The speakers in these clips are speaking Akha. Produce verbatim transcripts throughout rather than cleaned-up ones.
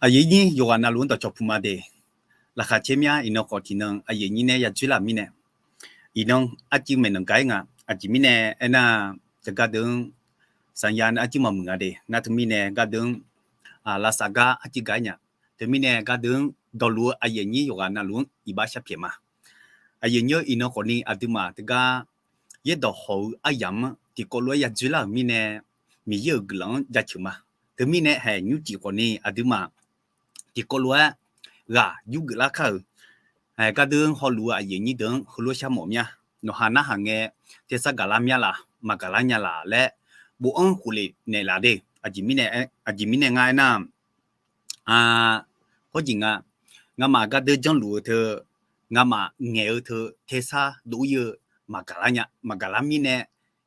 Aqyuif nyir yawqghaq navluf-anr dawqcawq puq ma de. Laqkhaq caer mya iqnan khawf tiqnan aqyuif nyir nae yadzoer laf mirnae, iqnan arcuiv maeqnan gaq-ir nga. Aqjeq mirnae aernar, teugar deuq-anr saqnya nae arcuiv maqmuiq nga de. Nar teumirnae gardeuq-anr lavsav gar arcuiv gaq-ir nya. Teumirnae gardeuq-anr dawqluf-eu aqyuif nyir yawqghaq navluf-anr iqbax sharpyaeq ma. Aqyuif nyir iqnan khawfni aqduimaf teugar yaerdawq hawq-eu aryamq-anr tiqkawv lof-aer yadzoer lar-euq mirnae, Miqyaer-euq guiqlanq-anr jaceuq ma. Teumirnae haeq nymrcif khawfni aqduimaf tiqkawv lof-aer ghaq yurgeuf lar kar-euq. Gardeuq-anr hawluf-eu aqyuif nyir deuq-anr heulof-aer sharmawf mya. Nawqha narhaq ngae tersar gaqlar mya laf, maqgaqlar nya laf laer bofanr khofle naeqlaf de. Aqjeq mirnae ngar aernar, hawrjeq nga, ngamaf gardeuq janrluf-eu teu, ngamaf ngaeq-eu teu tersar dov-ir-eu maqgaqlar nya, maqgaqlar mirnae,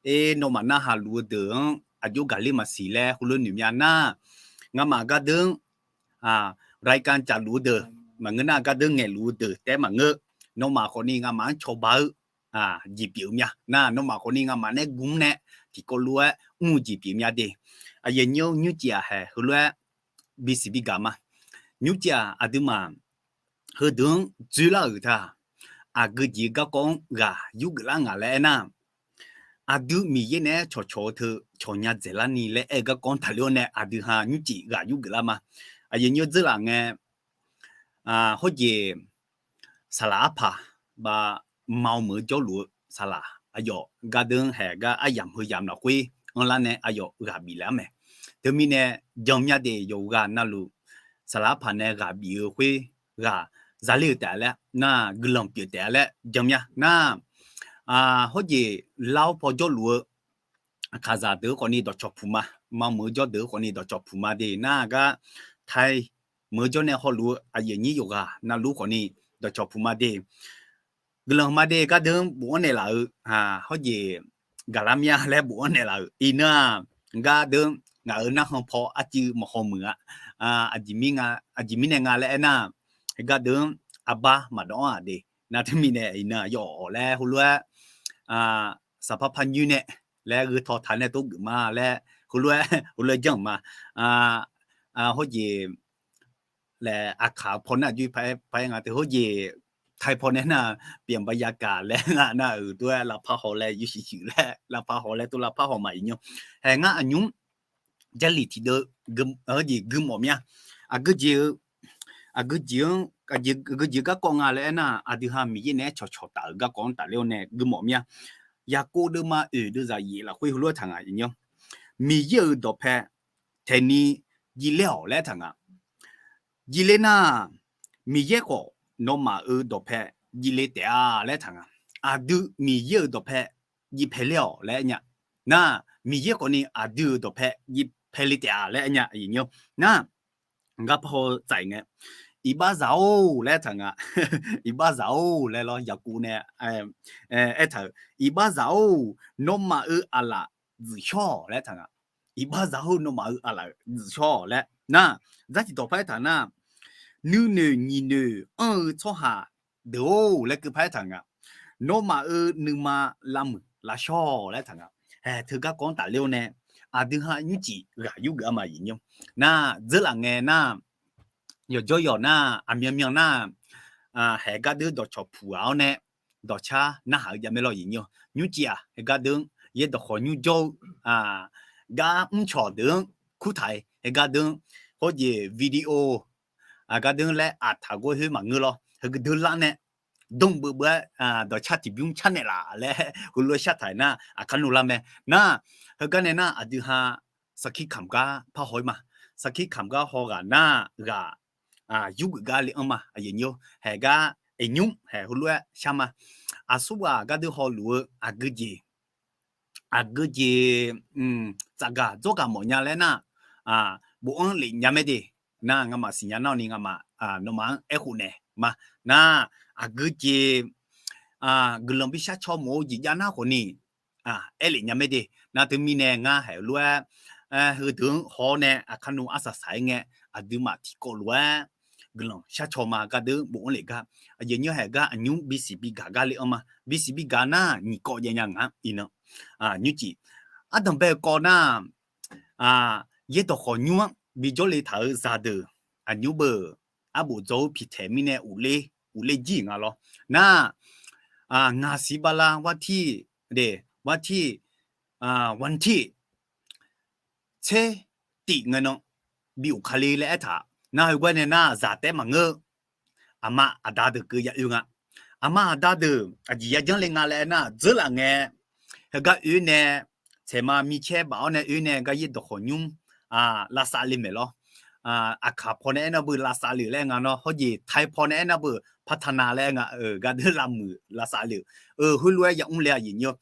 aer nawmaf narhaq luf-eu deuq-anr aqjox gaqler maqsiq laer heulof noeq mya nar, ngamaf gardeuq-anr raikan cafluf-eu deuq maqngeur nar, gardeuq ngaeqluf-eu deuq taef-aer maqngeur. Nawmaf khawfni ngamaf-anr cawba-eu jeq pyeuf-eu mya. Nar nawmaf khawfni ngamaf nae gmr nae tiqkawv lof-aer mr-eu jeq pyeuf mya de. Aqyuif nyir nymrcif-aq haeq heulof-aer bisiq bigaq ma. Nymrcif-aq aqduimaf heudeuq-anr dzoerlar-euq taq, aqgeu jeq-eu garkawv-anr ghaq yurgeuf lar ngaq laer aernar, aqdui Miqyaer naeq-aer cawqcawq-eu teu cawqnya dzaeqlar ni laer aer-eu garkawv-anr taqler-awr nae aqdui ha nymrcif ghaq yurgeuf lar ma. Aqyuif nyir dzeurlaf ngae, hawrjeq saqlaq arpaq, bavmav meuq-eu jawrluf-eu saqlaq aqyawf gardeuq-anr haeq gar aryamq heu yamq lafkhoer anrlar nae aqyawf ghaq bif laer-ar mae. Teumirnae jan mya de, yawqghaq navluf saqlaq arpaq nae ghaq bif-eu khoer ghaq zaler-eu taef-a laer nar, guiqlanq pyeuf taef-a laer jan mya nar, hawrjeq lar-awr paw jawrluf-eu aqkaqzaq deuq khawfni dawqcawq puq ma. Maqmeuq-eu jawr deuq khawfni dawqcawq puq ma de nar, gar tai meuq-eu jawr nae hawluf-eu aqyuif nyir yawqghaq navluf khawfni dawqcawq puq ma de. Guiqlanq ma de, gardeuq-anr bofanr naeqlaf-eu, hawrjeq gaqlar mya laer bofanr naeqlaf-euq iqnan-aq, gardeuq-anr ngaq-euq narkhan paw arcuiv maqhaw muiq-a. Aqjeq mirnae nga laer aernar, gardeuq-anr arbar maqdawv-anr-aq de. Nar teumirnae iqnan yawf-awq laer heulof-aer saqpar par nyoer nae laer gheu taw taq nae tov geuf ma laer heulof-aer heulof-aer janr-euq ma. Hawrjeq laer aqkaq paw nar aqjox par-aer nga teu hawrjeq tai paw nae nar, pyeqbaq yagaq laer nga nar-euq tov-aer lavpar haw laer yawshuif shuif laer lavpar haw laer tov lavpar haw ma iqnymr. Haeq ngar aqnymr Jarlif tiqdeuv hawrjeq gui mawf mya. Aqgeujeq-eu, aqgeujeq-anr, aqgeujeq garkawv nga laer aernar, aqdui ha Miqyaer naeq-aer cawqcawq taf-euq garkawv-anr tafler-awr nae gui mawf mya. Yaqkov deuvma oeq deuvzaq yaef lafkhoer heulof-aer taq nga iqnymr. Miqyaer-euq dawqpae taeqni jivler-awq laer taq nga. Jivler nar, Miqyaer khawf nawmaf-euq dawqpae jivle taef-a laer taq nga. Aqdui Miqyaer-euq dawqpae jivpae ler-awq laer aer nya. Nar, Miqyaer khawfni aqdui-euq dawqpae jivpae le taef-a laer aer nya. Nar, ngar par haw tsaef ngae, iqbaxzaq-or laer taq nga. Iqbaxzaq-or laer lawr, Yaqkov nae aertaq-euq, iqbaxzaq-or, nawmaf-euq aqlaf dzuif shawr-awq laer taq nga. Iqbaxzaq-or, nawmaf-euq aqlaf dzuif shawr-awq laer nar, zar tiq dawq par aertaq nar, nuinoeq nyiq noeq anr-eu tsawrhaq deuq-or laer keuv par aertaq nga. Nawmaf-euq nuima lavmuiq lavshawr-awq laer taq nga. Haeq teu garkawv-anr tafler-awr nae, aqdui ha nymrcif ghaq yurgeuf-a ma iqnymr. Nar, dzeurlaf ngae nar, yawqjawr yawq nar, aqmyanmyan nar, haeq gardeuv dawqcawq puq ghaq-awr nae, dawqcar narhaq-eu jav mae lawr iqnymr. Nymrcif-aq, haeq gardeuv-anr yaerdawq khawf nymr jawr-eu gar mrcawq deuq-anr kurtaq-aer, haeq gardeuv-anr hawrjeq video gardeuv-anr laer aqtaq gawr khoer maqngeur lawr. Heugeuf deuv lar nae dmr beuv beuv-aer dawqcar tiqbymr car naeqlaf laer heulof-aer shar taq-aer nar, aqkar nmr lar mae. Nar, heugar nae nar aqdui ha sarkir kamq gar par haw-ir ma. Sarkir kamq gar haw ghaq nar, ghaq yurgeuf gar le anr ma. Aqyuif nyir-or, haeq gar iqnymr haeq heulof-aer shar ma. Aqsurghaq gardeuv hawluf-eu aqgeujeq aqgeujeq tsafgaq dzawrgaq mawf nya laer nar, bofanr lef nya mae de. Nar, ngamaf siqnya nar-awq ni ngamaf nawmaf-anr aerkhof naeq ma. Nar, aqgeujeq guiqlanq bishar caw mawf-eu jeq jav nar khawf ni aer lef nya mae de. Nar, teumirnae ngar haeq lof-aer heudeuq-anr haw-awr nae aqkar nmr arsaq saq-aer ngae, aqduimaf tiqkawv lof-aer guiqlanq shar caw ma gardeuv bofanr lef gar. Aqyuif nyir haeq gar aqnymr bisiq bigaq gar le anr ma. Bisiq bigaq nar nyiq kawv jaev nya nga iqnan. Nymrcif ardanqbae-eu kawv nar, yaerdawq khawf nymr-anr bijawr le taq-euq zaqdeuq aqnymr beuq arbof dzaw-eu piqtaeq mirnae uqler, uqler jir nga lawr. Nar, ngaq siq bala วันที่ de, วันที่ วันที่ tser tif ngae nan bi uq kali laer aertaq. Nar heugar nae nar zaq taef maqngeur-eu, aqma aqda deuq keuv ya oe nga. Aqma aqda deuq aqjeq ya janr le nga laer aernar, dzeurlaf ngae, heugar oe nae, tsaeqma micaer baf-awr nae oe nae gar yaerdawq khawqnymr lavsav le maeq lawr. Aqkaq paw nae aernar beu lavsav le-euq laer nga nawr, hawjeq ไทย paw nae aernar beu พัฒนา laer nga-eu gardeur lavmuiq lavsav le-euq. Heulof-aer yamr le aqyuif nyir-awr,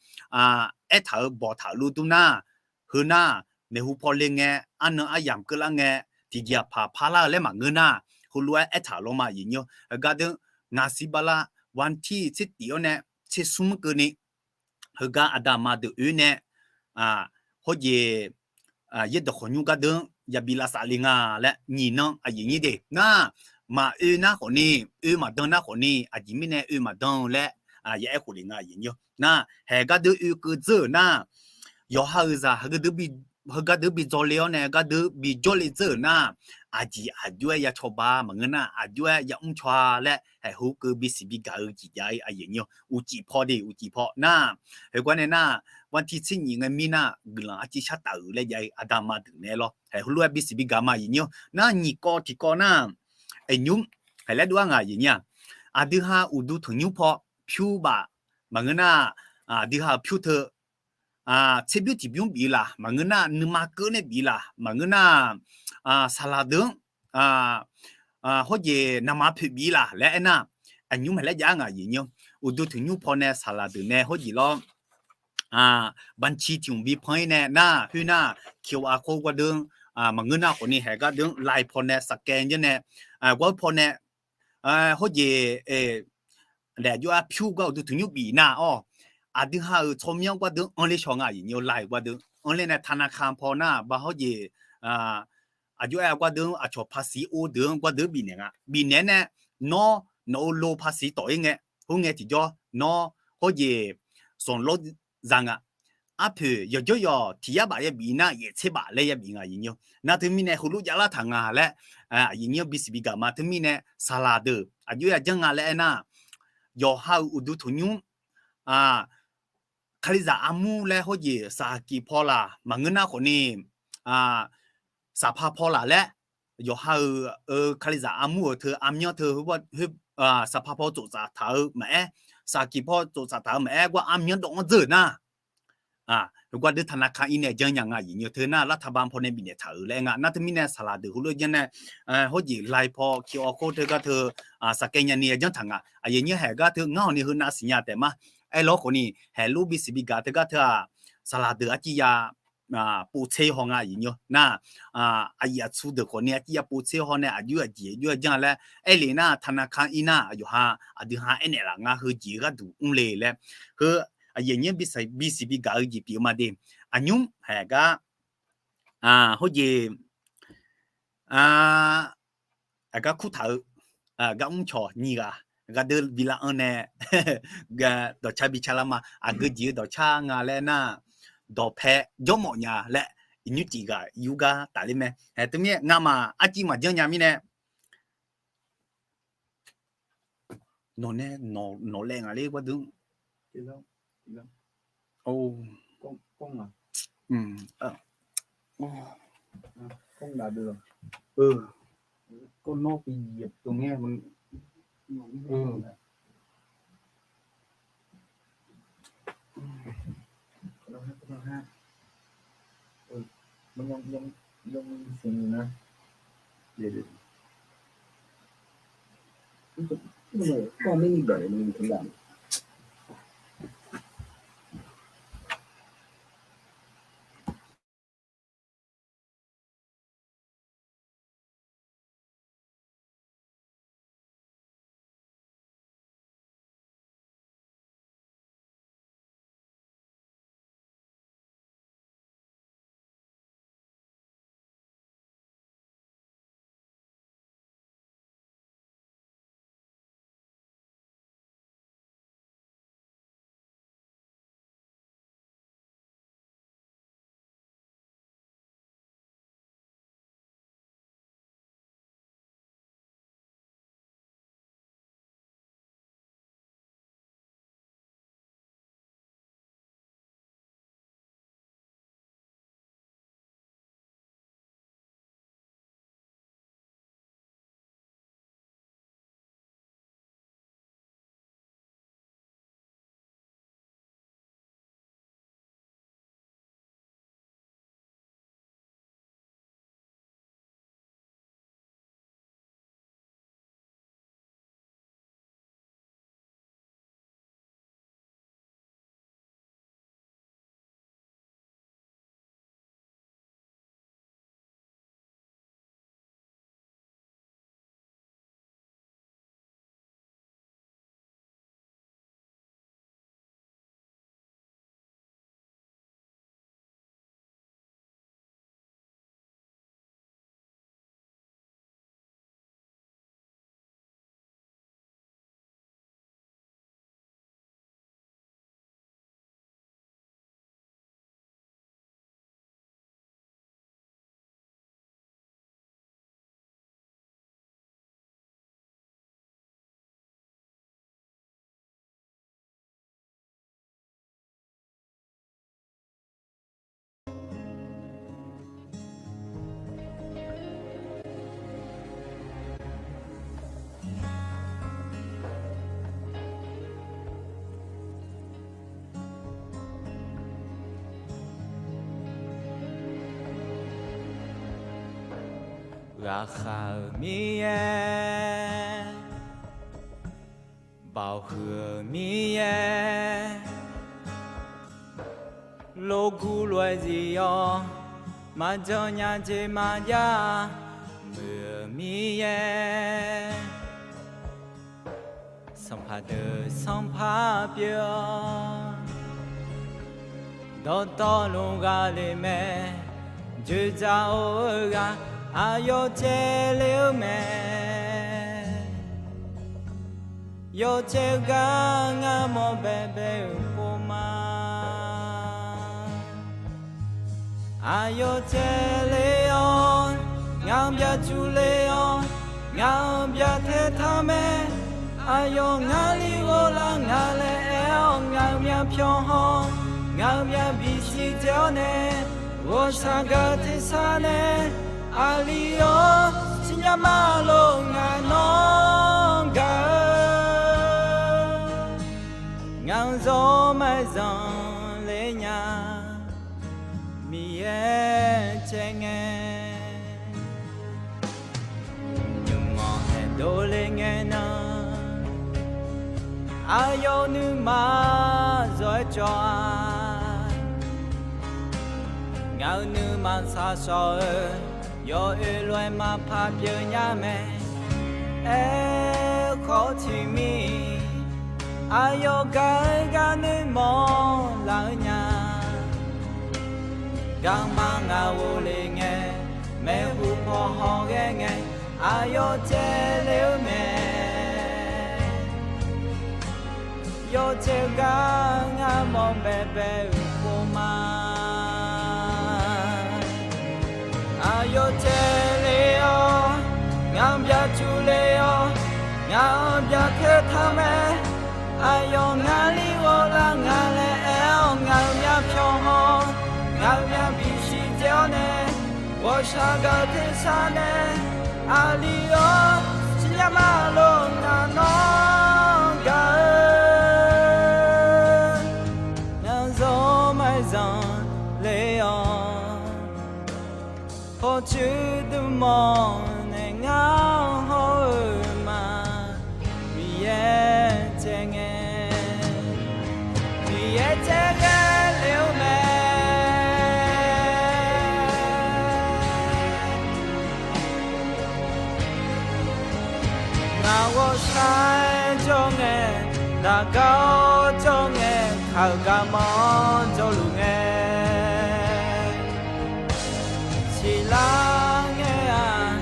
aertaq-euq bawqtaq-euq lof dur nar, heu nar, maeqhu paw le ngae, arnan aryamq keuvlar ngae, tiqjeq aqpaq parlar-eu laer maqngeur nar, heulof-aer aertaq-euq lawr ma aqyuif nyir-awr. Gardeur, ngaq siq bala วันที่ tser tif-awr nae tser smr keuvni, heugar aqda aqma deuq oe nae, hawjeq, yaerdawq khawqnymr gardeur-anr yabi lavsav le nga laer nyiq nan aqyuif nyir de nar, maqoe nar khawfni, oe maqdan nar khawfni, aqjeq mirnae oe maqdan laer ya aer khof le nga aqyuif nyir-awr. Nar haeq gardeur oekeuv dzeur-euq nar, yawqha-euq zaq heugar deuq bi dzaw le-awr nae gardeur bi jawrle dzeur-euq nar, aqjeq aqjox-aer ya cawba maqngeur nar, aqjox-aer ya mr caw-a laer haeq heulof keuv bisiq bigaq-eu jeq jav-ir aqyuif nyir-awr. Uqcif paw de, uqcif paw nar, heugar nae nar, วันที่ tser nyiq ngae mir nar guiqlanq arciv shar taf-euq laer jav-ir aqda aqma deuq naeq-aer lawr. Haeq heulof-aer bisiq bigaq ma aqyuif nyir-awr. Nar nyiq kawv tiq kawv nar, aqnymr haeq laer dov-ar ngaq aqyuif nyir-aq, aqdui ha uqduq tanqnymr paw pyur baf maqngeur nar, aqdui ha-euq pyur teu tserbymr tiqbymr bif laq maqngeur nar, nuima keuv nae bif laq maqngeur nar, saqlaq deuq-anr hawjeq naqma poeq bif laq laer aernar, aqnymr haeq laer jav-ar ngaq aqyuif nyir-awr. Uqduq tanqnymr paw nae saqlaq deuq nae hawjeq lawr, banqci tiq hmq bi pan-ir nae nar, khoer nar, QR code gardeur-anr maqngeur nar khawfni haeq gardeur-anr ไลน์ paw nae saqkae janr nae, gar paw nae, hawjeq, daef jov-aer pyur gar uqduq tanqnymr bif nar-awr, aqdui ha-euq tsawrmyanr gardeur-anr anrler shaw nga aqyuif nyir-awr. ไลน์ gardeur-anr anrler nae ธนาคาร paw nar ba hawjeq, aqjox-aer gardeur-anr aqcawq ภาษี or deuq-anr gardeur bifnaeq nga. Bifnaeq-aer nae, nawr nawq-euq ลงภาษี tawf-ir ngae, khoer ngae tiqjawr nawr hawjeq sanqlawr za nga. Arpoeq yawqjawr yawq tiq yar baf yabif nar yaeftser baf laer yabif nga aqyuif nyir-awr. Nar teumirnae heulof javlar taq nga laer aqyuif nyir-awr bisiq bigaq ma. Teumirnae saqlaq deuq aqjox-aer ya janr nga laer aernar, yawqha-euq uqduq tanqnymr, kalizaq armur laer hawjeq saqkif paw laq maqngeur nar khawfni, saqpaq paw laq laer, yawqha-euq kalizaq armur-euq teu armyanr teu, saqpaq paw tsoftsaf taq-eu maqaer, saqkif paw tsoftsaf taq-eu maqaer gar armyanr dawv-anr dzeur-euq nar, gardeur ธนาคาร ir nae janr nya nga aqyuif nyir-awr. Teu nar รัฐบาล paw nae bifnaeq taq-euq laer nga. Nar teumirnae saqlaq deuq heulof janr nae, hawjeq ไลน์ paw QR code teu gar teu, saqkae nyani ya janr taq nga. Aqyuif nyir haeq gar teu ngar hawni heu nav siqnya taef ma. Aerlawr khawfni haeq lof bisiq bigaq teu gar teu-aq, saqlaq deuq arciv ya povtser haw nga aqyuif nyir-awr. Nar, aqyuif aqtsu deuq khawfni arciv ya povtser haw nae aqjox aqjeq aqjox-aer janr laer aerle nar ธนาคาร ir nar, yawqha aqdui ha aernaeq laf nga heujeq-eu gharduq mrle laer. Heu aqyuif nyir bisiq bigaq-eu jeq pyeuf-eu ma de. Aqnymr haeq gar, hawjeq, aqgar kurtaq-eu, gar mrcawq nyiq ghaq, gardeur bi lar-anr nae, dawqcar bi car lar ma. Aqgeu jeq-eu dawqcar nga laer nar, dawqpae jawrmawf nya laer, iqnymr tiq ghaq yur gar tafler mae. Haeq teumirnae ngamaf arciv maqjanr nya mirnae, nawq nae, nawq laev ngaq ler gardeur. Ghaqkhav-euq Miqyaer, baoq huiq-euq Miqyaer, lof guv lof-aer zif-awr, maqjan nya jeq maqjav muiq-euq Miqyaer, sanqpaq deuq sanqpaq pyeuf-awr, dawqtawvluf ghaq le mae. Dzoeqdzaq-or-eu ghaq aqyawf caev le-eu mae. Yawcaev-eu gar ngar mawr baebae-euq pov ma. Aqyawf caev le-awr, ngaq-anr byaqcuq le-awr, ngaq-anr byaqtae taq mae. Aqyawf ngar li ghoflar nga laer aer-awr, ngaq-euq myavpyawq haw, ngaq-euq myavbif siqdzae-awr nae, ghawqshaq gaq-eu tersar nae, aqli-awr siqnya ma lof ngaq nawr gaq-eu. Ngaq-euq zawr maeq zanqler nya, Miqyaer caev ngae. Nymq-anr haeqdov le ngae nan, aqyawf-euq nuima zawr-aer cawv-a. Ngaq-euq nuima shaqshawq-eu, yawoer lof-aer maqpar pyeuf nya mae. Aerkhawf tiqmir, aqyawf gaq-eu gar noeqmawf laf-eu nya. Garma ngaq ghofle ngae, maeqhu paw hawghae ngae, aqyawf caev le-eu mae. Yawcaev-eu gar ngar mawr baebae-euq pov ma. Aqyawf caev le-awr, ngaq-anr byaqcuq le-awr, ngaq-anr byaqtae taq mae. Aqyawf ngar li ghoflar nga laer aer-awr, ngaq-euq myavpyawq haw, ngaq-euq myavbif siqdzae-awr nae, ghawqshaq gaq-eu tersar nae, aqli-awr siqnya ma lof ngaq nawr gaq-eu. Ngaq-euq zawr maeq zanqler-awr, pawqtsuif dmq-awr nae ngar hawr-eu ma. Miqyaer caev ngae, Miqyaer caev ghae le-eu mae. Ngaq ghawqshaq-aer jawr ngae, daqgar-awr jawr ngae, kaq-euq garmanr jawrluf ngae, siqlar ngae-aq,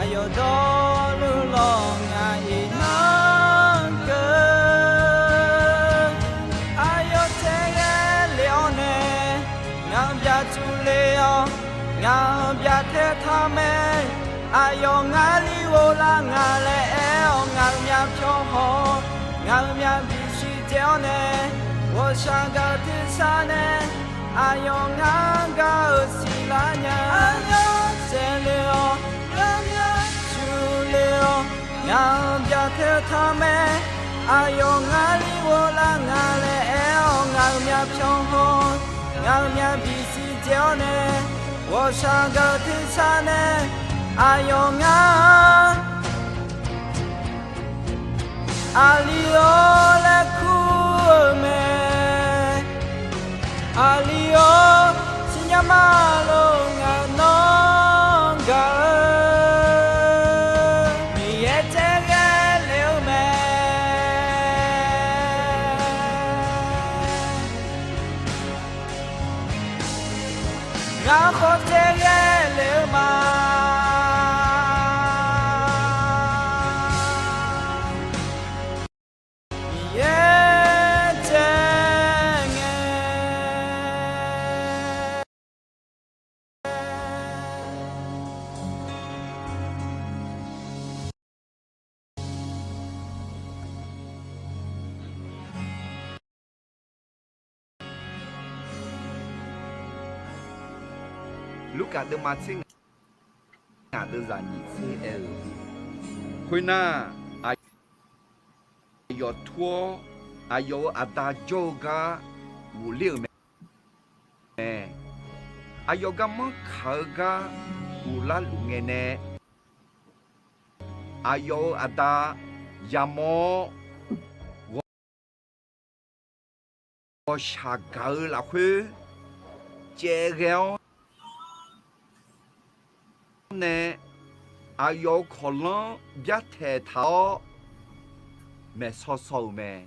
aqyawf dawrluf lawq ngaq iqnan keuv. Aqyawf caev ghae le-awr nae, ngaq-anr byaqcuq le-awr, ngaq-anr byaqtae taq mae. Aqyawf ngar li ghoflar nga laer aer-awr, ngaq-euq myavpyawq haw, ngaq-euq myavbif siqdzae-awr nae, ghawqshaq gaq-eu tersar nae, aqyawf ngar gaq-eu siqlar nya. Aqyawf caev le-awr, ngaq-anr byaqcuq le-awr, ngaq-anr byaqtae taq mae. Aqyawf ngar li ghoflar nga laer aer-awr, ngaq-euq myavpyawq haw, ngaq-euq myavbif siqdzae-awr nae, ghawqshaq gaq-eu tersar nae, aqyawf ngar aqli-awr laer kur-eu mae. Aqli-awr siqnya ma lof ngaq nawr gaq-eu. Miqyaer caev ghae le-eu mae. Ngar khawf caev ghae le-eu ma. Miqyaer caev ngae. Lurkaf deuvma tser ngaq, ngaq deuvzaq nyiq tser aer-eu, khoernar, aqyawf tur-awr, aqyawf-euq aqda jawr-eu gar ghofler-euq mae. Aqyawf garmanr kaq-eu gar ghoflar luf ngae nae, aqyawf-euq aqda yamawr-awr, ghawqshaq gaq-eu lafkhoer caev ghae-awr nae, aqyawf-euq kawqlanr byartaeq taq-awr maeqsaw saw-euq mae.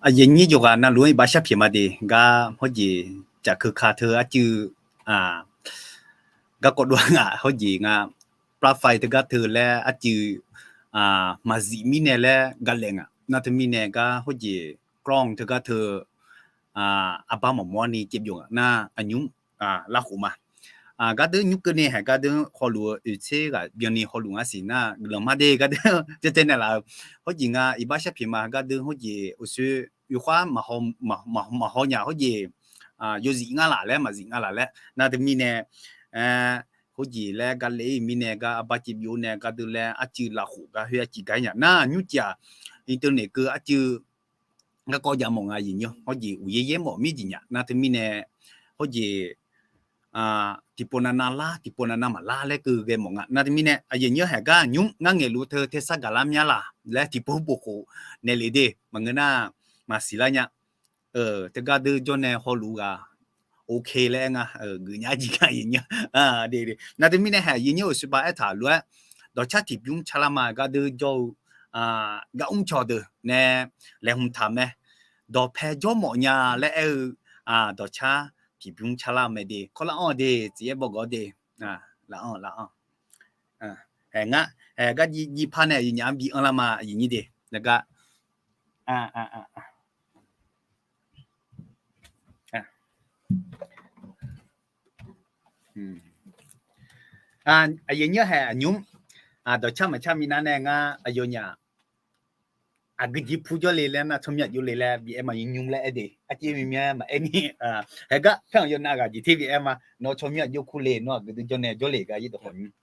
Aqyuif aqnyir yawqghaq navluf-anr iqbax sharpyaeq ma de. Gar hawrjeq cafkeuv ka teu arcuiv, garkawv dov-a ngaq hawrjeq nga, platform teugar teu laer arcuiv maqzif mirnae laer galaef ngaq. Nar teumirnae gar hawrjeq กล้อง teugar teu arbar mawqmawr ni caevbyov ngaq nar aqnymr larkhof ma. Gardeur nymr keuvni haeq gardeur hawluf-eu oeq tser ghaq byanni hawluf ngar siq nar guiqlanq ma de gardeur. Tsaevtsaev naeqlaf-eu hawrjeq nga iqbax sharpyaeq ma gardeur hawrjeq uqshoe oeq khar maqhaw nya hawrjeq yawzif ngar laf laer maqzif ngar laf laer nar teumirnae hawrjeq laer galaef-ir mirnae gar arbar caevbyov nae gardeur laer arcuiv lafkhof gar khoer arcuiv gar nya nar nymrcif-aq internet keuv arcuiv garkawv jav mawf nga aqyuif aqnyir hawrjeq uqyaer yaer mawf mir jeq nya nar teumirnae hawrjeq tiqpov navnav lar tiqpov navnav maqlar laer keuv ghae mawf nga nar teumirnae aqyuif aqnyir haeq gar nymr ngar ngaeqluf teu tersar gaqlar myanr laf laer tiqpov pov khof naeq lef de maqngeur nar maqsiq lar nya. Teugar deur jawr nae hawluf ghaq ok laer aer nga geufnya jir gar aqyuif aqnyir. Nar teumirnae haeq aqyuif aqnyir-euq subav aertaq lof-aer dawqcar tiqbymr carlar ma gardeur jawr-eu gar mrcaw deuq nae laeqhmq taq mae. Dawqpae jawr mawf nya laer aer-eu dawqcar tiqbymr carlar mae de kawrlar anr de tsuif yaer bawgawv de. Laf anr laf anr. Haeq ngar haeq gar jiv par nae aqyuif aqnyir bi anrlar ma aqyuif aqnyir de. Gar aqyuif aqnyir haeq aqnymr dawqcar maqcar minav nae ngar aqyawfnyaf aqgeu jeq pu jawrle laer nar tsawrmyanr aqjox le laer bi aer ma nymr laer aer de arciv mimyan maqaer ni. Haeq gar panq yawnav ghaq jeq ter bi aer ma nawr tsawrmyanr aqjox kur le nawr aqgeu dui jawr nae jawrle gar yaerdawq khawf nymr.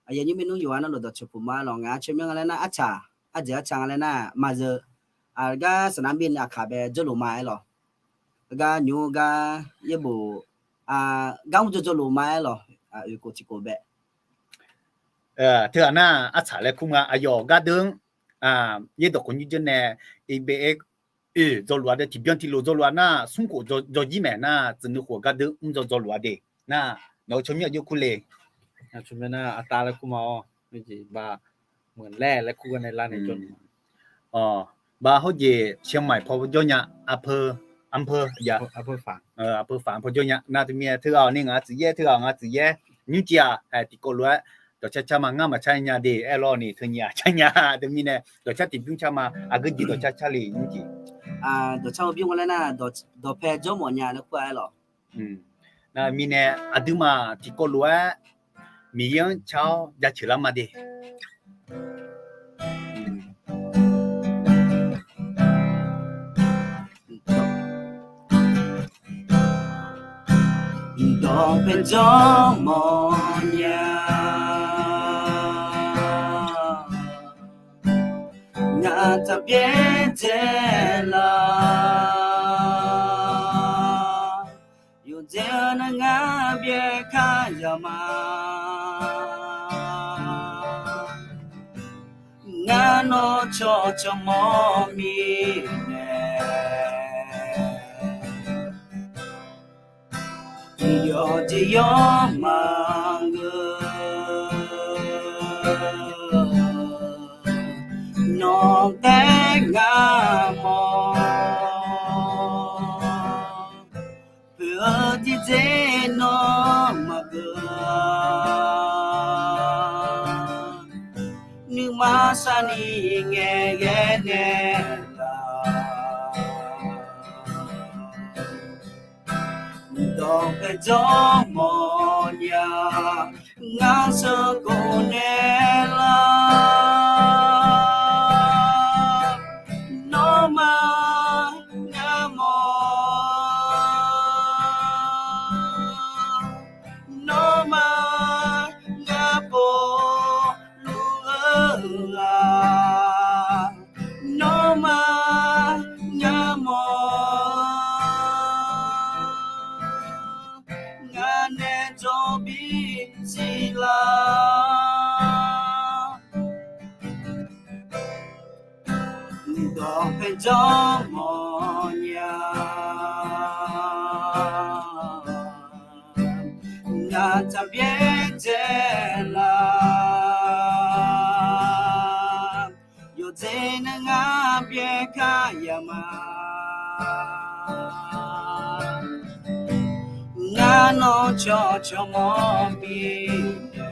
Aqyuif aqnyir maernmr yawqghaq navluf dawqcawq puq ma-aer lawq ngaq-anr tsawrmyanr nga laer nar arcaq arjeq arcaq nga laer nar maqzeu. Aqgar สนามบิน aqkaq bae jawrluf ma-aer lawq. Aqgar nymr gar yaerbof gar mr jawr jawrluf ma-aer lawq. Oeq khof tiq khof bae teughaq nar arcaq laer kur nga aqyawf gardeur-anr yaerdawq khawf nymr jawr nae iqbae aer oe dzawluf-a de tiqbyan tiqlof dzawluf-a nar smr khof dzawjir maeq nar tsuif nui khof gardeur mr dzaw dzawluf-a de nar nawq-eu tsawrmyanr aqjox kur le. Tsawrmyanr nar aqtav laer kur ma-awr. Jeq ba meuq laer laer kur gar nae lar nae jawr. Ba hawrjeq เชียงใหม่ paw jawr nya, aqpeu, aqpeu, aqpeu faq paw jawr nya nar teumirnae teughaq ni ngaq-anr tsuif yaer teughaq ngaq-anr tsuif yaer nymrcif-aq tiqkawv lof-aer dawqcar car ma ngar maqcar nya de aer lawr ni teunyaf car nya teumirnae dawqcar tiqbymr car ma aqgeu jeq dawqcar car le nymrcif. Dawqcar-eu bymr nga laer nar dawqpae jawr mawf nya laer kur-a aer lawq. Nar mirnae aqduimaf tiqkawv lof-aer Miqyaer-anr car-awr jaceuq lar ma de. Dawqpae jawr mawf nya. Ngaq taqbyaer dzae lar. Yawqdzaeq nar ngar byaer kar ya ma. Ngar nawr cawqcawq mawr mirnae. Yawqjeq yawqma ngeur. Nawq taef ngar mawr. Poeq-eu tiqjeq nawr maqgeur. Nuima sharni ngaeqghae naeqlaf. Dawqpae jawr mawf nya. Ngar sheuqkhof naeqlaf. Nawmaf ngar mawr. Nawmaf ngar pov luf-eu ghaq. Nawmaf ngar mawr. Jawrmawf nya, ngaq taqbyaer dzae lar. Yawqdzer nae ngar byaer kar ya ma. Ngar nawr cawqcawq mawr mirnae,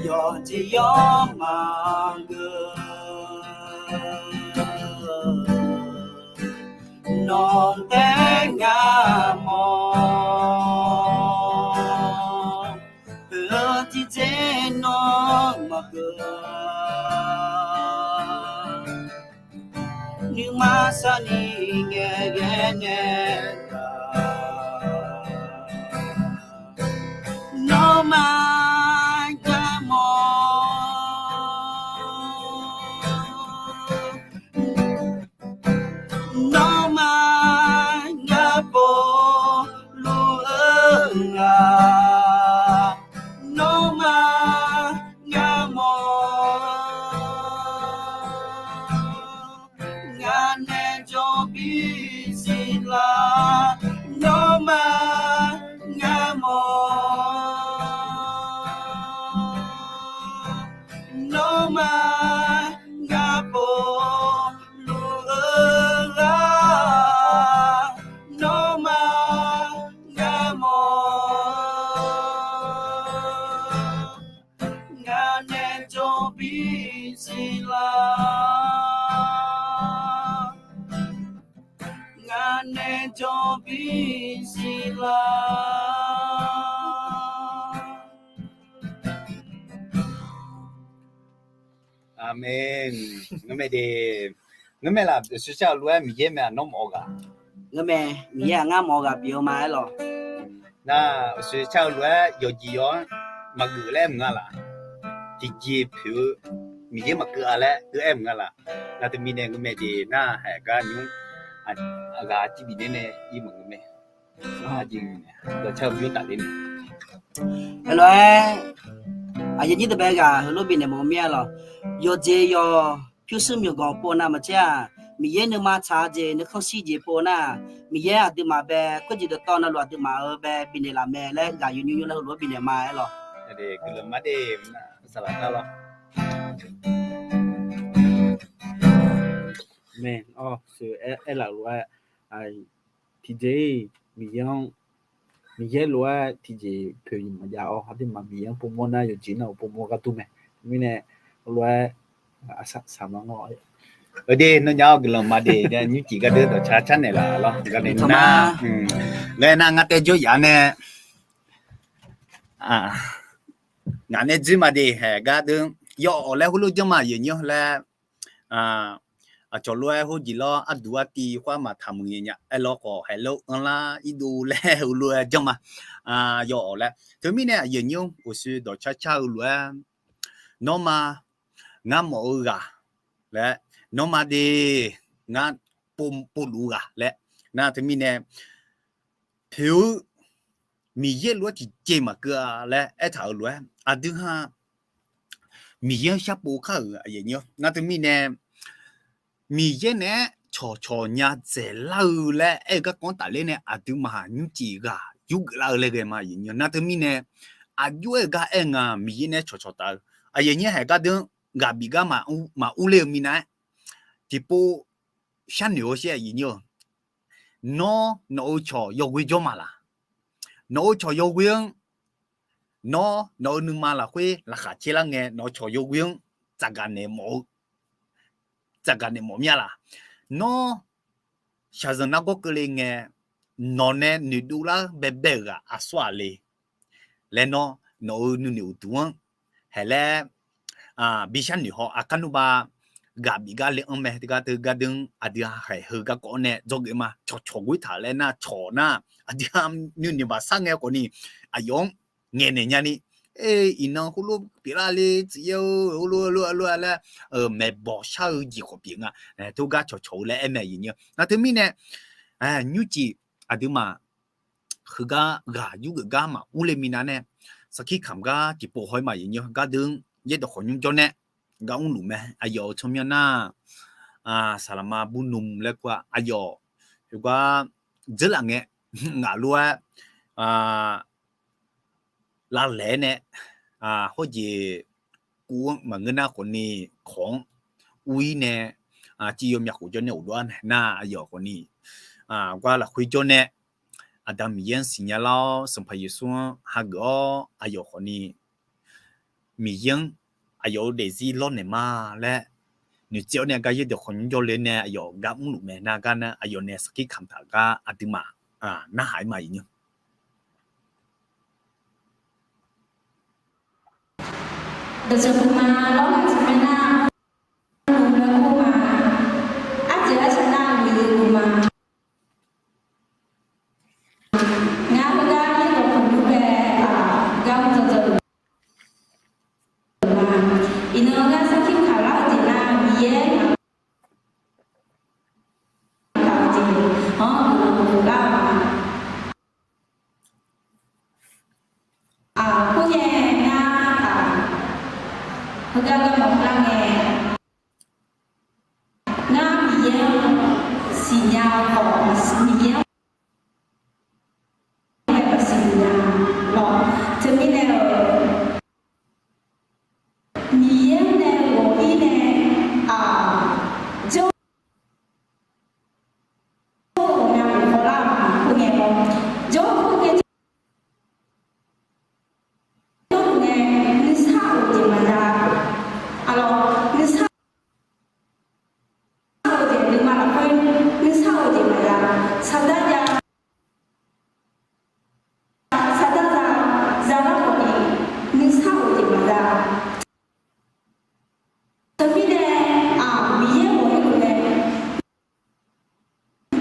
yawqjeq yawr maqgeur. Nawq taef ngar mawf-eu tiqjeq nawr maqgeur. Nuima sarni ngaeqghae nae, nawmaf ngar mawf. Nawmaf ngar pov luf-eu-aq, nawmaf ngar mawf. Ngaq nae jawr bi siq lar, nawmaf ngar mawf. Nawmaf ngar pov luf-eu lar, nawmaf ngar mawf. Ngaq nae jawr bi siq lar, ngaq nae jawr bi siq lar. Aqmeq. Ngeurmae de, ngeurmae laf, uqshoe shar-eu lof-aer Miqyaer mae-aq nawr mawf-eu ghaq. Ngeurmae, Miqyaer-aq ngar mawf-eu ghaq pyeuf-eu ma aer lawq. Nar, uqshoe shar-eu lof-aer yawqjeq yawq-anr maqgeuf laer aer mq nga laf. Tiqjeq poeq-eu Miqyaer maqkeuv-a laer eur aer mq nga laf. Nar teumirnae ngeurmae de nar haeq gar nymr aqghaq aqciv bifnaeq nae ir maqngeur mae. Dawqcar-eu bymr tafler nae, aerlof-aer, aqyuif aqnyir deuq bae ghaq heulof bifnaeq mawf-eu mir-a lawq. Yawqjeq yawq pyurshuir myawqganq pov nav maqtser-aq, Miqyaer nuima tsaq-eu jeq nuikhanr shir jeq pov nar, Miqyaer aqduimaf bae khoerjeq dawqtawv navluf aqduimaf-euq bae bifnaeq laf mae laer ghaq yawnyir yur laer heulof-aer bifnaeq ma aer lawq. Guiqlanq mar de, saqlaq nar lawr. Mae, aerlaf lof-aer, tiqjeq-iq Miqyaer-anr, Miqyaer lof-aer tiqjeq poeq maqjav-awr, aqduimaf Miqyaer-anr povmawr nar yawqjeq nar-euq povmawr ghardur mae. Mirnae lof-aer saqma ngawr. Aqdui nawnyaf-awr guiqlanq ma de, nymrcif ghardur dawqcar car naeqlaf lawr. Gar nae nar, laer nar ngar tae jawr yaf nae, ngaq nae dzoer ma de haeq ghardur, yawawq laer heulof janr ma yawqnyir laer, aqcawq lof-aer heujeq lawr arduq artiv khoer maqtaq muiq nya aer lawr khawf haeq lof-anr lar irdov laer heulof-aer janr ma. Yawawq laer teumirnae aqyuif aqnyir uqshoe dawqcar car-eu lof-aer, nawr ma ngar mawf-eu ghaq laer, nawr ma de ngar pov luf-eu ghaq laer, nar teumirnae poeq-eu Miqyaer lof-aer tiqjeq maqkeuv-a laer aertaq-euq lof-aer aqdui ha Miqyaer-anr sharpov kar-euq aqyuif aqnyir-awr, nar teumirnae Miqyaer naeq-aer cawqcawq nya dzaeqlar-eu laer aer-eu garkawv-anr tafler nae aqduimaf nymrcif ghaq yurgeuf lar-eu laer ghae ma aqyuif aqnyir-awr. Nar teumirnae aqjox-aer-eu gar aer nga Miqyaer naeq-aer cawqcawq taf-eu aqyuif aqnyir haeq ghardur ghaq bif gar maqur ler-eu minav-aer tiqpov sharnoeq-awr shaer aqyuif aqnyir-awr. Nawr nawq-euq cawq yawghoe jawr ma laq? Nawq-euq cawq yawghoe-anr nawr nawq-euq nuima lafkhoer laqkhaq caer lar ngae nawq-euq cawq yawghoe-anr tsafgaq naeq mawf-eu tsafgaq naeq mawf mir-a laq? Nawr shaqzanq nargawr keuvle ngae nawq nae noeqdov lar-eu baebae-euq ghaq aqsur-aq le laer nawr nawq-euq nuinoeq uqduq-anr haeq laer bi sharnoeq haw. Aqkar nmrba ghaq bif gar le-anr mae teugar teugar deuq-anr aqdui ha haeq heu garkawv nae dzawgeuf ma. Cawqcawq ghoer taq laer nar cawq nar aqdui ha nuinoeq baqsar ngae khawfni aqyawf-anr ngaeqnaeq nyani, iqnan heulof pyeuflar le tsuif-aer-eu heulof lof-aer lof-aer laer maeqbawq shar-eu jeq khawf pyeuf nga. Teugar cawqcawq-eu laer aer mae aqyuif aqnyir-awr. Nar teumirnae nymrcif aqduimaf heugar ghaq yurgeuf gar maqur le minav nae sarkir kamq gar tiqpov haw-ir ma aqyuif aqnyir-awr. Gardeuq-anr yaerdawq khawf nymr jawr nae gar mrluf mae. Aqyawf-euq tsawrmyanr nar, saqlaqma bur nm laer kur-a. Aqyawf yawqgar dzeurlaf ngae, ngaq lof-aer lavlaeq-aer nae, hawjeq kuv-anr maqngeur nar khawfni, kawq-anr ur-ir nae, civ yaw myavkhof jawr nae ghofdov-ar nae nar, aqyawf khawfni gar lafkhoer jawr nae, Aqda Miqyaer-anr siqnya lar-awr, Sanqpaq Yeqsur-anr hageuf-awr, aqyawf khawfni Miqyaer-anr aqyawf-euq daefzir lawrnaeq ma laer noeqtsaev-awr nae, gar yaerdawq khawqnymr jawrle nae aqyawf gar mrluf mae nar, gar nar aqyawf nae sarkir kamq taq-euq gar aqduimaf narhaq-aer ma iqnymr. Dawqtsuif ma lawr, aqtsu ma nar, mr laer kur ma. Arjeq arsa nar, miqyaer ma. Ngar heugar yaerdawq khawqnymr bae, gar mr dawqtsuif ma. Iqnan ngar sarkir kamq lar-eu jeq nar, Miqyaer ngaq-anr kamq-eu jeq-anr guiqlanq huiq lar-eu ma. Khoerngae ngar, heugar gar maqlar ngae, ngar Miqyaer-anr siqnya-eu khawf, Miqyaer-anr maqsiq nya lawq. Teumirnae-euq, Miqyaer-anr nae ghawq-ir nae, aq, jawr-eu ghawqmya ghawqlar-eu ma. Khoerngae lawr, jawr khoerngae jawr-eu ngae, nuisar of-eu jeq maqya. Aqlawq, nuisar of-eu jeq, nuima lafkhoer nuisar of-eu jeq maqya. Saqdaq ya, saqdaq za, zalar khawfni nuisar of-eu jeq maqya. Teumirnae, aq, Miqyaer ghawq-ir luf nae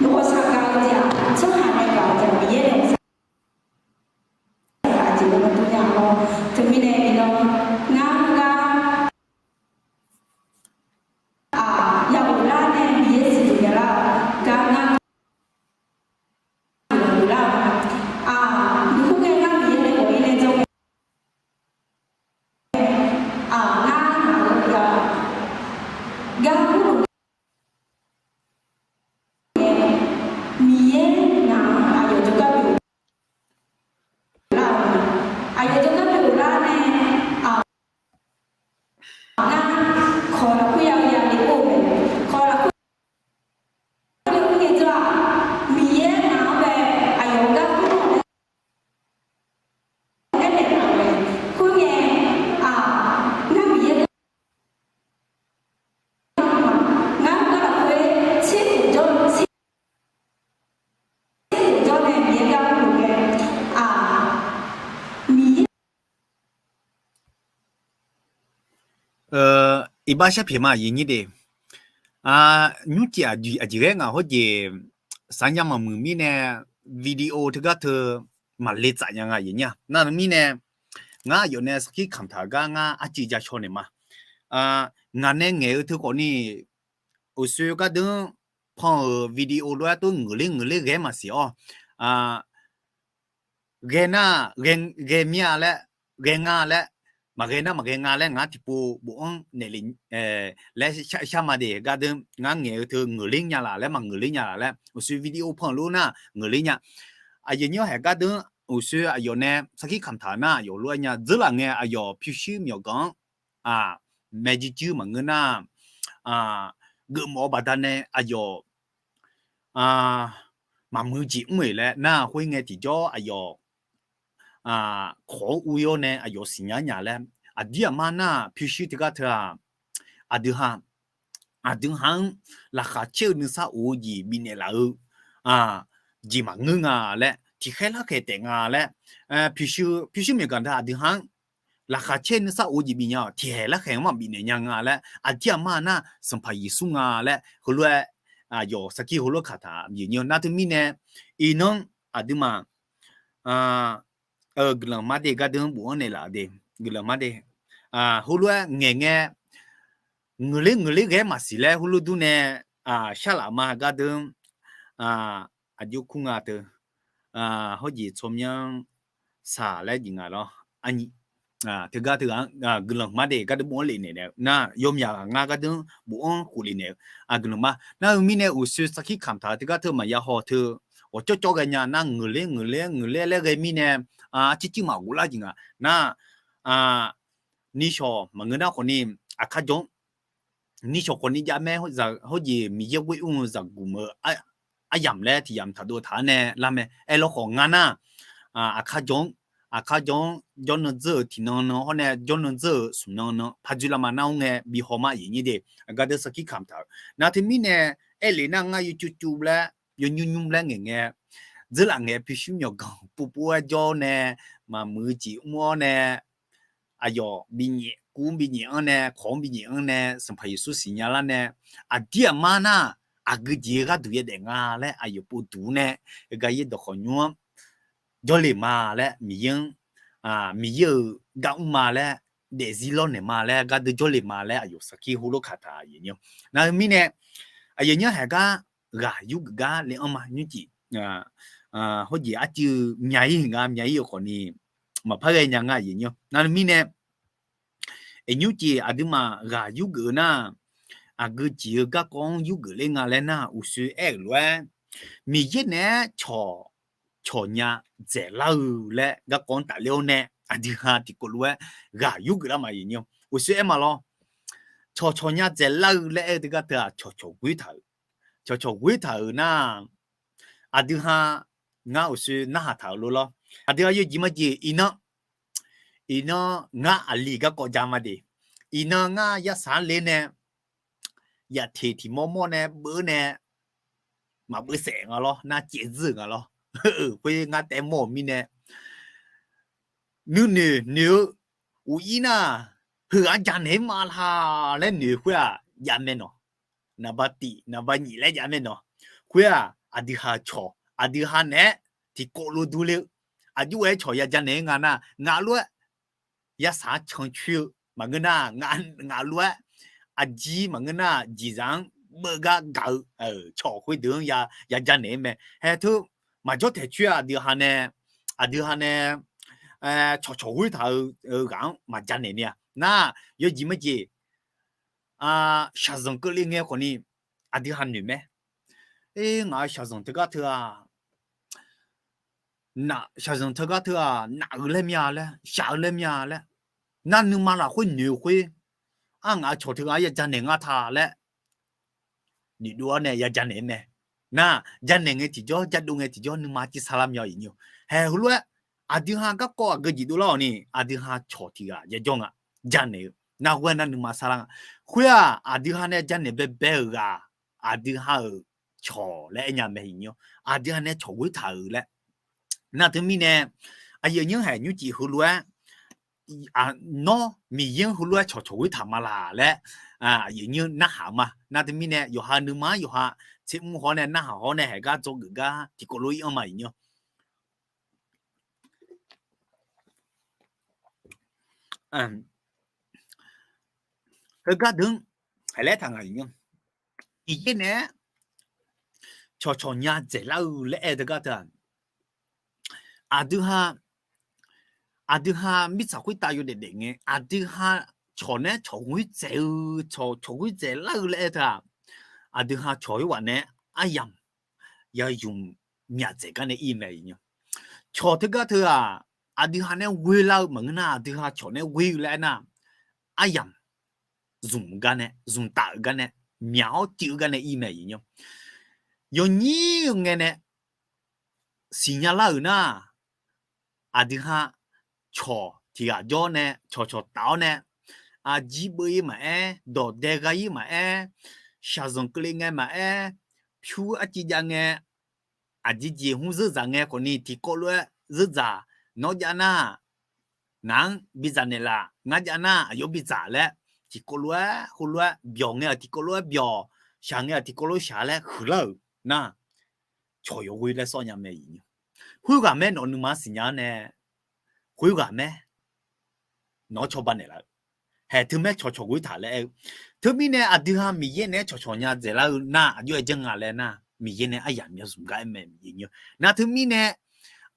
ghawqshaq gaq-eu jeq-aq, tsawrhaq nae gaq-eu jeq-aq, Miqyaer nae ghawqshaq gaq-eu jeq-anr maqdur nya lawr. Teumirnae iqnan ngar gar, aq, ya ghoflar nae Miqyaer siqduq nya lar-awq. Gar ngar ghoflar-eu ma. Aq, nuikhanr ngae ngar Miqyaer nae ghawq-ir nae jawr ngae, aq, ngar ngaq-euq gar mrluf ngae, Miqyaer ngaq-anr aqyawf jawrgar pyeuf lar-eu ma. Aqyawf jawrgar pyeuf lar nae, aq, ngar kawq lafkhoer ya ya le-or mae. Kawq lafkhoer ya khoerngae jawr-aq, Miqyaer ngaq-anr bae aqyawf-euq gar mrluf nae aernaeq-a mae. Khoerngae, aq, ngar Miqyaer gar mrluf ma. Ngar gar lafkhoer tser khof jawr, tser khof jawr nae Miqyaer gar mrluf ngae, aq, Miqyaer Iqbax sharpyaeq ma aqyuif nyir de. Nymrcif aqjeq ghae ngaq hawjeq saqnya maqmuiq mirnae video teugar teu maqle tsaf nya nga aqyuif nyir-a. Nar-eu mirnae ngar aqyawf nae sarkir kamq taq-eu gar ngar arcuiv ja shaw naeq ma. Ngaq nae ngaeq-eu teu khawfni uqshoe gardeur pan-euq video lof-aer tov ngeuqler ngeuqler ghae maqsiq-awr, ghae nar, ghae mir-a laer, ghae nga laer, maqghae nar maqghae nga laer ngar tiqpov bofanr naeq le laer shar ma de. Gardeur ngar ngaeq-eu teu ngeuqler nya laf laer maqngeuqler nya laf laer uqshoe video pan-eu lof nar ngeuqler nya. Aqyuif nyir-awr haeq gardeur uqshoe aqyawf nae sarkir kamq taq-eu nar aqyawf lof-aer nya dzeurlaf ngae aqyawf pyurshuir myawqganq-anr maeqjir juir maqngeur nar, geufmawf-eu baqdanae aqyawf maqmuiq jeq mr-euq laer nar khoerngae tiqjawr aqyawf kawq-anr ur-awr nae aqyawf siqnya nya laer aqdir aqmar nar pyurshuir teugar teu-aq, aqdui ha, aqdui ha-anr laqkhaq caer-eu nuisar of-eu jeq bifnaeq laf-eu jeq maqngeur nga laer tiqkhaer larkhaeq taef nga laer, pyurshuir myawqganq da aqdui ha-anr laqkhaq caer nuisar of-eu jeq bifnya-awq tiqhaeq larkhaeq-anr maqbifnaeq nya nga laer aqdir aqmar nar Sanqpaq Yeqsur nga laer heulof-aer aqyawf sarkir heulof kaq taq-a. Nar teumirnae iqnan aqduimaf guiqlanq mar de gardeur bofanr naeqlaf de, guiqlanq mar de, heulof-aer ngaeq ngae ngeuqler ngeuqler ghae maqsiq laer heulof dur nae sharlaf ma gardeur aqjox kur nga teu, hawjeq tsawrmyanr saq laer jeq nga lawr aqnyir teugar teughaq-anr guiqlanq ma de gardeuv bofanr lef naeq naeq-eu nar, yawmyaq ghaq ngar gardeuv-anr bofanr khof lef naeq-eu guiqlanq ma. Nar-eu mirnae uqshoe sarkir kamq taq-eu teugar teu maqya haw teu, ghawqcawv cawv ghae nya nar, ngeuqler ngeuqler ngeuqler laer ghae mirnae, arcir cir maqghov lar jeq nga nar, nishawq maqngeur nar khawfni, aqkar jawr-anr nishawq khawfni jav mae, hawjeq Miqyaer ghoer mr-eu zaqguq meuq-eu aryamq laer tiq yamq taqdov taq-anr nae lar mae. Aerlawr khawf nga nar, aqkar jawr-anr, aqkar jawr-anr jawrnan dzeur-euq tiqnan nan hawr nae jawrnan dzeur-euq smq nan nan par dzoerlar ma nar-awr ngae bi haw ma aqyuif nyir de. Gardeuv sarkir kamq taq-euq nar teumirnae, aerlef nar ngar yawcuiv cuiv laer yawnymr nymr laer ngaeq ngae, dzeurlaf ngae pyurshuir myawqganq povpov-aer jawr nae, maqmuiq-eu jeq mr-awr nae, aqyawf bi nyaef, kuv-anr bi nyaef-anr nae, kawq-anr bi nyaef-anr nae, Sanqpaq Yeqsur siqnya lar nae, aqdir aqmar nar, aqgeu jeq-eu gharduq yadaef nga laer aqyawf pov duq nae, heugar yaer dawqkhawq nymr-anr jawrle ma laer Miqyaer-anr, Miqyaer-euq gar mr ma laer, daefzir lawrnaeq ma laer, gardeuv jawrle ma laer aqyawf sarkir heulof kaq taq aqyuif nyir. Nar-eu mirnae, aqyuif nyir haeq gar ghaq yurgeuf gar le-anr ma nymrcif, hawjeq arcuiv mya-ir nga, mya-ir-eu khawfni maqpar ghae nya nga aqyuif nyir. Nar-eu mirnae, iqnymrcif aqduimaf ghaq yurgeuf-eu nar, aqgeu jeq-eu garkawv-anr yurgeuf ler nga laer nar, uqshoe aer-euq lof-aer, Miqyaer naeq-aer cawq, cawq nya dzaeqlar-eu laer garkawv-anr tafler-awr nae, aqdui ha tiqkawv lof-aer ghaq yurgeuf lar ma aqyuif nyir. Uqshoe aer ma lawr, cawq cawq nya dzaeqlar-eu laer aer-eu teugar teu-aq, cawqcawq ghoer taq-euq, cawqcawq ghoer taq-euq nar, aqdui ha ngar uqshoe narhaq taq-euq lof lawr. Aqdui ha yawjeq majeq iqnan, iqnan ngar aqli garkawv ja ma de. Iqnan ngar yasaq-anr ler nae, yafteq tiq mawr mawr nae beuv nae, maqbeuv saef nga lawr, nar caev dzeur-euq nga lawr. Khoer ngar taev mawr-euq mirnae, nuinoeq noeq-eu uqir nar, heughaq janaeq-aer ma la laer noeq khoer-aq jav mae nawq. Naqba tiq naqba nyif laer jav mae nawq. Khoer-aq aqdui ha-eu cawq, aqdui ha naeq-aer tiqkawv lof durler-eu, aqjox-aer cawq ya janaeq-aer nga nar, ngaq lof-aer yasaq-anr cancoer-eu maqngeur nar, ngaq lof-aer aqjir maqngeur nar, jeqzaq-anr beuv gar gaq-eu cawq khoerdeuq-anr ya janaeq-aer mae. Haeq teu maqjawr taeq coer-a aqdui ha nae, aqdui ha nae cawqcawq ghoer taq-eu ghaq-anr maqjanaeq ni-a. Nar, yawjeq majeq shaqzanq keuvle ngae khawfni aqdui ha noeq mae. Aer, ngaq-euq shaqzanq teugar teu-aq, shaqzanq teugar teu-aq, naf-eu laer mya laer, shaq-eu laer mya laer, nar nuima lafkhoer noeq-eu khoer, ar ngaq-euq cawq teughaq-anr ya janaeq nga ta laer noeqdov-awr nae ya janaeq-aer mae. Nar, janaeq ngae tiqjawr, jadov ngae tiqjawr, nuima civ sar lar mya-eu iqnyir-eu. Haeq heulof-aer, aqdui ha garkawv aqgeu jeq dovlar-awq ni, aqdui ha cawq tiq ghaq yajawr nga, janaeq-eu. Nar ghoer-aer nar nuima sar lar nga. Khoer-aq, aqdui ha nae janaeq baebae-euq ghaq, aqdui ha-euq cawq laer aer nya mae iqnyir-awr. Aqdui ha nae cawq ghoer taq-euq laer. Nar teumirnae, aqyuif aqnyir haeq nymrcif heulof-aer, nawr Miqyaer-anr heulof-aer cawqcawq ghoer taq ma laq laer, aqyuif aqnyir narhaq-eu ma. Nar teumirnae yawqha nuima-anr yawqha tsermr haw-awr nae narhaq haw-awr nae haeq gar dzawgeuf gar tiqkawv lof-ir anr ma iqnyir-awr. Heugar deuq-anr haeq laer taq ngaq iqnyir-awr. Miqyaer nae-aer cawqcawq nya dzaeqlar-eu laer aer-eu teugar teu-aq, aqdui ha, aqdui ha mirtsaq khoertav yawdaef daef ngae, aqdui ha cawq nae-aer cawq ghoer dzaeq-eu, cawq ghoer dzaeqlar-eu laer aer-eu teu-aq, aqdui ha cawq khoerghaq nae-aer aryamq ya zmq myaq dzaeq gar nae ir mae iqnyir. Cawq teugar teu-aq, aqdui ha nae-aer ghoer lar-eu maqngeur nar, aqdui ha cawq nae-aer ghoer-eu laer aer nar, aryamq zmq gar nae, zmqtaf-euq gar nae, myaq-awr civ-eu gar nae ir mae iqnyir. Yawnyir-eu ngae nae siqnya lar-euq nar, aqdui ha cawq tiq ghaq jawr nae cawqcawq taf-awr nae, aqjir beuv-ir maqaer, dawq dae gha-ir maqaer, shaqzanq keuvle ngae maqaer, pyur arciv jav ngae, aqjeq jeq hmr zeur dzaq ngae khawfni tiqkawv lof-aer zeur dzaq, nawr jav nar, ngaq-anr bidzaq naeqlaf, ngar jav nar aqyawf bidzaq laer, tiqkawv lof-aer heulof-aer byawq ngae-aq tiqkawv lof-aer byawq, shaq ngae-aq tiqkawv lof shaq laer huiqlar-euq nar, cawq yawghoe laer sawr nya mae iqnyir. Khoerghaq mae nawq-eu nuima-anr siqnya-anr nae, khoerghaq mae nawq-anr cawba naeqlaf-eu. Haeq teumaer cawqcawq ghoer taq laer aer-eu. Teumirnae aqdui ha Miqyaer nae-aer cawqcawq nya dzaeqlar-eu nar aqjox-aer janr nga laer nar, Miqyaer nae aryamq ya zmq gar aer mae iqnyir. Nar teumirnae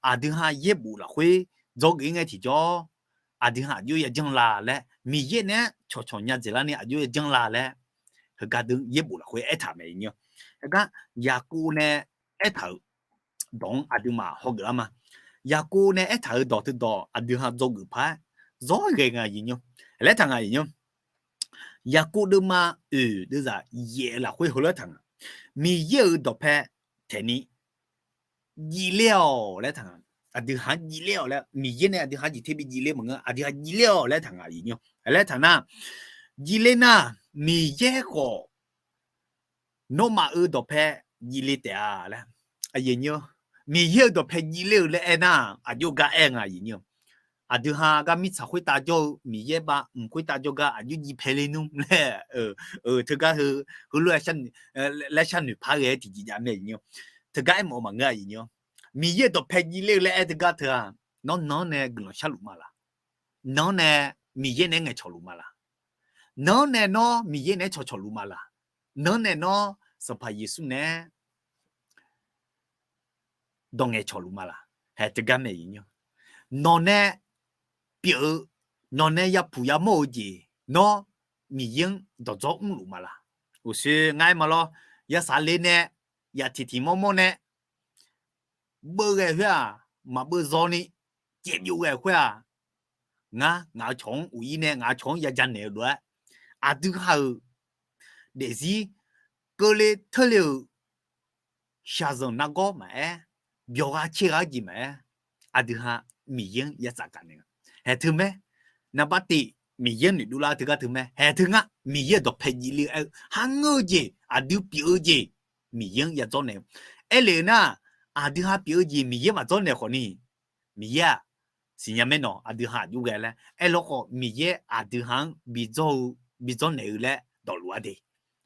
aqdui ha yaerbof lafkhoer dzawgeuf-ir ngae tiqjawr, aqdui ha aqjox yajanr la laer, Miqyaer naeq-aer cawqcawq nya dzaeqlar ni aqjox yajanr la laer, heugar deuq yaerbof lafkhoer aertaq mae. Heugar Yaqkov nae aertaq-euq dawq-anr aqduimaf hawgeuf lar ma. Yaqkov nae aertaq-euq dawq teudawq aqdui ha dzawgeuf paq-aer zawr ghae nga. Laer taq nga. Yaqkov deuvma oeq deuvzaq yaef-eu lafkhoer heulof-aer taq nga. Miqyaer-euq dawqpae taeqni jivler-awq laer taq nga. Aqdui ha-anr jivler-awq laer, Miqyaer nae aqdui ha-anr jeq ter bi jivler maqngeur, aqdui ha jivler-awq laer taq nga. Laer taq nar, jivler nar, Miqyaer khawf nawmaf-euq dawqpae jivle taef-a laer. Miqyaer-euq dawqpae jivler-eu laer aernar, aqjox gar aer nga. Aqdui ha gar mirtsaq khoertav jawr-eu Miqyaer bav mq khoertav jawrgar aqjox jiv paeler nmr laer, teugar heu, heulof-aer laer sharnoeq par ghae-aer tiqjeq jav mae. Teugar aermawf-eu maqngeur-a. Miqyaer-euq dawqpae jivler-eu laer aer teugar teu-aq, nawr nan-anr nae guiqlanq sharluf ma laq? Nan-anr nae Miqyaer naeq-aer ngaeqcawq luf ma laq? Nan-anr nae nawr Miqyaer naeq-aer cawqcawq luf ma laq? Nan-anr nae nawr Sanqpaq Yeqsur naeq-aer dawq ngaeqcawq luf ma laq? Hae teugar mae. Nawq nae pyeuf-eu, nawq nae yapuq yamawr-eu jeq nawr Miqyaer-anr dawqdzawr mrluf ma laq? Uqshoe ngar aer ma lawr. Yasaqle nae yaf tiq tiq mawrmawr nae beuv ghae khoer-aq, maqbeuv zaw ni caev byov ghae khoer-aq, ngar ngaq-euq cawq-anr uq-ir nae ngaq-euq cawq-anr ya janaeq-eu lof-aer, aqdui ha-euq daefzir keuvle teurle-euq shaqzanq nargawr maqaer, byawq gha caer gha-eu jeq maqaer, aqdui ha Miqyaer-anr ya tsafkaq naeq-a. Haeq teu mae, naqbav tif Miqyaer-anr noeqdov lar-eu teugar teu mae. Haeq teu ngar Miqyaer-euq dawqpae jivle-eu aer-eu, kharngeur-eu jeq, aqdui pyeuf-eu jeq, Miqyaer-anr ya dzawrnaeq-eu. Aerle-eu nar, aqdui ha pyeuf-eu jeq Miqyaer maqdzawrnaeq khawfni, Miqyaer-aq siqnya maernawq aqdui ha aqjox ghae laer aerlawr khawf, Miqyaer aqdui ha-anr bi dzawrnaeq-eu laer dawqluf-a de.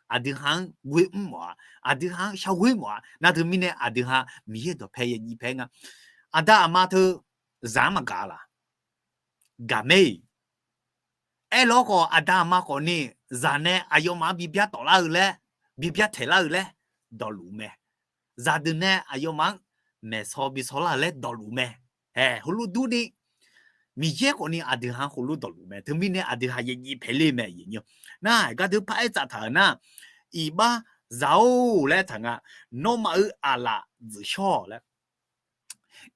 Aqdui ha-anr ghoer mr mawf-a, aqdui ha-anr shar ghoer mawf-a. Nar teumirnae aqdui ha Miqyaer-euq dawqpae ya jivpae nga. Aqda aqma teu zaq-anr maqgaq laq? Gaq mae-iq. Aerlawr khawf, aqda aqma khawfni zaq nae aqyawfmaf-anr bi byar tawflar-eu laer, bi byar taeqlar-eu laer dawqluf mae. Zaqdeuq nae aqyawfmaf-anr maeqsaw bi saw lar-euq laer dawqluf mae. Haeq heulof durni, Miqyaer khawfni aqdui ha-anr heulof dawqluf mae. Teumirnae aqdui ha ya jivpae ler mae. Nar, gardeuq paraer tsaf taq-euq nar, iqbax zaq-or laer taq nga, nawmaf-euq aqlaf dzuifshawr-awq laer.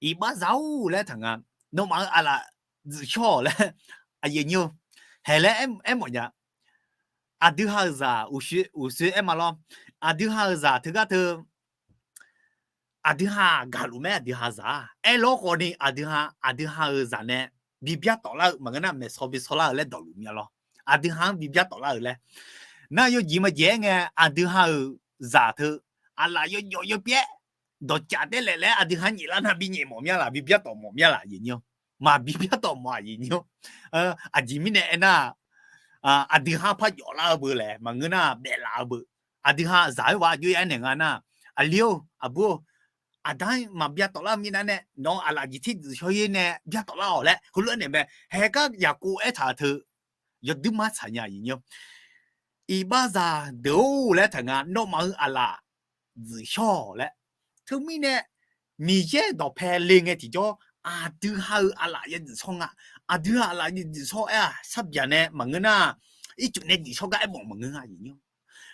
Iqbax zaq-or laer taq nga, nawmaf-euq aqlaf dzuifshawr-awq laer. Aqyuif aqnyir-or, haeq laer aermawf nya. Aqdui ha-euq zaq uqshoe aer ma lawr. Aqdui ha-euq zaq teugar teu, aqdui ha gaqluf mae. Aqdui ha zaq-aq aerlawr khawfni aqdui ha, aqdui ha-euq zaq nae bi byar tawflar-eu maqngeur nar, maeqsaw bi saw lar-euq laer dawqluf mya lawr. Aqdui ha-anr bi byar tawflar-euq laer. Nar yawjeq maqjeq-aer ngae, aqdui ha-euq zaq teu aqlaf yawjawf yawpyaer dawqcaf taer laef laer aqdui ha nyaef lar nar bi nyaef mawf mya laq, bi byar tawf mawf mya laq, aqyuif aqnyir-or? Maqbi byar tawf mawf, aqyuif aqnyir-or. Aqjeq mirnae aernar, aqdui ha par jawf lar-eu beu laer maqngeur nar, baef laf-eu beu. Aqdui ha zaq-aer ghaq aqjox ya aernaeq nga nar, aqli-or, aqbur-or, aqda-anr maqbyar tawflar-eu mirnae nae nawq-eu aqlaf jeq ter dzuifshawr-ir nae byar tawflar-awq laer heulof-aer naeq mae. Haeq gar Yaqkov aertaq-euq teu yawduir mar tsaq nya, aqyuif aqnyir-or. Iqbax zaq deuq-or laer taq nga, nawmaf-euq aqlaf dzuifshawr-awq laer. Teumirnae Miqyaer dawqpae le ngae tiqjawr, aqdui ha-euq aqlaf ya dzuifshawr nga. Aqdui ha aqlaf ya dzuifshawr-aer-aq, sarbyaq nae maqngeur nar, ircuf nae dzuifshawr gar aermawf maqngeur nga, aqyuif aqnyir-or.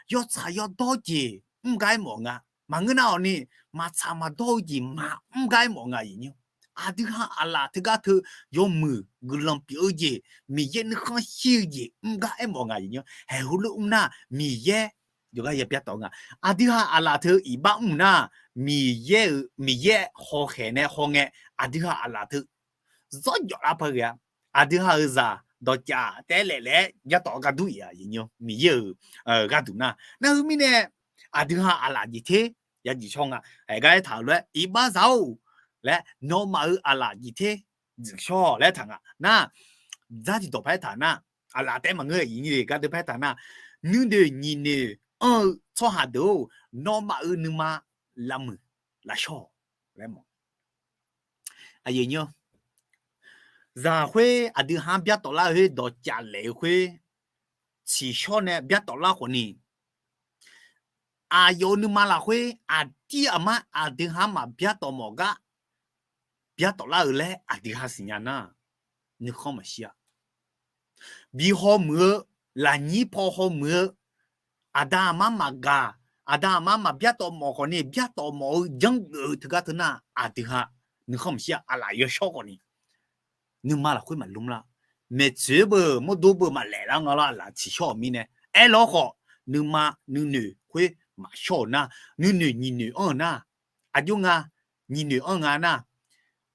Yawtsaq yawdawr jeq mr gar aermawf nga. Maqngeur nar-awq ni, maqtsaq maqdawr-eu jeq maqmr gar aermawf nga, aqyuif aqnyir-or. Aqdui ha aqlaf teugar teu yawmuiq guiqlanq pyeuf-eu jeq, Miqyaer nuikhanr shir-eu jeq mr gar aermawf nga, aqyuif aqnyir-or. Haeq heulof mr nar, Miqyaer yawqghaq ya byar tawf nga. Aqdui ha aqlaf teu iqbax mr nar, Miqyaer-euq, Miqyaer hawkhaeq nae hawngae, aqdui ha aqlaf teu zawr jawf lar par ghae-a. Aqdui ha-euq zaq dawqcaf taer laef laef-aer byar tawf-eu gharduq iq-aq, aqyuif aqnyir-or, Miqyaer-euq gharduq nar. Nar heu mirnae aqdui ha aqlaf jeq ter ya dzuifshawr nga. Haeq gar aertaq-euq lof-aer, iqbax zaq-or laer, nawmaf-euq aqlaf jeq ter dzuifshawr-awq laer taq nga. Nar, dzar tiqdawq par aertaq nar, aqlaf taef maqngeur, aqyuif aqnyir-or, gardeuq par aertaq nar, nuinoeq nyiq noeq anr-eu tsawrhaq deuq-or, nawmaf-euq nuima lavmuiq lavshawr-awq laer mawf. Aqyuif aqnyir-or, zaq khoer aqdui ha-anr byar tawflar-eu khoer, dawqcaf laef-eu khoer, tsiqshawr nae byar tawflar khawfni, aqyawf-euq nuima lafkhoer aqdir aqmar aqdui ha-anr maqbyar tawf mawf gar byar tawflar-eu laer aqdui ha siqnya nar, nuikhanr maqshir-a. bi hawmuiq-eu, lafnyir paw hawmuiq-eu, aqda aqma maqgaq, aqda aqma maqbyar tawf mawf khawfni, byar tawf mawf-eu janrgeuf-eu teugar teu nar, aqdui ha nuikhanr maqshir-a. Aqlaf yawshawr khawfni, nuima lafkhoer maqlmr lar. Maeqtsoeq beu mawrdo beu maqlaef lar nga lar, aqlaf tsiqshawr-euq mirnae. Aerlawr khawf, nuima nuinoeq khoer maqshawr-euq nar, nuinoeq nyiqnoeq anr-euq nar, aqjox nga, nyiqnoeq anr nga nar,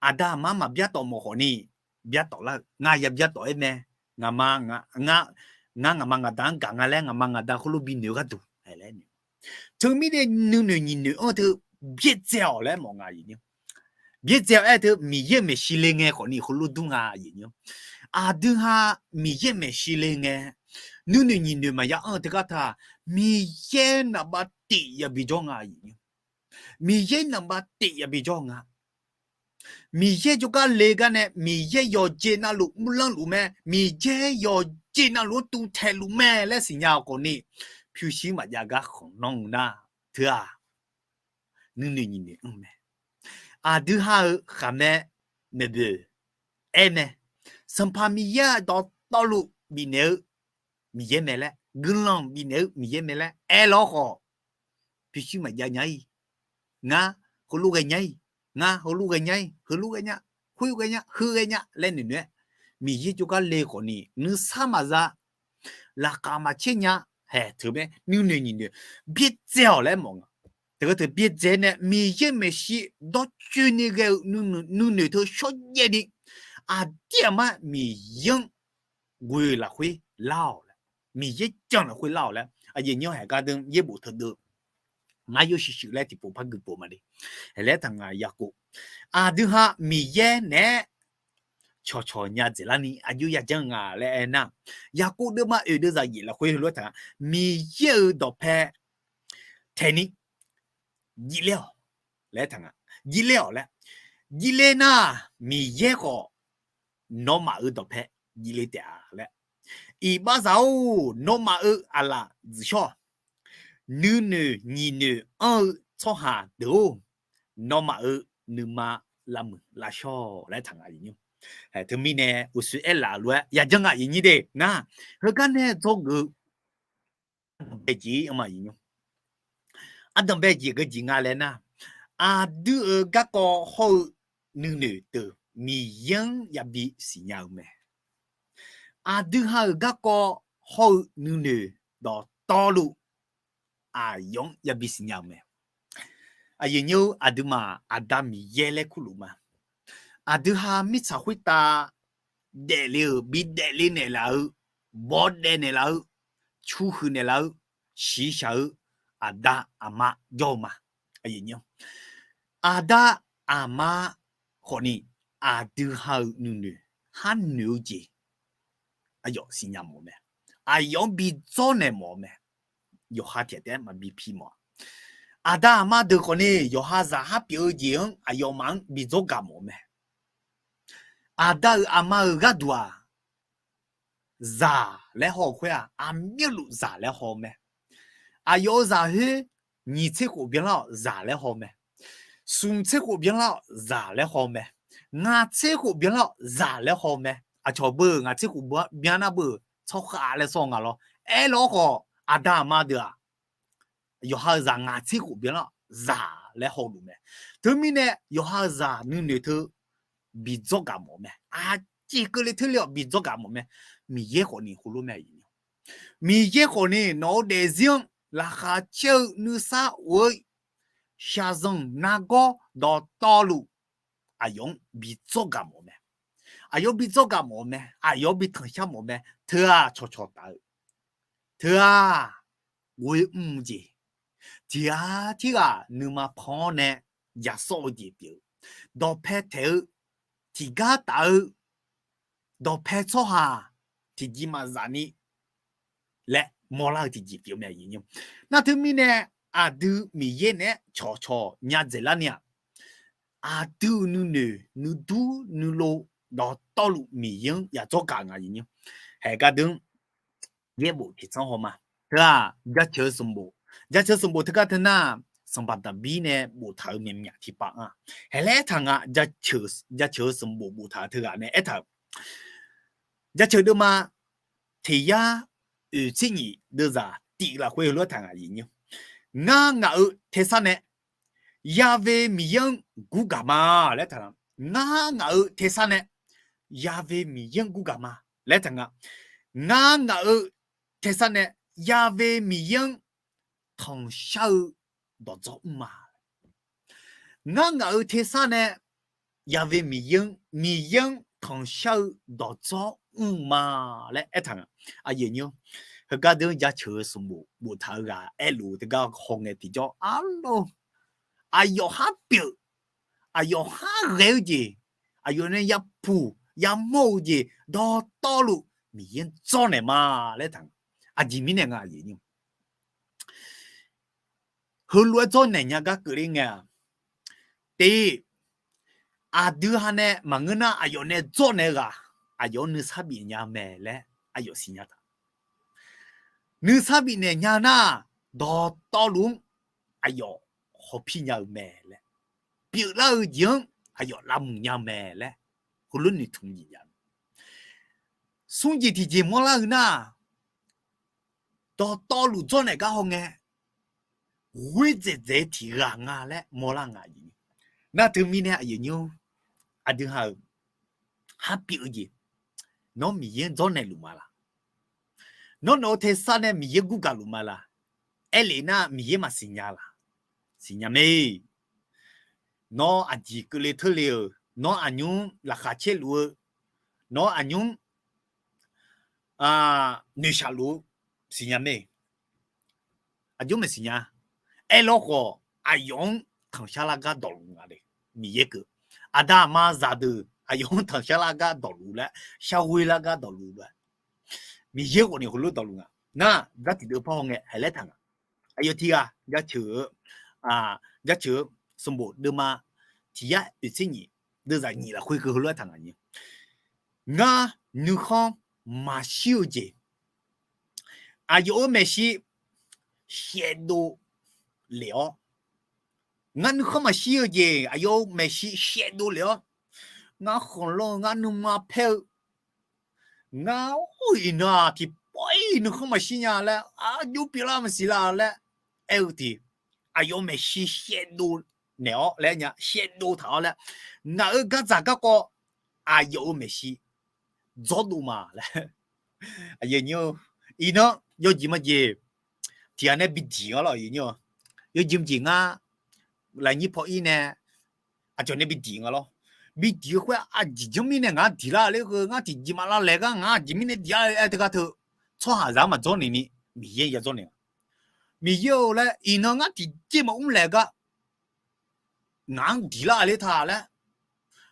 aqda aqma maqbyar tawf mawf khawfni, byar tawf lar-euq. Ngar ya byar tawf-aer mae. Ngaqma, ngar ngaqma ngaqda-anr gaq nga laer ngaqma ngaqda khoerlof binoeq-eu gharduq. Teumirnae nuinoeq nyiqnoeq anr teu byaerdzae-awq laer mawf nga aqyuif nymr. Byaerdzae-awq aer teu Miqyaer maeqshi le ngae khawfni heulof dur nga aqyuif nymr. Aqdui ha Miqyaer maeqshi le ngae, nuinoeq nyiqnoeq maqya anr-eu teugar ta, Miqyaer naqbav tif yabi jawr nga aqyuif nymr. Miqyaer naqbav tif yabi jawr nga. Miqyaer jawrgar le gar nae Miqyaer yawqjeq navluf murlanr luf mae, Miqyaer yawqjeq navluf-anr tuvtaeq luf mae laer siqnya-awq khawfni, pyurshuir maqjav gar khanqlanr-eu nar, teu-aq, nuinoeq nyiqnoeq anr mae. Aqdui ha-euq khaqmae maeqboeq aer mae. Sanqpaq Miqyaer-aq dawqtawvluf bifnaeq-eu Miqyaer mae laer, guiqlanq bifnaeq-eu Miqyaer mae laer aerlawr khawf, pyurshuir maqjav nya-ir. Ngar heulof ghae nya-ir. Ngar heulof ghae nya-ir, heulof ghae nya, khoer ghae nya, heu ghae nya laer noeqnoeq-aer, Miqyaer jawrgar le khawfni nuisar maqza, laqkhaq maqcaer nya. Haeq teu mae nuinoeq nyiqnoeq byaerdzae-awq laer mawf nga. Teu ghae teu byaerdzae nae Miqyaer maeqshi dawrcoeni ghae-eu nuinoeq teu shawrjaev ni, aqdir aqmar Miqyaer-anr ghoe lafkhoer lar-awq laer, Miqyaer janr lafkhoer lar-awq laer aqyuif nymr haeq gar deuq yaerbof teudeuv ngar yawshuif shuif laer tiqpov par gui pov ma de. Haeq laer taq nga Yaqkov, aqdui ha Miqyaer naeq-aer cawqcawq nya dzaeqlar ni aqjox yajanr nga laer aernar, Yaqkov deuvma oeq deuvzaq yaef lafkhoer heulof-aer taq nga, Miqyaer-euq dawqpae taeqni jivler-awq laer taq nga. Jivler-awq laer, jivler nar, Miqyaer khawf nawmaf-euq dawqpae jivle taef-a laer. Iqbaxzaq-or, nawmaf-euq aqlaf dzuifshawr-awq. Nuinoeq nyiqnoeq anr-eu tsawrhaq deuq-or, nawmaf-euq nuima lavmuiq lavshawr laer taq nga aqyuif nymr. Teumirnae uqshoe aerlaf lof-aer yajanr nga aqyuif nymr de nar, heugar nae dzawgeuf-eu ardanqbae jeq-ir anr ma aqyuif nymr. Ardanqbae jeq geujeq nga laer nar, aqdui-euq garkawv hawr-eu nuinoeq deuq Miqyaer-anr yabi siqnya-eu mae. Aqdui ha-euq garkawv hawr-eu nuinoeq dawqtawvluf aqyawf-anr yabi siqnya-eu mae. Aqyuif nymr, aqduimaf Aqda Miqyaer laer kurluf ma. Aqdui ha mirtsaq khoertav daefle-euq, bi daefle naeqlaf-eu, bawdaef naeqlaf-eu, cuhuiq naeqlaf-eu, shiqshaq-eu aqda aqma jawr-eu ma. Aqda aqma khawfni aqdui ha-euq nuinoeq, har noeq-eu jeq aqyawf siqnya mawf-eu mae. Aqyawf-anr bi dzawrnaeq mawf-eu mae. Yawqha tiq ghaq taef-aer maqbi pi mawf-a. Aqda aqma deuq khawfni yawqha zaq har pyeuf-eu jeq-anr aqyawfmaf-anr bi dzawrgaq mawf-eu mae. Aqda-euq aqma-euq gharduq-aq, zaq laer haw-eu khoer-aq, aqmyanluf zaq laer haw-eu mae. Aqyawf-euq zaq khoer, nyiq tser khof byanlar-awq zaq laer haw-eu mae. Smq tser khof byanlar-awq zaq laer haw-eu mae. Ngaq tser khof byanlar-awq zaq laer haw-eu mae. Aqcawq beu ngaq tser khof byanlar beu tsawrkhav laer sawr nga lawr. Aerlawr khawf, aqda aqma deuq-aq, yawqha-euq zaq ngaq tser khof byanlar-awq zaq laer haw-eu luf mae. Teumirnae yawqha-euq zaq nuinoeq teu bi dzawrgaq mawf-eu mae. Aqjeq keuvle teurle-awq bi dzawrgaq mawf-eu mae. Miqyaer khawfni heulof mae. Miqyaer khawfni nawq-eu daefzir-anr laqkhaq caer-eu nuisar of-eu shaqzanq nargawr dawqtawvluf aqyawf-anr bi dzawrgaq mawf-eu mae. Aqyawf bi dzawrgaq mawf-eu mae. Aqyawf bi tanqshar mawf-eu mae. Teu-aq cawqcawq taf-eu, teu-aq ghoe mr-eu jeq, tiq ghaq tirghaq nuima pan-awr nae yasawr-eu jeq pyeuf-eu, dawqpae taeq-eu, tiqgar taf-eu, dawqpae tsawrhaq tiqjeq maqzaf ni laer mawrlar-eu tiqjeq pyeuf-eu mae. Nar teumirnae aqdui Miqyaer naeq-aer cawqcawq nya dzaeqlar ni-aq, aqdui-euq nuinoeq nuidur nuilov dawqtawvluf Miqyaer-anr yadzawr gaq nga. Haeq gardeuv-anr yaerbof tiqtsanr haw ma. Teu-aq, jaceuq-eu sanqbof, jaceuq-eu sanqbof teugar teu nar, sanqpaq Daqbir nae boftaq-euq myaqmyaq tiqpav-a. Haeq laer aertaq nga, jaceuq-eu sanqbof boftaq-eu teughaq nae aertaq-euq, jaceuq deuvma Teqyar oeqtser nyif deuvzaq tif lafkhoer heulof-aer taq nga, aqyuif aqnyir. Ngar ngaq-euq tersar nae Ya've Miqyaer-anr gurgaq ma laer taq nga. Ngar ngaq-euq tersar nae Ya've Miqyaer-anr gurgaq ma laer taq nga. Ngar ngaq-euq tersar nae Ya've Miqyaer-anr tanqshar-eu dawqdzawr mr ma. Ngar ngaq-euq tersar nae Ya've Miqyaer-anr, Miqyaer-anr tanqshar-eu dawqdzawr mr ma laer aertaq nga. Aqyuif aqnyir, heugar deuq-anr jaceuq-eu sanqbof boftaq-eu ghaq aerluf-eu teugar hawngae tiqjawr arlawr, aqyawf har pyeuf, aqyawf har ghae-eu jeq, aqyawf nae yapuq yamawr-eu jeq dawqtawvluf Miqyaer-anr dzawrnaeq ma laer taq nga. Aqjeq mirnae nga, aqyuif aqnyir, heulof-aer dzawrnaeq nya gar keuvle ngae-aq, tiq, aqdui ha nae maqngeur nar aqyawf nae dzawrnaeq-eu ghaq aqyawf-anr nuisar bif nya mae laer aqyawf siqnya taq. Nuisar bifnaeq nya nar, dawqtawvluf-anr aqyawf hawpir nya-eu mae laer, pyeuflar-eu jeq-anr aqyawf lavmuiq nya mae laer, heulof noeqtmq jeq nya. Smr jeq tiqjeq mawrlar-eu nar, dawqtawvluf dzawrnaeq gar hawngae, ghoer dzaeqdzaeq-eu tiq ghaq nga laer mawrlar nga. Nar teumirnae aqyuif aqnyir, aqdui ha-euq har pyeuf-eu jeq, nawr Miqyaer-anr dzawrnaeq luf ma laq? Nawr nawq-eu tersar nae Miqyaer gurgaq luf ma laq? Aerlef nar Miqyaer maqsiqnya laq? Siqnya mae. Nawr aqjeq keuvle teurle-euq, nawr aqnymr laqkhaq caerluf-eu, nawr aqnymr noeqshaq luf-eu siqnya mae. Aqjox maqsiqnya. Aerlawr khawf, aqyawf-anr tanqshar lar gar dawqluf nga le. Miqyaer keuv, aqda aqma zaqdeuq aqyawf-anr tanqshar lar gar dawqluf laer, sharghoe lar gar dawqluf laer, Miqyaer ghawqni heulof dawqluf nga. Nar gar tiqdeuv par hawngae haelaer taq nga. Aqyawf tiq ghaq jaceuq-eu, jaceuq-eu sanqbof deuvma tiq yar oeqtser nyif deuvzaq nyif lafkhoer keuv heulof-aer taq nga nyi. Ngar nuikhanr maqshir-eu jeq, aqyawf-euq maeqshi shaevdov lef-awr, ngar nuikhanr maqshir-eu jeq aqyawf-euq maeqshi shaevdov lef-awr, ngar khanqlanr-eu, ngar nuima paer-eu, ngar iqnan-aq tiqpawf-ir nuikhanr maqshir nya laer, aqjox pyeuflar maqsiq la laer aer-eu tiq, aqyawf maeqshi shaevdov naeq-awr laer nya, shaevdov taq-awr laer, ngaq-euq gardzaq garkawv aqyawf-euq maeqshi dzawrdov ma laer. Aqyuif aqnyir-eu, iqnan yawjeq majeq tiq ghaq nae bidiq nga lawr, aqyuif aqnyir-eu, yawjeq majeq ngar lafnyir paw-ir nae aqcawq nae bidiq nga lawr. Bidiq-eu khoer aqjeq janr mirnae ngaq-anr diq lar ler heu, ngar tiqjeq maqlav laeq gar ngaq-anr aqjeq mirnae diq lar aer teugar teu, tsawrhaqzaq-anr maqdzawrnaeq ni Miqyaer ya dzawrnaeq-a. Miqyaer-eu laer iqnan ngar tiqjeq maqmr laeq gar ngaq-anr diq lar ler ta laer,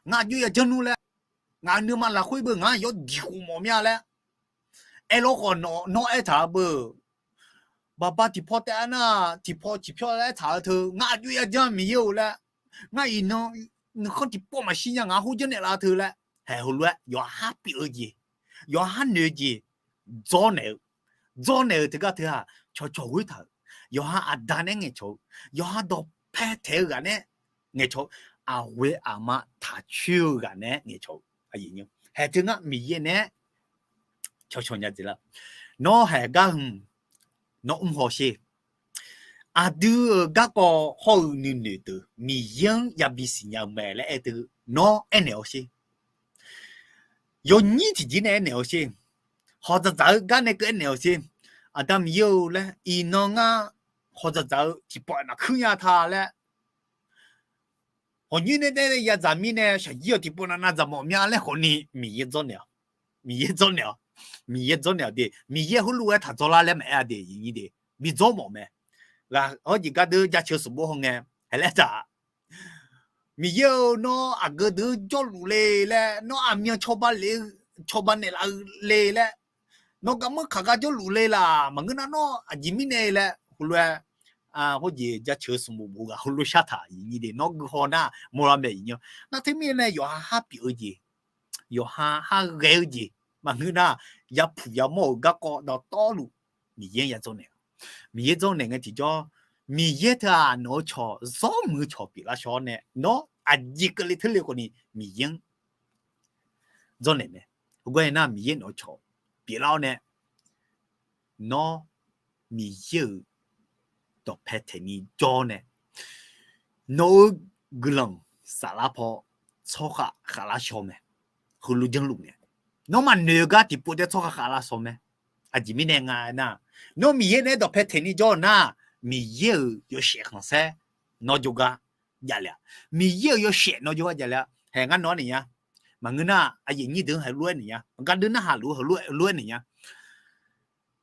ngar aqjox ya janr nmr laer, ngaq nuima lafkhoer beu ngaq-anr yawdiq khof mawf mya laer, aerlawr khawf nawr aertaq-eu beu, baqba tiqpaw taef-aer nar tiqpaw ciqpyawr laer aertaq-eu teu, ngar aqjox ya janr Miqyaer-eu laer, ngar iqnan nuikhanr tiqpawf maqshir nya ngaq-anr khoer janrnaeq laf teu laer, haeq heulof-aer yawqha pyeuf-eu jeq, yawqha noeq-eu jeq dzawrnaeq-eu, dzawrnaeq-eu teugar teu-aq, cawqcawq ghoer taq-euq, yawqha aqda nae ngaeqcawq-eu, yawqha dawqpae taeq-eu ghaq nae ngaeqcawq-eu, aqghoe aqma taqcoer-eu ghaq nae ngaeqcawq-eu, haeq teu ngar Miqyaer nae cawqcawq nya dzeq lar. Nawr haeq gar hmq, nawr mr haw sher. Aqdui-euq garkawv hawr-eu nuinoeq deuq Miqyaer-anr yabi siqnya-eu mae laer aer teu, nawr aernaeq-awr sher. Yawnyir tiqjeq nae aernaeq-awr sher. Hawqdzaqdzaq-eu gar nae keuv aernaeq-awr sher. Aqda Miqyaer-eu laer, iqnan ngar hawqdzaqdzaq-eu tiqpawf maqkuir nya ta laer, hawqnyoer nae daer yadzaq mirnae shaqjir-awq tiqpov navnav dzaqmawf mya laer khawfni Miqyaer dzawrnaeq-awq. Miqyaer dzawrnaeq-awq. Miqyaer dzawrnaeq-awq de. Miqyaer heulof-aer taq dzawrlar laer maqaer-a de, iqnyir de. Bidzawr mawf mae. Ghaq hawrjeq gar deuq jaceuq sanqbof hawngae haeq laer taq Miqyaer-eu, nawr aqgeu deuq-anr jawrluf le laer, nawr aqmyan cawba le, cawba naeqlaf-eu le laer, nawr garmanr kaq gar jawrluf le laq, maqngeur nar nawr aqjeq mirnae laer heulof-aer, hawrjeq jaceuq sanqbof bof ghaq heulof shar taq iqnyir de, nawr gui haw nar mawrlar mae iqnyir. Nar teumirnae nae yawqha har pyeuf-eu jeq, yawqha har ghae-eu jeq, maqngeur nar yapuq yamawr-euq garkawv dawqtawvluf Miqyaer ya dzawrnaeq. Miqyaer dzawrnaeq ngae tiqjawr, Miqyaer teu-aq nawq-eu cawq zawr muiq-eu cawq pyeuflar shawr-awr nae, nawr aqjeq keuvle teurle khawfni Miqyaer-anr dzawrnaeq mae. Heugar aernar Miqyaer nawq-eu cawq pyeuflar-awr nae Nawr Miqyaer-euq dawqpae taeqni jawr nae, nawq-eu guiqlanq saflar paw tsawrhaq khavlar shaw mae. Heulof janrluf nae, nawr maqnoeq-eu gar tiqpov tae tsawrhaq khavlar shaw mae. Aqjeq mirnae nga aernar, nawr Miqyaer naeq-aer dawqpae taeqni jawr-eu nar, Miqyaer-euq yawshaef khanqsaer nawr jawrgar javle-a. Miqyaer-euq yawshaef nawr jawrgar javle-a. Hae ngar nawq-anr naeq nya. Maqngeur nar, aqyuif aqnyir deuq-anr heulof-aer naeq nya. Gardeur narhaq luf-eu heulof-aer naeq nya.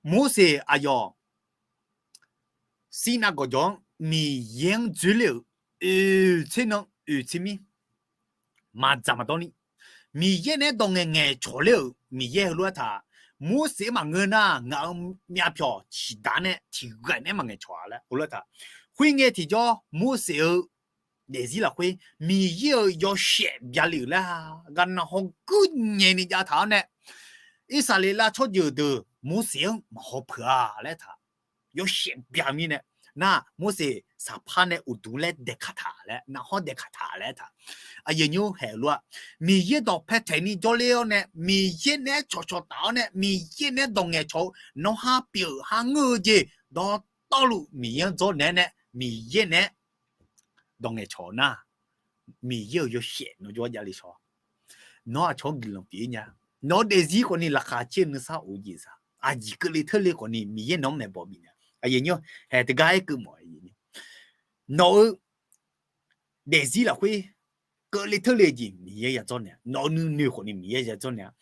Morseq aqyawf Sirnav gawqjawq-anr Miqyaer-anr dzoerler-euq oeq tser nan oeq tser mir maqdzaq maqdawr ni, Miqyaer naeq-aer dawq ngaeq ngaeqcawq ler-euq Miqyaer heulof-aer taq, Morseq-anr maqngeur nar ngaq-euq myavpyawq ciqdaq nae tiqghaq nae maqngaeqcawq-a laer heulof-aer taq. Khoerngae tiqjawr Morseq-eu daefzir lafkhoer Miqyaer-euq yawshaef byale-euq laer, ghaqnaq hawguir nyaeq ni jav taq-awr nae, Irsaqleqlav tsawrjeuq deuq Morseq-anr maqhaw peuq-a laer taq. Yawshaef bya mirnae, nar Morseq saqpar nae uqduq laer daeqkaq taq laer, navhawr daeqkaq taq laer taq. Aqyuif aqnyir haeq-eu lof-aer, Miqyaer dawqpae taeqni jawrler-awr nae, Miqyaer naeq-aer cawqcawq taf-awr nae, Miqyaer naeq-aer dawq ngaeqcawq-eu nawr har pyeuf-euq har ngeur-eu jeq dawqtawvluf Miqyaer-anr dzawrnaeq-aer nae, Miqyaer naeq-aer dawq ngaeqcawq-eu nar, Miqyaer-euq yawshaef nawr jawr-aer javle shaw. Nawr aqcawq-anr guiqlanq pyeuf-ir nya. Nawq-eu daefzir khawfni laqkhaq caer-eu nuisar of-eu jeq za. Aqjeq keuvle teurle khawfni Miqyaer nawq-anr maeqbawq bifnaeq. Aqyuif aqnyir haeq teugar aerkeuv mawf-a. Nawq-eu daefzir lafkhoer keuvle teurle jeq Miqyaer yadzawr naeq-a. Nawq-eu nuinoeq khawfni Miqyaer yadzawr naeq-a.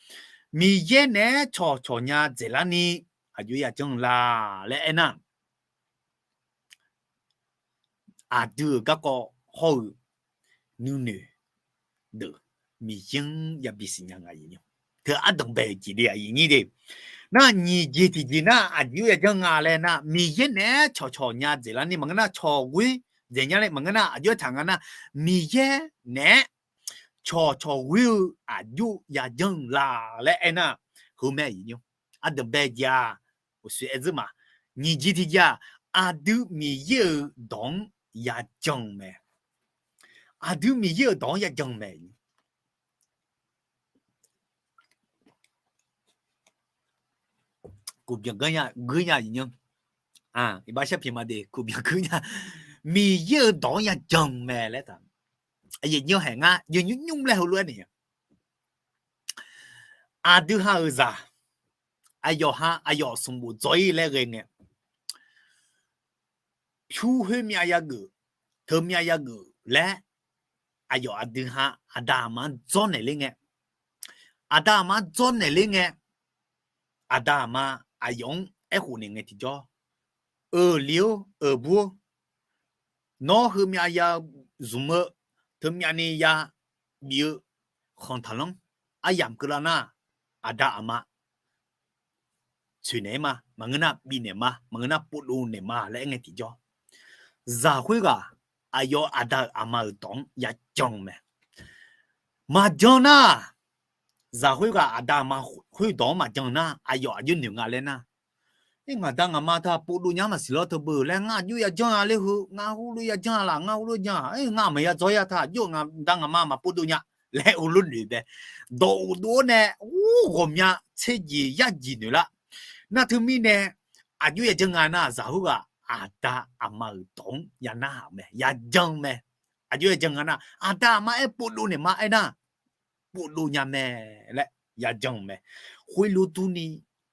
Miqyaer naeq-aer cawqcawq nya dzaeqlarni aqjox yajanr la laer aernar, aqdui-euq garkawv hawr-eu nuinoeq deuq Miqyaer-anr yabi siqnya nga. Teu ardanq bae-eu jeq de aqyuif aqnyir de. Nar nyiq jeq tiqjeq nar aqjox yajanr nga laer nar, Miqyaer naeq-aer cawqcawq nya dzaeqlarni maqngeur nar, cawqghoer dzaeqnya laer maqngeur nar, aqjox-aer taq nga nar, Miqyaer naeq-aer cawqcawq ghoer-eu aqjox yajanr la laer aernar, heu mae aqyuif aqnyir. Ardanq bae jeq-aq, uqshoe aer dzeur ma. Nyiq jeq tiqjeq-aq, aqdui Miqyaer-euq dawq-anr yajan-eu mae. Aqdui Miqyaer-euq dawq-anr yajan-eu mae. Kuqbyan geur nya, iqbax sharpiq ma de, kuqbyan geur nya. Miqyaer-euq dawq-anr yajan-eu mae laer taq. Aqyuif aqnyir haeq ngar yawqnymr nymr laer heulof-aer naeq-a. Aqdui ha-euq zaq, aqyawf ha aqyawf sanqbof dzawr-ir laer ghae ngae, pyur khoermyav yageuf, teumyav yageuf laer, aqyawf aqdui ha aqda aqma-anr dzawrnaeq ler ngae, aqda aqma-anr dzawrnaeq ler ngae, aqda aqma aqyawf-anr aerkhof naeq ngae tiqjawr, Euqli-or, euqbur-or, nawr heumyav ya zmq-eu, teumyavni ya bif-eu khanq taqlanr, aryamq keuvlar nar, aqda aqma tsoeqnaeq-aer ma, maqngeur nar bifnaeq ma, maqngeur nar povdov naeq ma laer aer ngae tiqjawr, zaq khoerghaq aqyawf aqda-euq aqma-euq dawq-anr yajan-eu mae. Maqjan nar, zaq khoerghaq aqda aqma khoerdawq-anr maqjan nar, aqyawf aqjox noeq nga laer nar, Ngaqda ngaqma taq povdov nya maqsiq lawr teu beu laer ngar aqjox yajan-a ler heu, ngar heulof yajan-a laf, ngar heulof jan-a, ngar maqya dzawr ya taq aqjox ngaqda ngaqma maqpovdov nya laer heulof noeq bae. Dawq uqdov-awr nae ur ghawqmya tserjeq yarjeq noeq lar. Nar teumirnae aqjox yajan nga nar, zaq khoerghaq aqda aqma-euq dawq-anr ya narhaq-eu mae, yajan-eu mae. Aqjox yajan nga nar, aqda aqma aer povdov naeq ma aernar, povdov nya mae laer yajan-eu mae. Khoerlof durni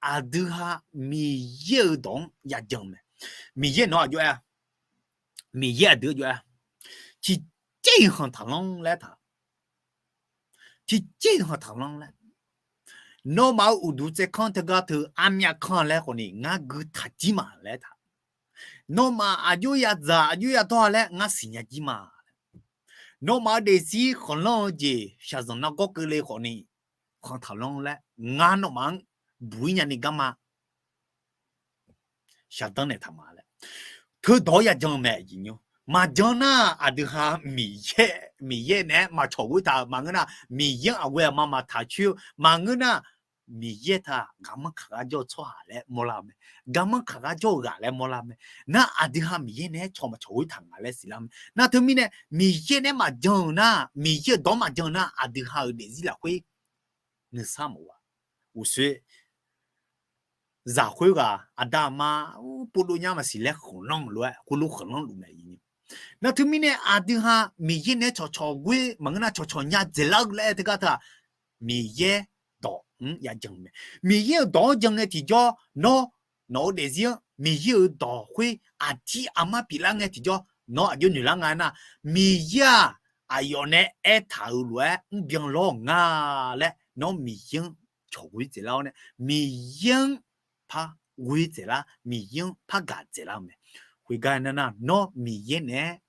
aqdui ha Miqyaer-euq dawq-anr yajan-eu mae. Miqyaer nawq aqjox-aer-a, Miqyaer aqdui-anr jov-aer-a, tiqcaer-iq khanq taqlanr laer taq, tiqcaer-iq khanq taqlanr laer, nawmaf-euq uqduq tsaevkanr teugar teu armyav kanr laer khawfni ngar gui taq jir ma laer taq, nawmaf aqjox yadzaq aqjox yadawr-a laer ngar siqnya jir ma. Nawmaf-euq daefzir khanqlanr-eu jeq shaqzanq nargawr keuvle khawfni khanq taqlanr laer ngar nawmaf-anr buq-ir nyani garma shaqdanr naeq taq ma laer, teudawq-anr yajan-eu mae. Maqjan nar aqdui ha Miqyaer, Miqyaer naeq-aer maqcawq ghoer taq-euq maqngeur nar, Miqyaer-anr aqghoe aqma maqtaq coer-eu maqngeur nar, Miqyaer taq garmanr kaq gar jawr-eu tsawrhaq laer mawrlar-eu mae. Garmanr kaq gar jawr-eu ghaq laer mawrlar-eu mae. Nar aqdui ha Miqyaer naeq-aer cawq maqcawq ghoer taq nga laer siqlar-eu mae. Nar teumirnae Miqyaer naeq-aer maqjan-euq nar, Miqyaer-euq dawq-anr maqjan-eu nar, aqdui ha-euq daefzir lafkhoer nuisar mawf-a. Uqshoe zaq khoerghaq aqda aqma ur povdov nya maqsiq laer khanqlanr-euq lof-aer khoerlof khanqlanr luf mae. Nar teumirnae aqdui ha Miqyaer naeq-aer cawqcawq ghoer maqngeur nar cawqcawq nya dzaeqlar-eu laer teugar teu-aq, Miqyaer dawq-anr ya jan mae. Miqyaer-euq dawq-anr jan ngae tiqjawr nawr, nawq-eu daefzir-anr Miqyaer-euq dawq khoer aqdir aqmar pyeuflar ngae tiqjawr nawr aqjox noeqlar nga aernar, Miqyaer-aq aqyawf nae aertaq-euq lof-aer mrbyan lawr-euq nga laer nawr Miqyaer-anr cawqghoer dzaeqlar-awr nae Miqyaer-anr par ghoer dzaeqlar, Miqyaer-anr par gaq dzaeqlar-eu mae. Khoergar nar nar nawr Miqyaer naeq-aer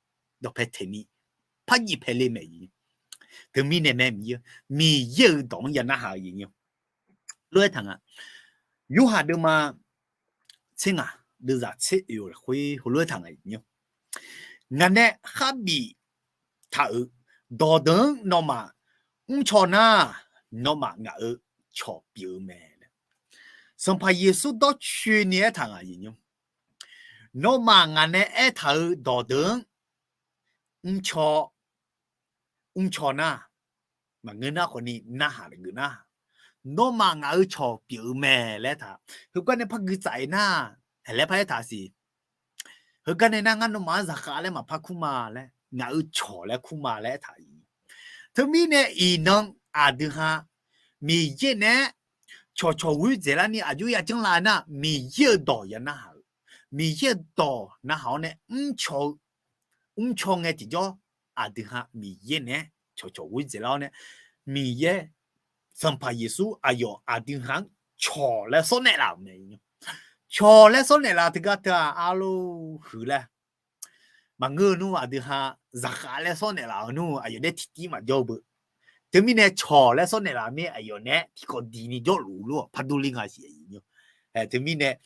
dawqpae taeqni par jif pae le mae. Teumirnae mae Miqyaer, Miqyaer-euq dawq-anr ya narhaq-eu lof-aer taq nga. Yorhaq deuvma tser ngaq deuvzaq tser oeq lafkhoer heulof-aer taq nga. Ngaq nae kharbif taq-euq dawqdeuq-anr nawmaf mrcaw nar, nawmaf ngaq-euq cawq pyeuf-eu mae. Sanqpaq Yeqsur dawrcoeni aertaq nga. Nawmaf ngaq nae aertaq-euq dawqdeuq-anr mrcaw, mrcaw nar, maqngeur nar khawfni narhaq geuf nar, nawmaf ngaq-euq cawq pyeuf-eu mae laer taq. Heugar nae par gui tsaf-ir nar, laer par aertaq siq. Heugar nae nar ngar nawmaf-anr zaqkhav laer maqpar kur ma laer, ngaq-euq cawq laer kur ma laer aertaq-ir. Teumirnae iqnan aqdui ha Miqyaer nae-aer cawqcawq ghoer dzaeqlar ni aqjox ya janrlaf nar, Miqyaer-euq dawq ya narhaq-euq, Miqyaer-euq dawq narhaq-awr nae mrcaw-eu, mrcaw ngae tiqjawr aqdui ha Miqyaer nae-aer cawqcawq ghoer dzaeqlar-awr nae, Miqyaer Sanqpaq Yeqsur aqyawf aqdui ha-anr cawq laer sawr naeqlaf-euq mae. Cawq laer sawr naeqlaf teugar teu-aq arlor huiq laer maqngeur-eu nmr aqdui ha zaqkhav laer sawr naeqlaf-eu nmr aqyawf nae tiqtiv maqjawr-eu beu. Teumirnae cawq laer sawr naeqlaf mir aqyawf nae tiqkawv diqni jawrluf lof-aer par durler nga siq. Teumirnae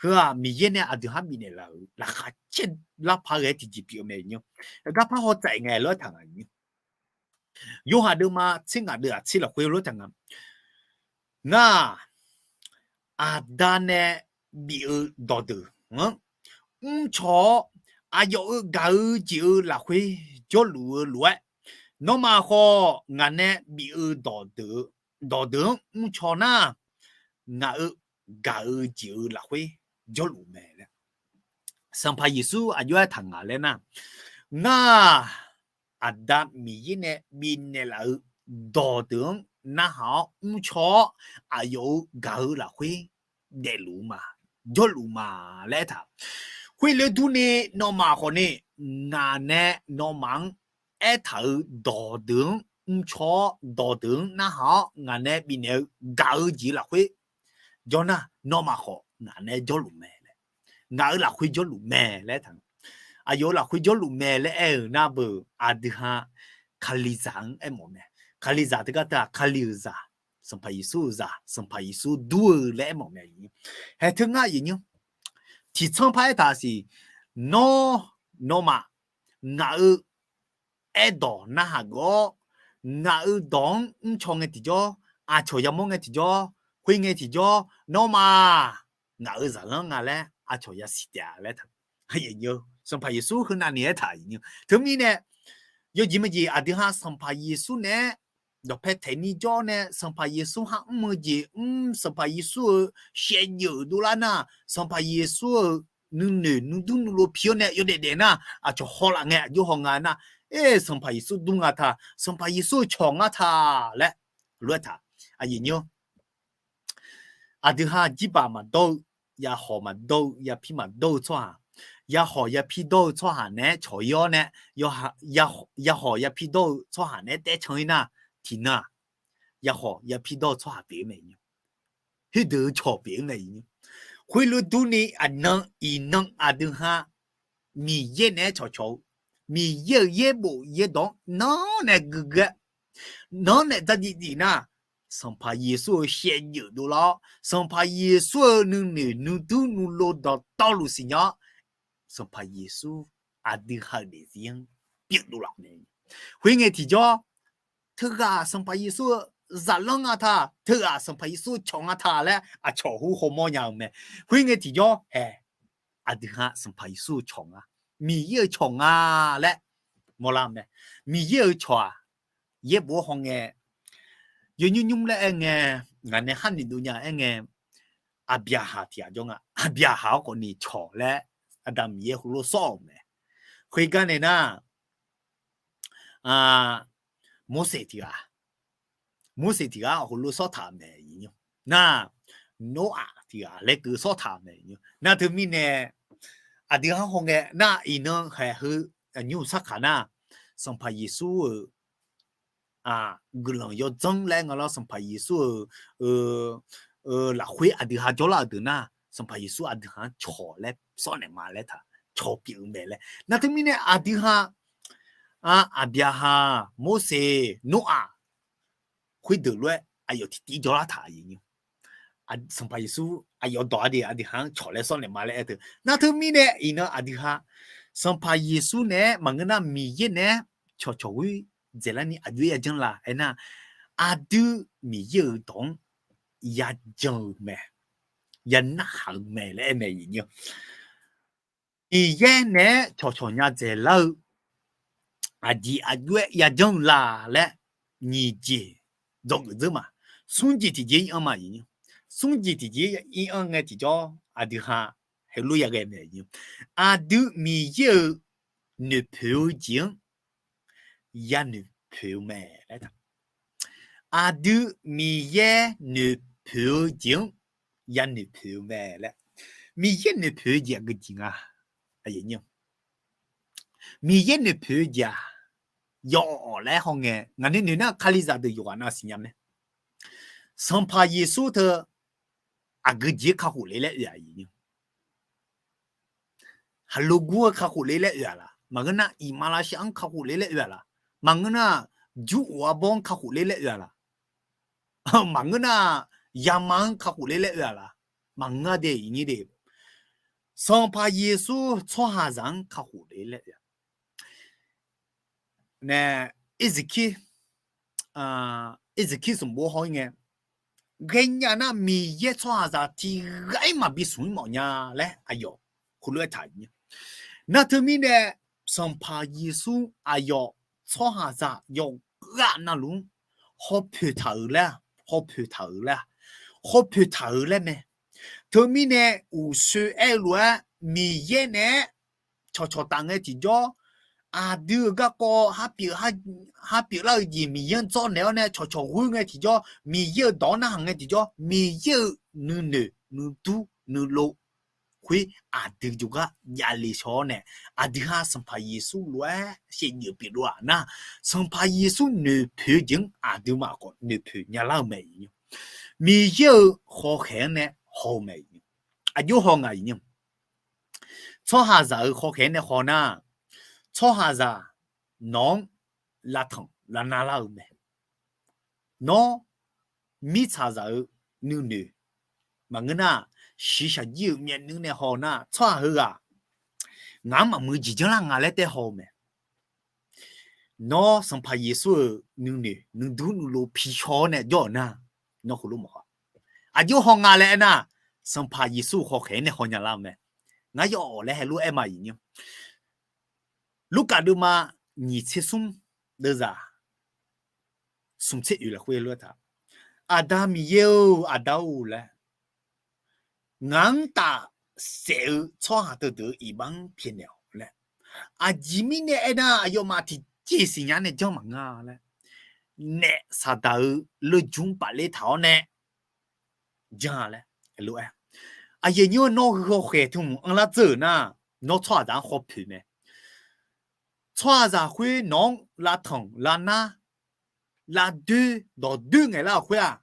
heu-aq Miqyaer nae aqdui ha bifnaeq laf-euq laqkhaq caer lar paq ghae tiqjeq pyeuf-eu mae. Garpar haw tsaef ngae lof-aer taq nga. Yorhaq deuvma tser ngaq deuvzaq tser lafkhoer lof-aer taq nga. Ngar-aq, Aqda nae bif-eu dawqdeuq-anr mrcaw-awr, aqyawf-euq gaq-eu jeq-euq lafkhoer jawrluf-eu lof-aer, nawmaf khawf ngaq nae bif-eu dawqdeuq-eu, dawqdeuq-anr mrcaw nar, ngaq-euq gaq-eu jeq-euq lafkhoer jawrluf mae laer Sanqpaq Yeqsur aqjox-aer taq ngaq laer nar, ngar-aq, Aqda Miqyaer nae bifnaeq laf-eu dawqdeuq-anr narhaq-awr mrcaw-awr, aqyawf-euq gaq-eu lafkhoer daefluf-eu ma, jawrluf ma laer aertaq. Khoerlof-aer durni nawmaf khawfni ngaq nae nawmaf-anr aertaq-euq dawqdeuq-anr mrcaw-awr, dawqdeuq-anr narhaq-awr ngaq nae bifnaeq-eu gaq-eu jeq lafkhoer jawr nar, nawmaf khawf ngaq nae jawrluf mae laer, ngaq-euq lafkhoer jawrluf mae laer aertaq. Aqyawf-euq lafkhoer jawrluf mae laer aer-euq nar beu, aqdui ha Kalizaq-anr aermawf mae. Kalizaq teugar teu-aq Kali-euq zaq, Sanqpaq Yeqsur-euq zaq, Sanqpaq Yeqsur dur-eu laer aermawf mae. Haeq teu ngar aqyuif nymr tiqtsanr par aertaq siq. Nawr, nawmaf ngaq-euq aerdawq narhaq geuf-awr, ngaq-euq dawq-anr mrcaw ngae tiqjawr, aqcawq yamawr ngae tiqjawr, khoerngae tiqjawr, nawmaf ngaq-euq zaqlanr nga laer aqcawq yasiq taef-a laer taq. Sanqpaq Yeqsur heunav ni aertaq. Teumirnae yawjeq majeq aqdui ha Sanqpaq Yeqsur nae-aer dawqpae taeqni jawr nae Sanqpaq Yeqsur ha mr-eu jeq mr, Sanqpaq Yeqsur-euq shaevdzeuf dovlar nar, Sanqpaq Yeqsur-euq nuinoeq nuidur nuilov pi-awr nae yawdaef daef nar, aqcawq hawlaf ngae aqjox haw nga nar, e, Sanqpaq Yeqsur dur nga ta, Sanqpaq Yeqsur-eu cawq nga ta laer lof-aer taq. Aqyuif nymr aqdui ha jirbaq maqdawr-eu, yahawq maqdawr-eu, yapir maqdawr-eu tsawrhaq, yahawq yapir dawr-eu tsawrhaq naeq-aer cawq-ir-awr nae, yahawq yapir dawr-eu tsawrhaq naeq-aer taef can-ir nar, tiqnan-aq, yahawq yapir dawr-eu tsawrhaq pyeuf-eu mae. Khoerdeuq-eu cawq pyeuf-eu mae. Khoerlof-aer durni aqnan iqnan aqdui ha Miqyaer naeq-aer cawqcawq-eu, Miqyaer-euq yaerbof yaerdawq-anr nanr nae guiqguiq-aer, nanr nae dzardziv dziv nar, Sanqpaq Yeqsur-euq shaevdzeuf dovlar-awr, Sanqpaq Yeqsur-euq nuinoeq nuidur nuilov dawqtawvluf siqnya-awr, Sanqpaq Yeqsur aqdui ha-euq daefzir-anr pyeuf dovlaf mae. Khoerngae tiqjawr, teughaq Sanqpaq Yeqsur-eu zaqlanr nga ta, teughaq Sanqpaq Yeqsur-eu cawq nga ta laer aqcawq hawmawr nya-eu mae. Khoerngae tiqjawr hae, aqdui ha Sanqpaq Yeqsur-eu cawq nga, Miqyaer-euq cawq nga laer mawrlar-eu mae. Miqyaer-euq cawq-aq, yaerbof-anr hawngae, yawnymr nymr laer aerngae, ngaq nae khar noeqdov nya aerngae, Aqbyaqhaq tiq ghaq jawr nga. Aqbyaqhaq-anr khawf ni cawq laer Aqda Miqyaer heulof sawr-euq mae. Khoergar nae nar, Morseq tiq ghaq, Morseq tiq ghaq heulof sawr taq-euq mae. Nar, Noraq tiq ghaq laer keuv sawr taq-euq mae. Nar teumirnae aqdui-anr hawngae nar, iqnan khaeq heu nymr sarkaq nar, Sanqpaq Yeqsur-euq guiqlanq yawdzanr laer nga lawr, Sanqpaq Yeqsur-euq lafkhoer aqdui ha jawrlar-euq deuq nar, Sanqpaq Yeqsur aqdui ha-anr cawq laer sawr naeq ma laer taq, cawq pyeuf-eu mae laer. Nar teumirnae aqdui ha, Aqbyaqhaq, Morseq, Noraq khoerdeuq lof-aer aqyawf tiqtiv jawrlar taq-euq mae. Sanqpaq Yeqsur aqyawf dawq-a de aqdui ha-anr cawq laer sawr naeq ma laer aer teu. Nar teumirnae iqnan aqdui ha, Sanqpaq Yeqsur naeq-aer maqngeur nar Miqyaer naeq-aer cawqcawq ghoer dzaeqlar ni aqjox-aer yajanr la aernar, aqdui Miqyaer-euq dawq-anr yajan-eu mae, yanarhaq-eu mae laer aer mae. Miqyaer naeq-aer cawqcawq nya dzaeqlar-eu aqjeq aqjox-aer yajanr-eu la laer nyiq jeq dzawgeuf dzeur ma. Smr jeq tiqjeq ir-anr ma. Smr jeq tiqjeq ir-anr ngae tiqjawr aqdui ha heulof yaghae mae. Aqdui Miqyaer-euq noeqpoeq-eu jeq-anr yanoeq poeq-eu mae laer taq. Aqdui Miqyaer noeqpoeq-eu jeq-anr yanoeq poeq-eu mae laer. Miqyaer noeqpoeq-eu jeq aqgeu jeq nga. Miqyaer noeqpoeq-eu jeq-aq, yawawf laer hawngae ngaq nae noeq nar Kalizaq deuq yawqghaq nav siqnya mae. Sanqpaq Yeqsur teu aqgeu jeq-anr kakhof le laer oe-aq, khaqlo gur-anr kakhof le laer oe-aq laq? Maqngeur nar iqmalavshav-anr kakhof le laer oe-aq laq? Maqngeur nar jur of arbawr-anr kakhof le laer oe-aq laq? Maqngeur nar yama-anr kakhof le laer oe-aq laq? Maqngeur de iqnyir de. Sanqpaq Yeqsur tsawrhaqzaq-anr kakhof le laer oe-aq. Nae, Ezeqkir, Ezeqkir smq bof haw-ir ngae, ghaenya nar Miqyaer tsawrhaqzaq tiq ghaq-ir maqbi smq-ir mawf nya laer aqyawf heulof-aer taq-ir. Nar teumirnae Sanqpaq Yeqsur aqyawf tsawrhaqzaq yawqghaq navluf-anr hawpoeq taq-euq laer, hawpoeq taq-euq laer, hawpoeq taq-euq laer mae. Teumirnae uqshoe aer-eu lof-aer Miqyaer naeq-aer cawqcawq taf ngae tiqjawr, aqdui-euq garkawv har pyeuflar-eu jeq Miqyaer-anr dzawrnaeq-awr nae cawqcawq ghoer ngae tiqjawr, Miqyaer-euq dawq-anr narhaq ngae tiqjawr, Miqyaer-euq nuinoeq nuidur nuilov khoer aqdui jawrgar javle shaw-awr nae, aqdui ha Sanqpaq Yeqsur lof-aer shaevdzeuf pyeufdov-aq nar, Sanqpaq Yeqsur noeqpoeq-eu jeq-anr aqduimaf khawf noeqpoeq nyalar-eu mae. Miqyaer-euq hawkhaeq-anr nae haw-eu mae. Aqjox haw ngaq-iq nya. Tsawrhaqzaq-euq hawkhaeq-anr nae haw nar, tsawrhaqzaq nawq-anr lavtanq lavnar lar-eu mae. Nawr mirtsaqzaq-euq nuinoeq maqngeur nar, shiqshaq jir-euq myavnuiv nae haw nar, tsawrhaq heughaq ngaq-anr maqmuiq jeq janrlar nga laer tae haw-eu mae. Nawr Sanqpaq Yeqsur-euq nuinoeq nuidur nuilov pi shaw-awr nae jawr-euq nar, nawr heulof mawf-a. Aqjox haw nga laer aernar, Sanqpaq Yeqsur-euq hawkhaeq-anr nae haw nyalar-eu mae. Ngar yawf-awq laer heulof-aer ma-iq nya. Lurkaf deuvma nyiq tser smr deuvzaq smq tser oeq lafkhoer lof-aer taq, Aqda Miqyaer-or, Aqda-or laer, ngaq-anr tafsaef-eu tsawrhaq teudeuq-eu iqbax-anr pyaeqnaeq-awq laer. Aqjeq mirnae aernar, aqyawfmaf tiqjeq siqnya nae janr maqnga laer, naef saqdaq-eu leurjmr pafler taq-awr nae janr-a laer lof-aer. Aqyuif aqnyir-anr nawr heu hawkhaeq tmq anrlar dzeur-euq nar, nawr tsawrhaqzaq-anr hawpoeq mae. Tsawrhaqzaq khoer nawq-anr lavtanq lavnar lavdoer dawqdoer ngaeqlar-euq khoer-aq,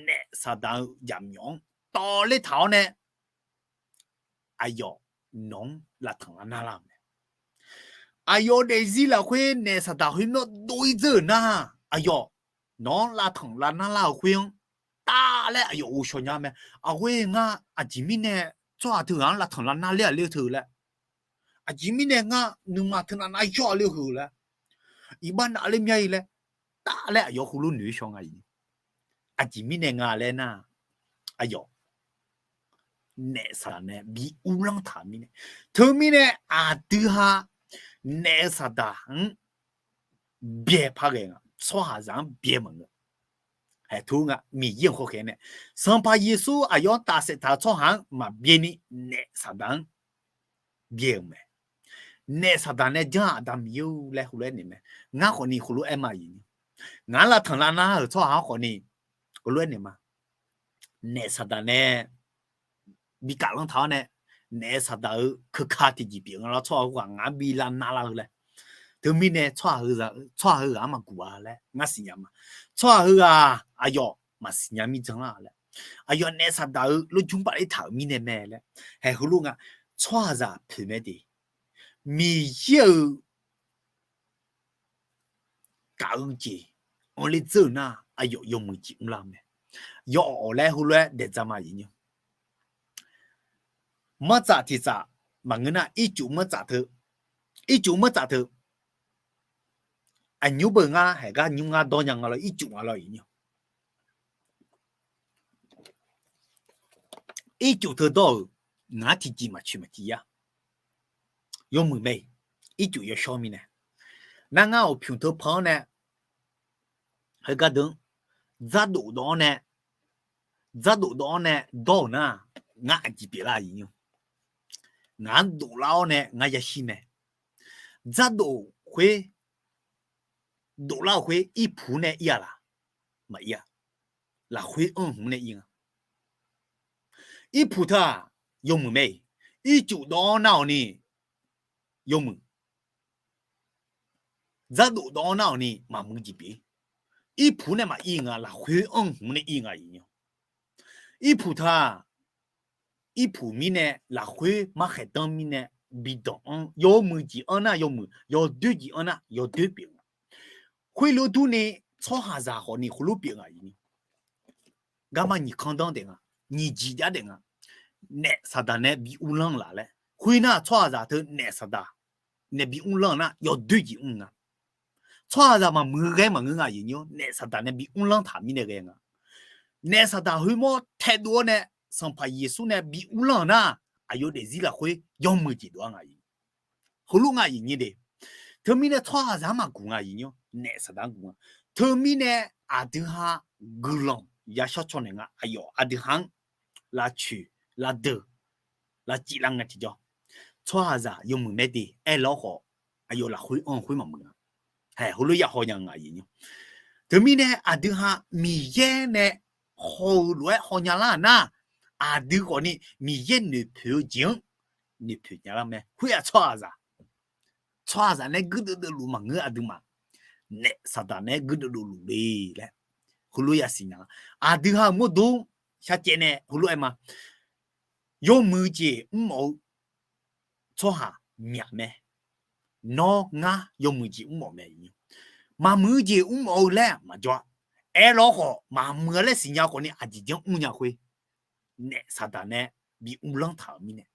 naef saqdaq-eu jaqmyawf-anr tawvler taq-awr nae aqyawf nawq-anr lavtanq lavnar lar-euq mae. Aqyawf daefzir lafkhoer naef saqdaq khoermawr dov-ir dzeur-euq nar, aqyawf nawq-anr lavtanq lavnar lar-euq khoer-anr taf laer aqyawf ghovshaw nya mae. Aqghoer ngar aqjeq mirnae tsawrhaq teughaq-anr lavtanq lavnar ler-aq ler-eu teu laer, aqjeq mirnae ngar nuima teunav nav yawr-a ler-eu heu laer, iqbax nav ler mya-ir laer taf laer aqyawf heulof noeq-ir shaw nga-iq. Aqjeq mirnae nga laer nar, aqyawf naef saqdaq nae bi uvlanr taq mirnae. Teumirnae aqdui ha naef saqdaq-anr byae par ghae nga, tsawrhaqzaq-anr byae maqngeur. Aertur nga, Miqyaer-euq khawkhaeq nae, Sanqpaq Yeqsur aqyawf-anr tafsaef taq-euq tsawrhaq-anr maqbyaer ni, naef Saqdaq-anr byaer-euq mae. Naef Saqdaq nae janr-aq, Aqda Miqyaer-or laer heulof-aer naeq mae. Ngar khawfni heulof-aer ma, ngaq-anr lavtanq lavnar-euq tsawrhaq-anr khawfni heulof-aer naeq ma. Naef Saqdaq nae bi kaflanr taq-awr nae, naef Saqdaq-euq keuka tiqjeq pyeuf nga lawr, tsawrhaq heughaq ngaq-anr bi lavnar lar-eu laer. Teumirnae tsawrhaq heughaq-anr maqguq-a laer ngar siqnya ma. Tsawrhaq heughaq aqyawf maqsiqnya mirjan lar laer, aqyawf naef Saqdaq-euq lorjmr bafler taq-euq mirnae mae laer. Haeq heulof nga, tsawrhaqzaq poeq mae de. Miqyaer-euq gaq-eu jeq anrler dzeur-euq nar, aqyawf yawmuiq jeq mrlar-eu mae. Yawawq laer heulof-aer daeqdzaq ma, iqnymr manrtsaf tiqtsaf maqngeur nar, ircuf manrtsaf teu, ircuf manrtsaf teu, aqnymr beu ngar haeq gar nymr ngar dawr nya nga lawr, ircuf nga lawr, iqnymr ircuf teu dawr-euq, ngaq-anr tiqjeq maqcoeq maqtiq yar. Yawmuiq mae, ircuf yawshawr mirnae. Nar ngar awqpymq teu pan-anr nae, heugar deuq-anr dzardof dawv-anr nae, dzardof dawv-anr nae dawr-euq nar, ngar aqjeq pyeuflar-a, iqnymr. Ngaq-anr doflar-awr nae ngar yashir mae. Dzardof khoer, doflar-euq khoer irpuq nae ir-a laq? Maqir-a. Lafkhoer anr hmq nae ir nga. Irpuq teu-aq, yawmuiq mae-iq. Ircuf dawv-anr nar-awq ni, yawmuiq. Dzardof dawv-anr nar-awq ni maqmuiq jeq pyeuf-ir. Irpuq nae maqir nga, lafkhoer anr hmq nae ir nga, iqnymr. Irpuq teu-aq, irpuq mirnae lafkhoer markhaeq danr mirnae bi danq-anr, yawmuiq jeq anr nar yawmuiq, yawdoer jeq anr nar yawdoer pyeuf nga. Khoerlof durni, tsawrhaqzaq khawfni heulof pyeuf nga, iqnymr. Garma nyiq kanr danr daef nga, nyiq jeq jar daef nga. Naef Saqdaq nae bi uvlanr laf laer. Khoernar tsawrhaqzaq teu naef Saqdaq nae bi uvlanr nar yawdoer jeq mr nga. Tsawrhaqzaq maqmuiq ghae maqngeur nga, iqnymr. Naef Saqdaq nae bi uvlanr taq mirnae ghae nga. Naef Saqdaq khoermawr taedov-awr nae, Sanqpaq Yeqsur nae bi uvlanr-euq nar, aqyawf daefzir lafkhoer yawmuiq jeq dov-a nga, iq. Heulof nga, iqnyir de. Teumirnae tsawrhaqzaq-anr maqguq nga, iqnymr. Naef Saqdaq-anr guq nga. Teumirnae aqdui ha guiqlanq yashawr caw naeq nga, aqyawf aqdui ha-anr lavcoeq lavdeuq lavcif lar ngae tiqjawr, tsawrhaqzaq yawmuiq mae de aer-awr khawf, aqyawf lafkhoer anr-eu khoer maqmuiq-a. Haeq heulof ya haw nya nga, iqnymr. Teumirnae aqdui ha Miqyaer nae haw-eu lof-aer haw nya lar nar, aqdui khawfni Miqyaer noeqpoeq-eu jeq-anr noeqpoeq nya lar mae. Khoer-aq tsawrhaqzaq, tsawrhaqzaq nae guirdeuv deuv luf maqngeur, aqduimaf naef Saqdaq nae guirdeuv deuv luf le laer heulof yasiq nya. Aqdui ha-euq mawrdo sharcaev nae heulof-aer ma. Yawmuiq jeq mrmawf-eu tsawrhaq myaq mae. Nawr ngar yawmuiq jeq mrmawf mae, iqnymr. Maqmuiq-eu jeq mrmawf-eu laer maqjawr-a. Aerlawr khawf maqmuiq-a laer siqnya khawfni aqjeq janr mrnya khoer, naef Saqdaq nae bi uvlanr taq-euq mirnae,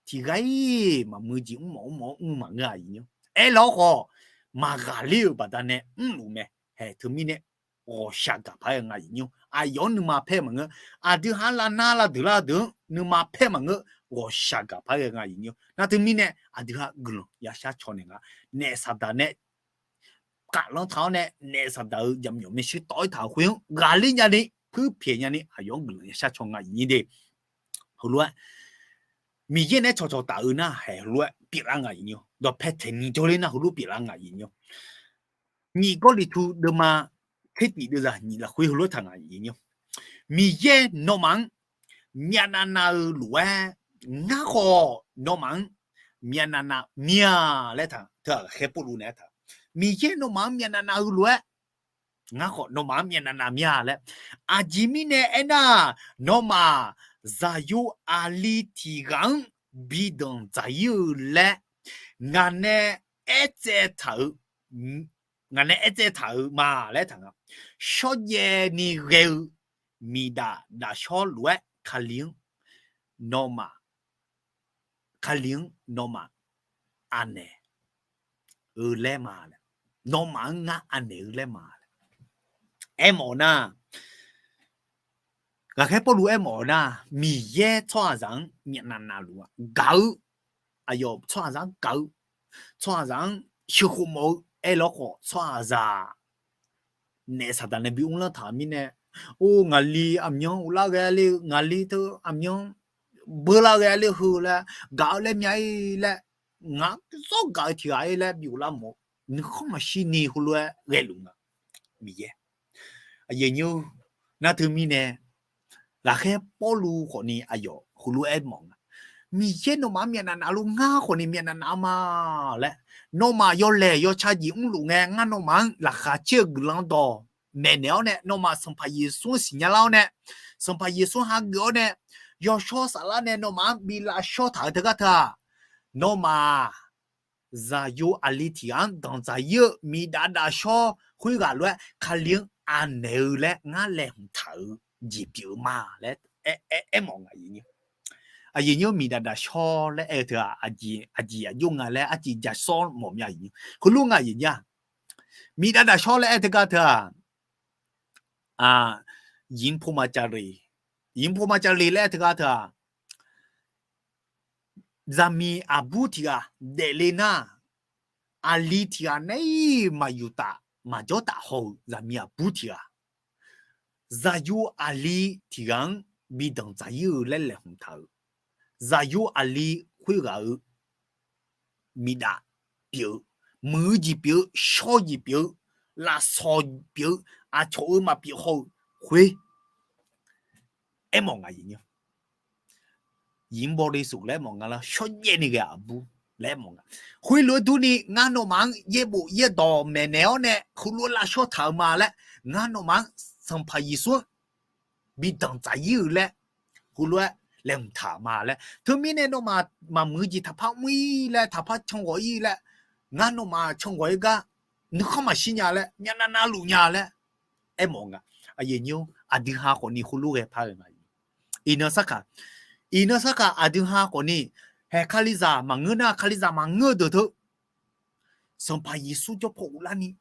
tiqghaq-iq maqmuiq jeq mrmawf mrmawf-anr mr maqngeur-a, iqnymr. Aerlawr khawf maqghaqler-euq baqdanae mrluf mae. Haeq teumirnae ghawqshaq gaqpar ghae nga, iqnymr. Aqyawf-anr nuima paer maqngeur. Aqdui ha-anr lavnar lavdeuq lar deuq-anr nuima paer maqngeur. Ghawqshaq gaqpar ghae nga, iqnymr. Nar teumirnae aqdui ha guiqlanq yashar caw naeq nga. Naef Saqdaq nae kaflanr taq-awr nae naef Saqdaq-euq jaqmyawf maershuir tawv-ir taq-euq khoer-anr ghaqler nyani puirpyaeq nyani aqyawf-anr guiqlanq yashar caw nga, iqnyir de. Heulof-aer Miqyaer nae cawqcawq taf-eu nar haeq heulof-aer pyeuflar nga, iqnymr. Dawqpae taeqni jawrler nar heulof pyeuflar nga, iqnymr. Nyiq Gawrliqtu deuvma tsertif deuvzaq nyiq lafkhoer heulof taq nga, iqnymr. Miqyaer nawmaf-anr myavnav nav-eu lof-aer, ngar khawf nawmaf-anr myavnav nav mir-a laer taq. Teu-aq Ghaqkhaer Pawrluv naeq-aer taq. Miqyaer nawmaf-anr myavnav nav-eu lof-aer, ngar khawf nawmaf-anr myavnav nav mir-a laer. Aqjeq mirnae aernar, nawmaf zaqyo aqli tiq ghaq-anr bi danqdzaq-ir-eu laer ngaq nae aertsaev taq-eu, ngaq nae aertsaev taq-euq ma laer taq nga. Shawrjaev ni ghae-eu miqdaf dafshawr lof-aer Kali-anr nawmaf, Kali-anr nawmaf anaeq-eu laer ma laer, nawmaf-anr ngar anaeq-eu laer ma laer aermawf-eu nar, Ghaqkhaer Pawrluv aermawf-eu nar, Miqyaer tsawrhaqzaq-anr myavnav navluf-a gaq-eu, aqyawf tsawrhaqzaq-anr gaq-eu, tsawrhaqzaq-anr sheuqkhof mawf-eu aerlawr khawf, tsawrhaqzaq naef Saqdaq nae bi uvlanr taq-euq mirnae, Or, ngaqli aqmyanluf lar ghae ler-eu, ngaqli teu aqmyanluf beular ghae ler heu laer, gaq-eu laer myav-ir laer, ngaq zawr gaq-eu tiq ghaq-ir laer biflar mawf-eu, nuikhanr maqshir ni heulof-aer ghaeluf nga. Miqyaer, aqyuif aqnyir-or, nar teumirnae lafkhaer Pawrluv khawfni aqyawf heulof-aer mawf nga. Miqyaer nawmaf-anr myavnav nav lof ngar khawfni myavnav nav-eu ma laer, nawmaf yawlaeq yawca jeq mrluf ngae, ngar nawmaf-anr laqkhaq caer-eu guiqlanq dawq maeqnaeq-awr nae, nawmaf Sanqpaq Yeqsur-anr siqnya lar-awr nae, Sanqpaq Yeqsur hageuf-awr nae, yawshawr saflar nae nawmaf-anr bi lavshawr taq-eu teugar teu-aq, nawmaf zaqyo aqli tiq ghaq-anr danqdzaq-ir-eu miqdaf dafshawr khoerghaq lof-aer Kali-anr anaeq-eu laer ngar laeqhmq taq-eu jeq pyeuf-eu ma laer aer, aer mawf nga. Aqyuif aqnyir-or, miqdaf dafshawr laer aer-eu teu-aq, aqjeq aqjeq aqjox nga laer arciv ja sawr mawf mya. Heulof nga aqyuif aqnyir-aq, miqdaf dafshawr laer aer teugar teu-aq, yinpov maqcav le, yinpov maqcav le laer aer teugar teu-aq, zaqmiq aqbur tiq ghaq daefle nar, aqli tiq ghaq nae-iq maqyuf taf maqjawr taf haw-euq zaqmiq aqbur tiq ghaq, zaqyo aqli tiq ghaq-anr bi danqdzaq-ir-eu laer laeqhmq taq-euq, zaqyo aqli khoerghaq-euq miqdaf pyeuf-eu, muiq-eu jeq pyeuf-eu, shawr-eu jeq pyeuf-eu, lafsawq pyeuf-eu, aqcawq-euq maqpyeuf haw-eu khoer aer mawf nga. Yinpov maqcav le laer aer mawf nga lar, shawrjaev ni ghae aqbur laer aer mawf nga. Khoerlof-aer durni ngar nawmaf-anr yaerbof yaerdawq maeqnaeq-awr nae heulof-aer lavshawr taq-eu ma laer, ngar nawmaf-anr Sanqpaq Yeqsur-anr bi danqdzaq-ir-eu laer heulof-aer laeqhmq taq ma laer. Teumirnae nawmaf maqmuiq-eu jeq taqpar mr-ir laer, taqpar can ghawq-ir laer, ngar nawmaf can ghawq-ir gar nuikhanr maqshir nya laer, myavnav navluf nya laer aer mawf nga. Aqyuif aqnyir-or, aqdui ha khawfni heulof ghae par-eu nga. Iqnan sarkaq, iqnan sarkaq aqdui ha khawfni, haeq Kalizaq maqngeur nar, Kalizaq maqngeur-eu deuq teu Sanqpaq Yeqsur jawr paw ghoflarni,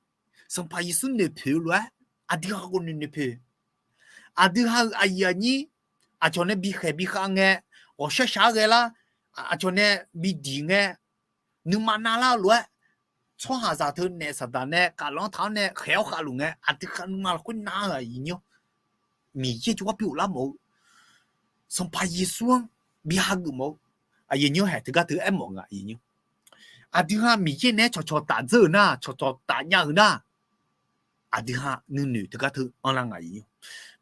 Sanqpaq Yeqsur noeqpoeq-eu lof-aer aqdui ha khawfni noeqpoeq. Aqdui ha-euq aqyuif aqnyir aqcawq nae bikhaeq bikhav ngae, ghawqshar shaq-aer ghae lar, aqcawq nae bidiq ngae, nuima navlar-eu lof-aer, tsawrhaqzaq teu naef saqdaq nae kaflanr taq-awr nae khaeq-awr khavluf ngae, aqdui ha nuima lafkhoer nav-eu aqyuif aqnyir-or, Miqyaer jawrgar bi ghoflar mawf-eu, Sanqpaq Yeqsur-anr bi hageuf mawf-eu, aqyuif aqnyir-or, haeq teugar teu aer mawf nga aqyuif aqnyir-or. Aqdui ha Miqyaer naeq-aer cawqcawq taf dzeur-euq nar, cawqcawq taf nya-euq nar, aqdui ha nuinoeq teugar teu anrlar nga aqyuif aqnyir-or.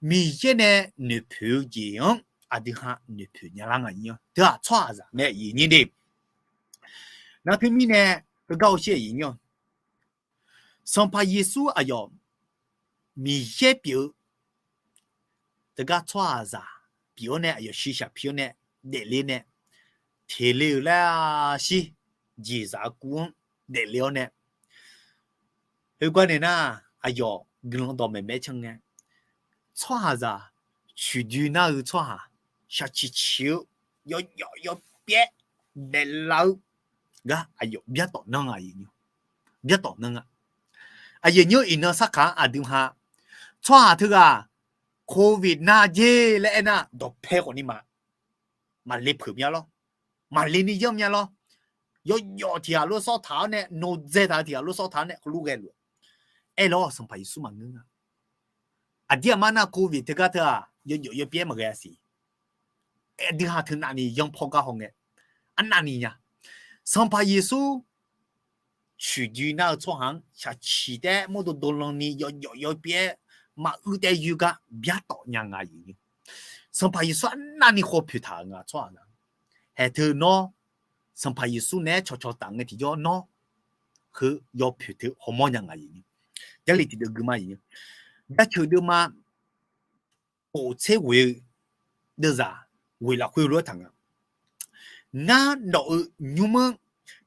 Miqyaer nae noeqpoeq-eu jeq-anr aqdui ha noeqpoeq nya lar nga aqyuif aqnyir-or. Teu-aq tsawrhaqzaq mae aqyuif aqnyir de. Nar teumirnae heugar hawsher aqyuif aqnyir-or, Sanqpaq Yeqsur aqyawf Miqyaer pyeuf-eu teugar tsawrhaqzaq pyeuf-awr nae, aqyawf shiqshaq pi-awr nae, daefle nae, teq le-euq laer shir, jeqzaq-eu kuv-anr daefle-awr nae, heugar nae nar, aqyawf guiqlanq dawqmaeq maeq-aer can ngae, tsawrhaqzaq coeqdoi nar-eu tsawrhaq shaqciq ciq-eu yawjawf yawpyaer daeflaf-eu gar aqyawf byartawf nanr nga. Byartawf nanr nga. Aqyuif aqnyir-or, iqnan sarkaq-anr aqdui ha tsawrhaq teughaq Covid nar jer laer aernar, dawqpae khawfni ma, maqle peuq mya lawr, maqle ni yanr mya lawr. Yawjawf tiq ghaq lof sawr taq-awr nae, nawdzae taq-eu tiq ghaq lof sawr taq-awr nae heulof ghae luf-a. Aerlawr, Sanqpaq Yeqsur maqngeur nga. Aqdir aqmar nar Covid teugar teu-aq, yawjawf yawpyaer maqghae-a siq. Aqdui ha teu navni yanrpaw gar haw ngae, arnavni nya. Sanqpaq Yeqsur coeqdoi nar-eu tsawrhaq-anr shaqciq taef-aer mawrdo dovlan ni yawjawf yawpyaer maquir taef-aer yoer gar byartawf nya nga aqyuif aqnyir. Sanqpaq Yeqsur arnavni khawf poeq taq-euq nga tsawrhaq nga. Haeq teu nawr, Sanqpaq Yeqsur naeq-aer cawqcawq taf ngae tiqjawr nawr, heu yawpoeq teu hawmawr nya nga aqyuif aqnyir. Jarlif tiqdeuv gui ma aqyuif aqnyir. Jaceuq deuvma kof tser ghoeq-eu deuvzaq ghoeq lafkhoer lof-aer taq nga. Ngar nawq-eu nymr-anr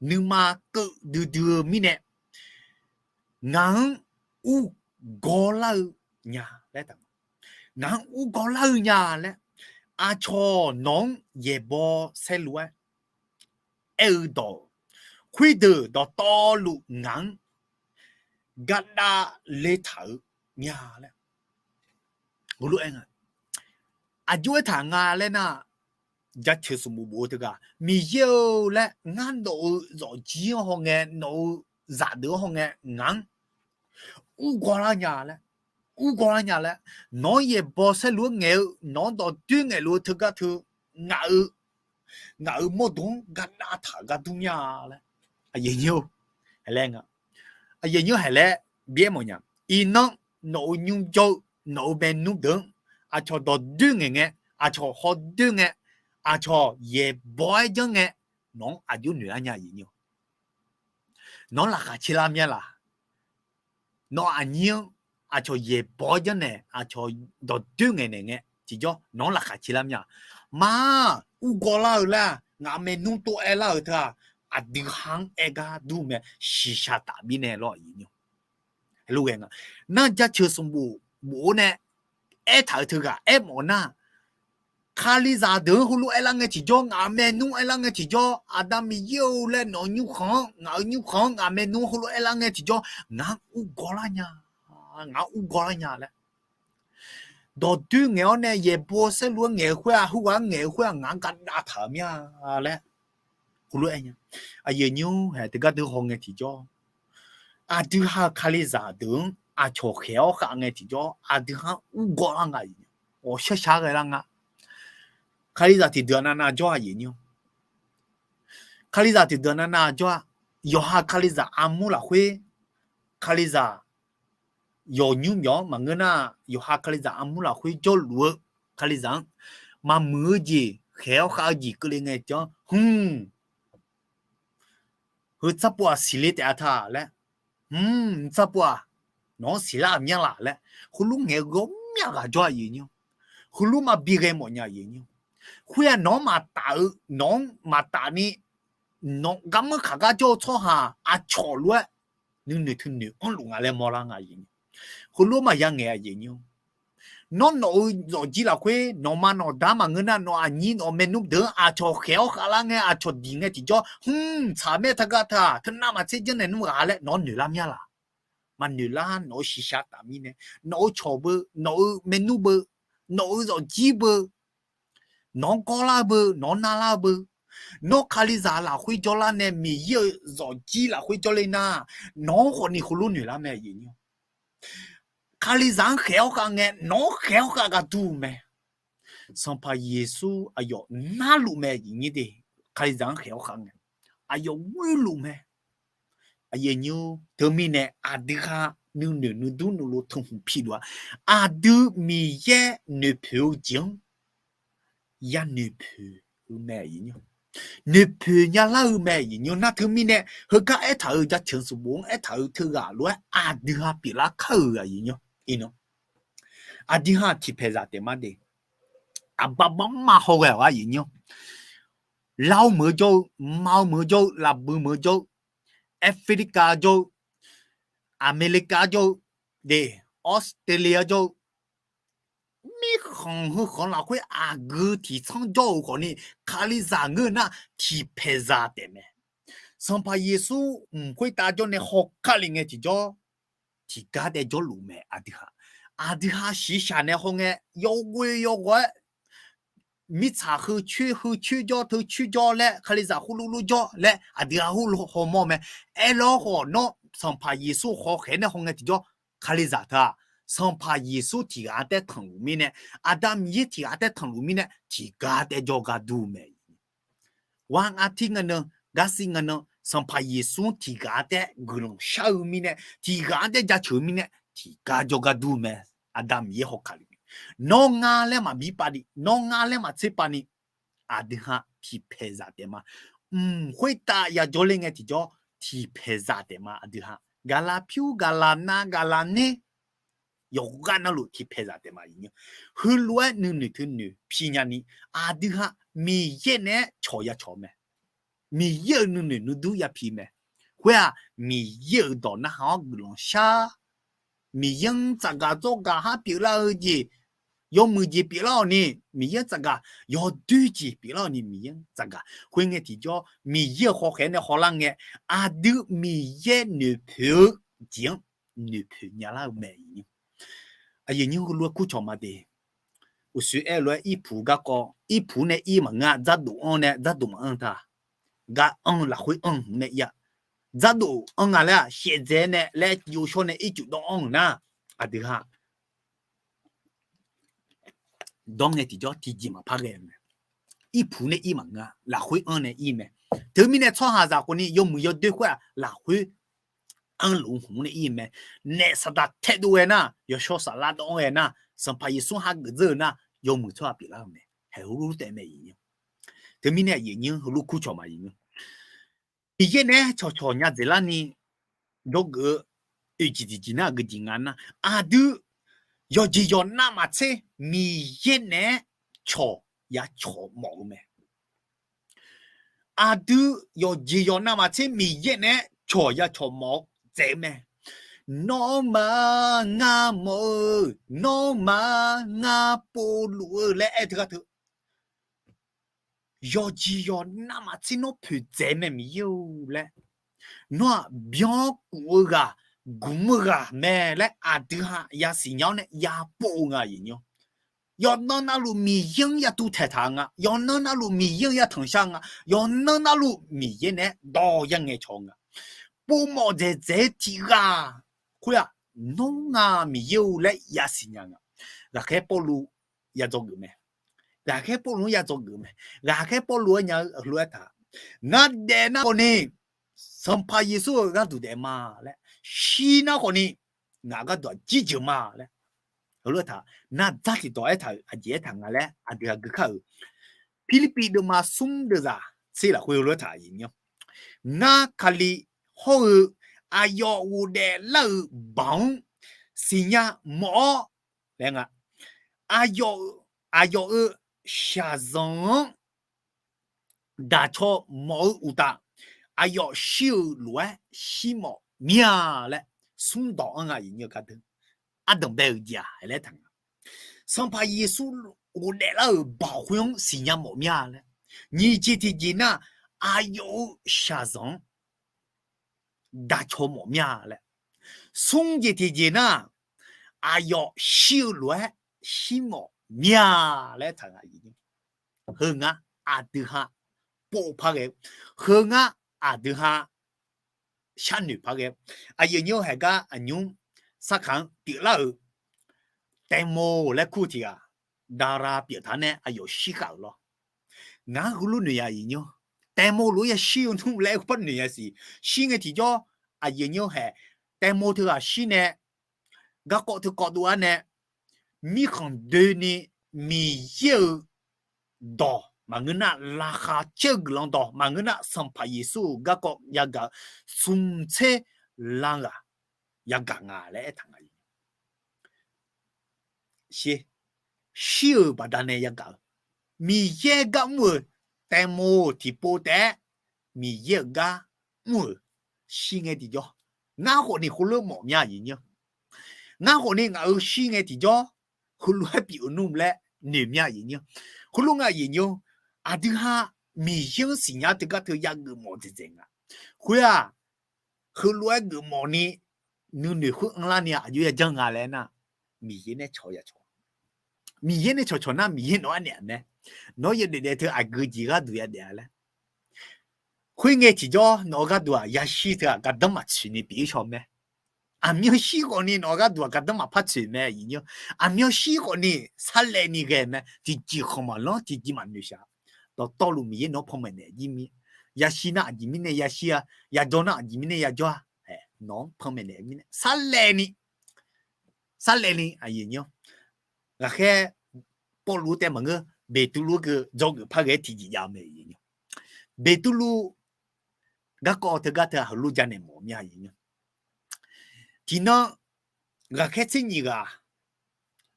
nuima keuv duidui-eu mirnae, ngaq-anr urgawr lar-eu nya laer taq nga. Ngaq-anr urgawr lar-eu nya laer, aqcawq nawq-anr yaeqbawq saerlu-aer aer-eu dawq, khoerdeuq dawqtawvluf ngaq-anr gardav le taq-eu nya laer, heulof-aer nga. Aqjox aertaq nga laer nar, jaceuq smq bof bof-eu teughaq, Miqyaer-eu laer, ngar nawq-eu zawqjir-anr hawngae, nawq-eu zaqdeuq-anr hawngae, ngaq-anr urgawr lar nya laer, urgawv lar nya laer, nawq-anr yaeqbawq saerlu-aer ngaeq-eu, nawq-anr dawqdoer ngaeqluf-eu teugar teu, ngaq-eu, ngaq-euq mawrdo-anr gardav taq-euq gar dur mya laer, aqyuif aqnyir-or, haeq laer nga. Aqyuif aqnyir-or, haeq laer bi-aer mawfnya. Iqnan nawq-euq nymr jawr-eu nawq-euq baenmr deuq-anr aqcawq dawqdoer ngaeq ngae, aqcawq hawdoer ngae, aqcawq yaeqbawq-aer janr ngae, nawq-anr aqjox noeq lar nya aqyuif aqnyir-or. Nawq-anr laqkhaq caer lar mya laq? Nawq aqnyir-anr aqcawq yaeqbawq-aer janrnaeq, aqcawq dawqdoer ngaeqnaeq ngae tiqjawr nawq-anr laqkhaq caer lar mya? Ma, urgawv lar-eu laer-aq, ngaq maernmr tov-aer lar-euq teu-aq, aqdui ha-anr aer gar dur mae, shiqshaq taf mirnae lawr aqyuif aqnyir-or. Heulof ghae nga. Nar jaceuq sanqbof bof-awr nae aertaq-euq teughaq aermawf nar, Kalizaq deuq-anr heulof aerlar ngae tiqjawr, ngaq maernmr aerlar ngae tiqjawr, Aqda Miqyaer-or laer nawq-euq nymrkhanq-anr, ngaq-euq nymrkhanq-anr, ngaq maernmr heulof aerlar ngae tiqjawr, ngaq-anr urgawv lar nya, ngaq-anr urgawv lar nya laer. Dawqdoer ngaeq-awr nae yaeqbawq saerlu-aer ngaeq-eu khoer-aq, heughaq-anr ngaeq-eu khoer-aq, ngaq-anr gardav taq-euq mya laer, heulof aer nya. Aqyuif aqnyir-or, haeq teugar deuq haw ngae tiqjawr, aqdui ha-euq Kalizaq deuq-anr aqcawq khaeq-awr khav ngae tiqjawr, aqdui ha-anr urgawv lar nga. Ghawqshaq shaq ghae lar nga. Kalizaq tiqdeuq navnav jawr aqyuif aqnyir-or. Kalizaq tiqdeuq navnav jawr-a. Yawqha Kalizaq armur lafkhoer, Kalizaq yawqnymr myawq-anr maqngeur nar, yawqha Kalizaq armur lafkhoer jawrluf-eu Kalizaq-anr maqmuiq-eu jeq, khaeq-awr khav-eu jeq keuvle ngae tiqjawr, hmq, heu tsarpov-aq siqle taef-a ta laer, hmq, tsarpov-aq nawq-anr siqlar-euq myanr laf laer, heulof ngaeq-eu ghawqmya ghaq jawr aqyuif aqnyir-or. Heulof maqbi ghae mawfnya aqyuif aqnyir-or. Khoer-aq nawq-anr maqtaf-eu, nawq-anr maqtaf ni, nawq garmanr kaq gar jawr-eu tsawrhaq aqcawq lof-aer nuinoeq teunoeq anrluf nga laer mawrlar nga aqyuif aqnyir. Heulof maqya ngaeq aqyuif aqnyir-or. Nawr nawq-eu zawqjir lafkhoer nawqma nawqda maqngeur nar, nawq aqnyir nawq maernmr deuq-anr aqcawq khaeq-awr khavlar ngae, aqcawq diq ngae tiqjawr, hmq, tsaq mae tagar ta, teunav maqtser janrnaeq nmr ghaq laer nawq-anr noeqlar myanr laf? Maqnoeqlar. Nawq-eu shiqshaq taf mirnae, nawq-eu cawq beu, nawq-eu maernmr beu, nawq-eu zawqjir beu, nawq-anr gawrlar beu, nawq-anr narlar beu, nawr Kalizaq lafkhoer jawrlar nae Miqyaer-euq zawqjir lafkhoer jawrle nar, nawq-anr khawfni heulof noeqlar mae aqyuif aqnyir-or. Kalizaq-anr khaeq-awr khav ngae, nawq-anr khaeq-awr khav gar dur-eu mae. Sanqpaq Yeqsur aqyawf narluf mae aqyuif aqnyir de. Kalizaq-anr khaeq-awr khav ngae, aqyawf ghoerluf mae. Aqyuif aqnyir-or, teumirnae aqdui ha nuinoeq nuidur nuilov teu hmq piluf-a. Aqdui Miqyaer noeqpoeq-eu jeq-anr yanoeq poeq-eu mae aqyuif aqnyir. Noeqpoeq nyalar-eu mae aqyuif aqnyir. Nar teumirnae heugar aertaq-euq jaceuq sanqbof-anr aertaq-euq teughaq lof-aer aqdui ha pyeuflar kar-euq aqyuif aqnyir. Iqnan aqdui ha tiqpaeq zaq taef ma de. Aqbar barma hawghae-awq aqyuif aqnyir. Lar-eu meuq-eu jawr-eu, ma-eu meuq-eu jawr-eu, lafbui meuq-eu jawr-eu, Africa jawr-eu, America jawr-eu, de, Australia jawr-eu, mirkhanq heukhanq lafkhoer aqgeu tiqtsanr jawr-euq khawfni, Kalizaq ngeur nar tiqpaeq zaq taef mae. Sanqpaq Yeqsur mq khoertav jawr nae haw kali ngae tiqjawr, tiqgar taev jawrluf mae aqdui ha. Aqdui ha shiqshaq nae haw ngae, yawghoe yawghawq-aer mirtsaq heucoer heucoer jawr teucoer jawr laer, Kalizaq heulof lof jawr laer aqdui ha heulof hawmawr mae. Aerlawr khawf nawr Sanqpaq Yeqsur hawkhaeq nae haw ngae tiqjawr, Kalizaq teu-aq, Sanqpaq Yeqsur tiqghaq-anr taev tanqluf mirnae, Aqda Miqyaer tiqghaq taev tanqluf mirnae tiqgar taev jawrgar dur mae. Ghaq ngar tir ngae nan, garsiv ngae nan, Sanqpaq Yeqsur-anr tiqghaq-anr taev guiqlanq shar-eu mirnae, tiqghaq-anr taev jaceuq-eu mirnae tiqgar jawrgar dur mae. Aqda Miqyaer hawkaq luf ni, nawr ngar laer maqbi pav ni, nawr ngar laer maqtser pav ni, aqdui ha tiqpaeq zaq taef ma. Mq khoertav yajawr ler ngae tiqjawr, tiqpaeq zaq taef ma aqdui ha. Gaqlaq pyur, gaqlaq nav, gaqlaq ner, yawqghaq navluf tiqpaeq zaq taef ma aqyuif aqnyir. Heulof-aer nuinoeq teunoeq pi nyani, aqdui ha Miqyaer naeq-aer cawq ya cawq mae. Miqyaer-euq nuinoeq nuidur ya pi mae. Khoer-aq, Miqyaer-euq dawq narhaq-anr guiqlanq shar, Miqyaer-anr tsafgaq tsawrgaq har pyeuflar-eu jeq, yawmuiq jeq pyeuflar-awq ni, Miqyaer-anr tsafgaq, yawdoer jeq pyeuflar-awq ni, Miqyaer-anr tsafgaq. Khoerngae tiqjawr, Miqyaer-euq hawkhaeq nae hawlar ngae, aqdui Miqyaer noeqpoeq-eu jeq-anr noeqpoeq nyalar-eu mae. Aqyuif aqnyir, heulof-aer kurcawq ma de. Uqshoe aer-eu lof-aer irpuq garkawv, irpuq nae ir maqngeur-a, dzardof anr nae dzardof maqanr ta. Gar anr-eu lafkhoer anr-eu nae ir-a. Dzardof anr nga laer-aq, shaevdzae nae laer jov shawr nae ircuf dawv anr-euq nar, aqdui ha dawr ngae tiqjawr tiqjeq maqpar ghae-eu mae. Irpuq nae ir maqngeur-a, lafkhoer anr nae ir mae. Teumirnae tsawrhaqzaq khawfni yawmuiq yawdoer khoer-aq lafkhoer anrluf-eu hmq nae ir-eu mae. Naef saqdaq taedov ghae nar, yawshawr saflar dawv-anr ghae nar, Sanqpaq Yeqsur hageuf dzeur-eu nar, yawmuiq tsawrhaq pyeuflar-eu mae. Haeq heulof taef mae iqnyir. Teumirnae aqyuif aqnyir heulof kur cawq ma iqnyir. Miqyaer naeq-aer cawqcawq nya dzaeqlar ni jawrgeuf-eu oeq jeq tiqjeq nar aqgeu jeq nga nar, aqdui yawqjeq yawqnav maqtser Miqyaer naeq-aer cawq ya cawq mawf-eu mae. Aqdui yawqjeq yawqnav maqtser Miqyaer naeq-aer cawq ya cawq mawf-eu dzaeq-eu mae. Nawmaf ngar mawf-eu, nawmaf ngar povluf-eu laer aer teugar teu, yawqjeq yawqnav maqtser nawr poeqdzaeq mae Miqyaer-or laer, nawr-aq byankuf-eu ghaq, gmq-eu ghaq mae laer aqdui ha yasiq nya-awr nae ya pov-eu nga iqnyir. Yawqnan navluf Miqyaer-anr ya tuv taeqtaq-eu nga. Yawqnan navluf Miqyaer-anr ya tanqshar-eu nga. Yawqnan navluf Miqyaer naeq-aer dawq ya ngaeqcawq-eu nga. Povmawf dzaeqdzaeq-eu tiqghaq khoer-aq, nawr nga Miqyaer-or laer yasiq nya nga. Ghaqkhaer Pawrluv ya dzawgeuf mae. Ghaqkhaer Pawrluv-anr ya dzawgeuf mae. Ghaqkhaer Pawrluv-aer nya-eu heulof-aer taq, ngar daef nar khawfni Sanqpaq Yeqsur-euq gharduq daef ma laer, shir nar khawfni ngaq gharduq-aq jirjeuq ma laer, heulof-aer taq, nardzar tiqdawq aertaq-euq aqjeq aertaq nga laer aqdui aqgeu kar-euq. Pirlirpiv deuvma smr deuvzaq tser lafkhoer heulof-aer taq iqnyir. Ngar Kali hawr-eu aqyawf ghofdaeflar-euq baoq-anr siqnya mawf-awr laer nga. Aqyawf, aqyawf-euq shaqzanq-anr daqcaw mawf-eu uqtaf, aqyawf shir-euq lof-aer shir mawf mir-a laer smrdawq-anr nga iqnyir-eu gardeur. Ardanq bae-euq jeq-aq laer taq nga. Sanqpaq Yeqsur ghofdaeflar-euq baoq khoer-anr siqnya mawf mir-a laer. Nyiq jeq tiqjeq nar, aqyawf-euq shaqzanq-anr daqcaw mawf mir-a laer. Smr jeq tiqjeq nar, aqyawf shir-eu lof-aer shir mawf mir-a laer taq nga. Heu ngar aqdui ha pov par ghae, heu ngar aqdui ha sharnoeq par ghae. Aqyuif aqnyir haeq gar aqnymr sarkaq-anr pyeuflar-euq แตงโม laer kur tiq ghaq dara pyeuf taq nae aqyawf shir khav-euq lawr. Ngaq-anr heulof noeq ya iqnyir, แตงโม lof-aer ya shir-eu nmr laer aer-eu par noeq ya siq. Shir ngae tiqjawr aqyuif aqnyir haeq แตงโม teughaq shir nae garkawv teukawv dov-ar nae mirkhanq doeni Miqyaer-euq dawq maqngeur nar, laqkhaq caer-eu guiqlanq dawq maqngeur nar, Sanqpaq Yeqsur-euq garkawv yagaq-eu smq tser lan ghaq yagaq nga laer aertaq nga. Shir, shir-euq baqdanae yagaq-eu, Miqyaer gar mr-euq แตงโม tiqpov taef-aer Miqyaer-euq gar mr-euq shir ngae tiqjawr, ngar khawfni heulof mawf mya iqnyir. Ngar khawfni ngaq-euq shir ngae tiqjawr heulof-aer pyeuf-eu nmr laer noeq mya iqnyir. Heulof nga iqnyir, aqdui ha Miqyaer-anr siqnya teugar teu yageuf mawf dzaeqdzaeq nga. Khoer-aq, heulof-aer geufmawf ni nuinoeq khoer anrlar ni aqjox yajanr nga laer nar, Miqyaer nae cawq ya cawq, Miqyaer nae cawqcawq nar Miqyaer nawq-anr naeq-a mae. Nawr yawdaef daef teu aqgeu jeq gharduq yadaef-a laer. Khoerngae tiqjawr nawq-eu gharduq-aq yashir teu-aq gardanr maqtsoeq ni pyeuf-ir shaw mae. Aqmyanshir khawfni nawq-eu gharduq-aq gardanr maqpar tsoeq mae iqnyir. Aqmyanshir khawfni sarlaev ni ghae mae. Tiqjeq khanq maqlanr, tiqjeq maqnoeq shaq. Dawqtawvluf Miqyaer nawq-anr panmaeq naeq jir mir. Yashir nar aqjeq mirnae yashir-a, yajawr nar aqjeq mirnae yajawr-a. Nawq-anr panmaeq naeq mirnae sarlaev ni, sarlaev ni aqyuif aqnyir, ghaqkhaer Pawrluv taev maqngeur, Beqtuvluv-anr keuv dzawgeuf par ghae-aer tiqjeq jav-eu mae. Beqtuvluv garkawv teugar teu-aq heulof janaeq mawf mya iqnyir. Tiqnan ghaqkhaer tser nyiq ghaq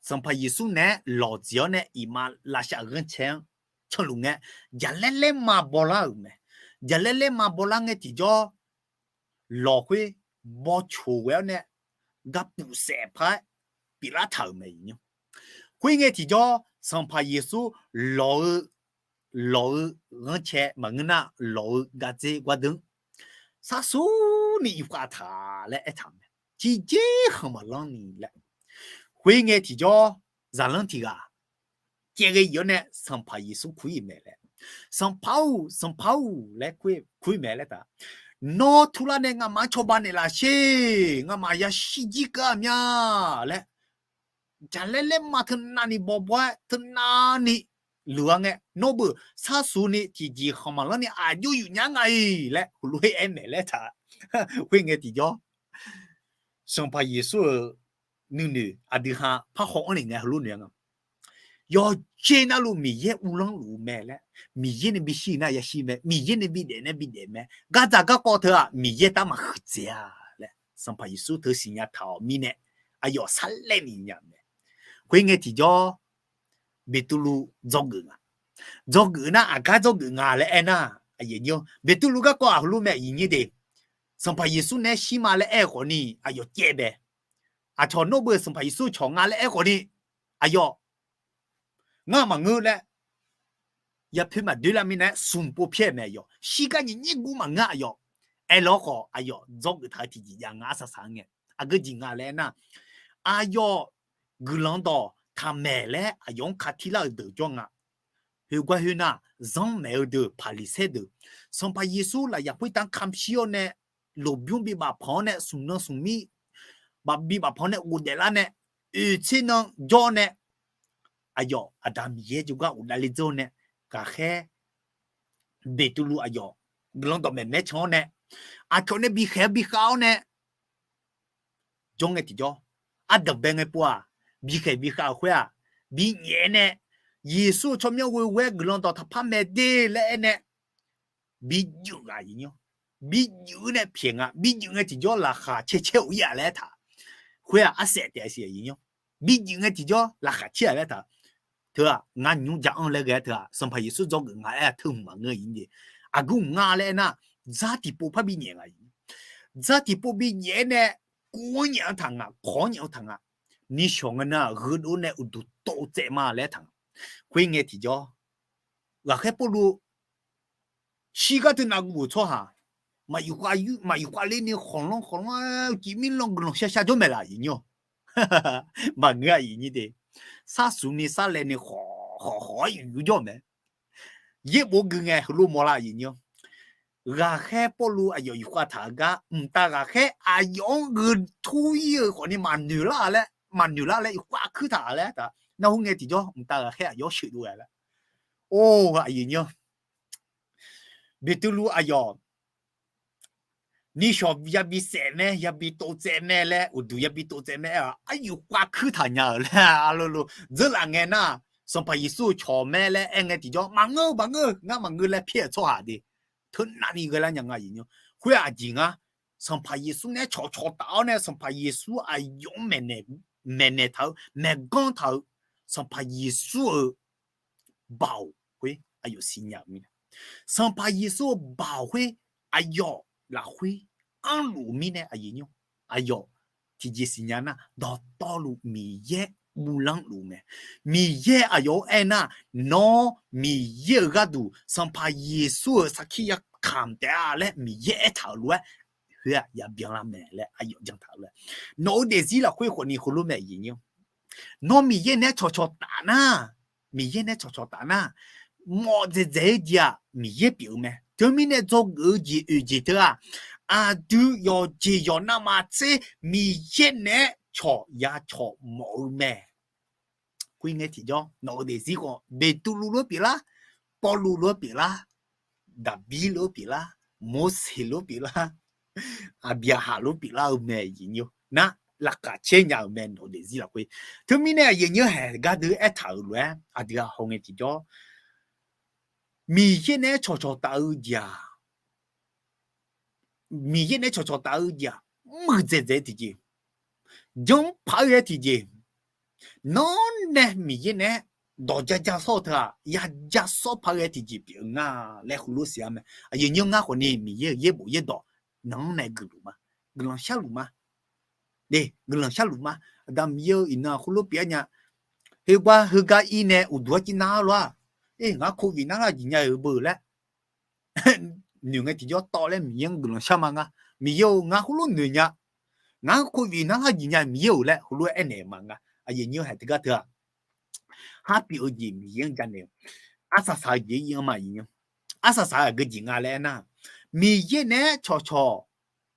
Sanqpaq Yeqsur naeq-aer lawqjeq-awr nae iqmalavshav ghanrcae-anr canluf ngae, jaqlaer laerma bawlar-euq mae. Jaqlaer laerma bawlar ngae tiqjawr, lawq khoer bawcoq ghae-awr nae garpuf saef par-aer pyeuflar taq-euq mae iqnyir. Khoerngae tiqjawr Sanqpaq Yeqsur lawq-eu, lawq-eu ghanrcae maqngeur nar lawq-eu gardzer gardeur-anr sharsurni yufkhav taq laer aertaq-euq mae. Tiqjeq khanq maqlanr ni laer. Khoerngae tiqjawr zaqlanr tiq ghaq caevghae yif-awr nae Sanqpaq Yeqsur kur-ir mae laer, Sanqpaq-or, Sanqpaq-or laer kur-ir mae laer taq. Nawr turlar nae ngamaf-anr cawba naeqlaf sher. Ngamaf yashir jir keuv-a mya laer jaqlaer laer ma teunav ni bawbaw-aer teunav ni luq-a ngae, nawr beuq sharsuq ni tiqjeq khanq maqlanr ni aqjox yuf nya nga-iq laer heulof-aer aer maeq laer taq. Khoerngae tiqjawr, Sanqpaq Yeqsur-euq nuinoeq aqdui ha parhaw anr lef ngae heulof noeq-a nga. Yawqjeq navluf Miqyaer uvlanr luf-eu mae laer, Miqyaer nae bishir nar yashir mae, Miqyaer nae bidaef nar bidaef mae, gardzaq garkawv teu-aq Miqyaer tav maqhuiq dzaeq-a laer Sanqpaq Yeqsur teu siqnya taq-awq mirnae, aqyawf sarlaer ni nya mae. Khoerngae tiqjawr, Beqtuvluv dzawgeuf nga. Dzawgeuf nar aqgar dzawgeuf nga laer aernar, Beqtuvluv garkawv-aq heulof mae aqyuif nyir de, Sanqpaq Yeqsur nae shir ma laer aer-eu khawfni aqyawf caev bae. Aqcawq nawr beuq Sanqpaq Yeqsur cawq nga laer aer khawfni aqyawf ngar maqngeur laer yapoer maqdoer lar mirnae smq pov pyaer-eu mae aqyawf. Shirgar nyiq nyir gur maqngeur aqyawf. Aerlawr khawf aqyawf dzawgeuf taq-eu tiqjeq jav nga arsaq saq-anr ngae. Aqgeu jeq nga laer aernar, aqyawf guiqlanq dawq taqmaeq laer aqyawf-anr katir lar-eu deuq jawr nga. Khoergar khoernar, zanrmaeq-eu deuq Paqliqsaer deuq, Sanqpaq Yeqsur lafyaq khoertav-anr kamq shir-awr nae, lmqbymr bibaf panq-anr nae, smq nan smq mir baf bibaf panq-anr nae ghofdaef lar nae, oeq tser nan jawr nae, aqyawf Aqda Miqyaer jawrgar ghofdaef le dzeur nae, ghaqkhaer Beqtuvluv aqyawf guiqlanq dawqmaeq maeq-aer can-awr nae, aqcawq nae bikhaeq-awr bikhav-awr nae, jawr ngae tiqjawr, ardanqbae ngae pov-aq, bikhaeq bikhav-euq khoer-aq, binyaef nae, Yeqsur-eu tsawrmyanr ghoe ghoe-aer guiqlanq dawq taqpar maeq de laer aer nae, bijuif ghaq aqyuif nyir-awr, bijuif nae pyaeq nga. Bijuif ngae tiqjawr laqkhaq caer caer of ir-aq laer aertaq. Khoer-aq arsaef taef-a siq aqyuif nyir-awr, bijuif ngae tiqjawr laqkhaq caer-aq laer aertaq. Teu-aq ngar nymr ja anr laer ghae-a teu-aq, Sanqpaq Yeqsur dzawgeuf nga aer-aq teu hmq maqngeur aqyuif nyir de. Aqgeu hmq nga laer aernar, dzar tiqpov par binyaef nga aqyuif nyir. Dzar tiqpov binyaef-aer nae, kov-anr nyaef-anr taq nga, kawq-anr nyaef-anr taq nga. Nishawq ngae nar-aq gheudov nae uqduq tov tsaev ma laer aertaq nga. Khoerngae tiqjawr, ghaqkhaer Pawrluv shirgar teunav guv-euq tsawrhaq, maqyuf khav yur maqyuf khav ler ni khawqlanr khawqlanr-aer uqcif mirlanr guiqlanq shar shar jawr maeq laf aqyuif nyir-awr, maqngeur aqyuif nyir de. Sharsuq ni sarlaev ni khawq khawq khawq-aer yuf yur jawr mae. Yaerbof gui ngae heulof mawrlar aqyuif nyir-awr, ghaqkhaer Pawrluv aqyawf yufkhav taq-eu gar mqtav ghaqkhaer aqyawf-anr gheu tur ir-eu khawfni maqnoeq lar laer, maqnoeq lar laer yufkhav kuir taq laer aertaq. Nar khoerngae tiqjawr mqtav ghaqkhaer aqyawf-anr sheuqdov ghae laer. Or aqyuif nyir-awr, Beqtuvluv aqyawf nishawq yabi saef mae, yabi tov tsaev mae laer, uqduq yabi tov tsaev mae-aq, aqyawf yufkhav kuir taq nya-euq laer, aqlolo dzeurlaf ngae nar, Sanqpaq Yeqsur-eu cawq mae laer aer ngae tiqjawr, maqngeur-eu maqngeur-eu, ngar maqngeur laer pyaer-euq tsawrhaq de. Teunav ni ghae lar nya nga aqyuif nyir-awr. Khoer aqjeq ngar, Sanqpaq Yeqsur nae cawqcawq taf-awr nae, Sanqpaq Yeqsur aqyawf-anr maeqnaeq taq-eu, maeqganr taq-eu, Sanqpaq Yeqsur-euq baoq khoer aqyawf siqnya-euq mirnae, Sanqpaq Yeqsur-euq baoq khoer aqyawf lafkhoer anrluf-eu mirnae aqyuif nyir-awr, aqyawf tiqjeq siqnya nar, dawqtawvluf Miqyaer uvlanr luf mae. Miqyaer aqyawf-anr aernar, nawr Miqyaer-euq gharduq Sanqpaq Yeqsur-euq sarkir yakamq taef-a laer Miqyaer aertaq-euq lof-aer, khoer-aq yabyan lar mae laer aqyawf jan taq-eu lof-aer, nawq-eu daefzir lafkhoer khawfni heulof mae aqyuif nyir-awr, nawr Miqyaer naeq-aer cawqcawq taf nar, Miqyaer naeq-aer cawqcawq taf nar, mawf dzaeqdzaeq-eu jeq-aq Miqyaer pyeuf-eu mae. Teumirnae dzawgeuf-eu jeq oeq jeq teu-aq, aqdui yawqjeq yawqnavmaqtser Miqyaer naeq-aer cawq ya cawq mawf-eu mae. Khoerngae tiqjawr nawq-eu daefzir khawf, Beqtuvluv lof-aer pyeuflar, Pawrluv lof-aer pyeuflar, Daqbir lof-aer pyeuflar, Morseq lof-aer pyeuflar, Aqbyaqhaq lof-aer pyeuflar-eu mae aqyuif nyir-awr. Nar laqkhaq caer nya-euq mae nawq-eu daefzir lafkhoer. Teumirnae aqyuif nyir-awr, haeq gardui aertaq-euq lof-aer aqdui-aq hawngae tiqjawr, Miqyaer naeq-aer cawqcawq taf-eu jeq-aq, Miqyaer naeq-aer cawqcawq taf-eu jeq-aq, mr-eu dzaeqdzaeq-aer tiqjeq, janr paq-aer ghae tiqjeq, nawr nae Miqyaer naeq-aer dawq ja ja sawr-eu teu-aq, ya ja sawr paq-aer ghae tiqjeq pyeuf-eu nga laer heulof siq-a mae. Aqyuif nyir-awr, ngar khawfni Miqyaer-euq yaerbof yaerdawq nan-anr nae guiqluf ma, guiqlanq sharluf ma. Guiqlanq sharluf ma. Aqda Miqyaer-eu iqnan-aq khoerlof pyeuf-aer nya. Heugar heugar ir nae uqduq-aer civ nar lof-aq, e ngar โควิด narlar jeq nya-euq beu laer noeq ngae tiqjawr tawv laer Miqyaer-anr guiqlanq shar ma nga. Miqyaer-or, ngar khoerlof noeq nya. Ngar โควิด narlar jeq nya Miqyaer-or laer heulof-aer aernaeq ma nga. Aqyuif nyir-awr, haeq teugar teu-aq, har pyeuf-eu jeq Miqyaer-anr janaeq-eu, arsaq saq-eu jeq ir-anr ma aqyuif nyir-awr. Arsaq saq-eu aqgeu jeq nga laer aernar, Miqyaer naeq-aer cawqcawq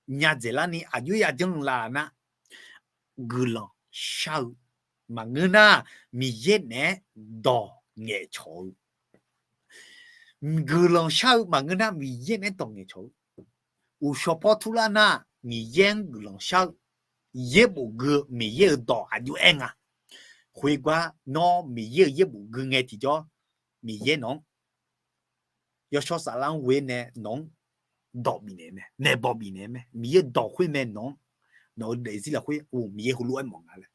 nya dzaeqlar ni aqjox ya janr la nar, guiqlanq shar-eu maqngeur nar, Miqyaer naeq-aer dawq ngaeqcawq-eu, guiqlanq shar-eu maqngeur nar, Miqyaer naeq-aer dawq ngaeqcawq-eu. Uqshawq paw turlar nar, Miqyaer-anr guiqlanq shar-eu yaerbof gui-eu Miqyaer-euq dawq aqjox-aer nga. Khoergar nawr Miqyaer-euq yaerbof gui ngae tiqjawr, Miqyaer nawq-anr yawshawr saflar-anr ghoe nae nawq-anr dawq bifnaeq mae, maeqbawq bifnaeq mae, Miqyaer-euq dawq khoer mae nawq-anr, nawq-eu daefzir lafkhoer, o, Miqyaer heulof-aer mawf nga laer,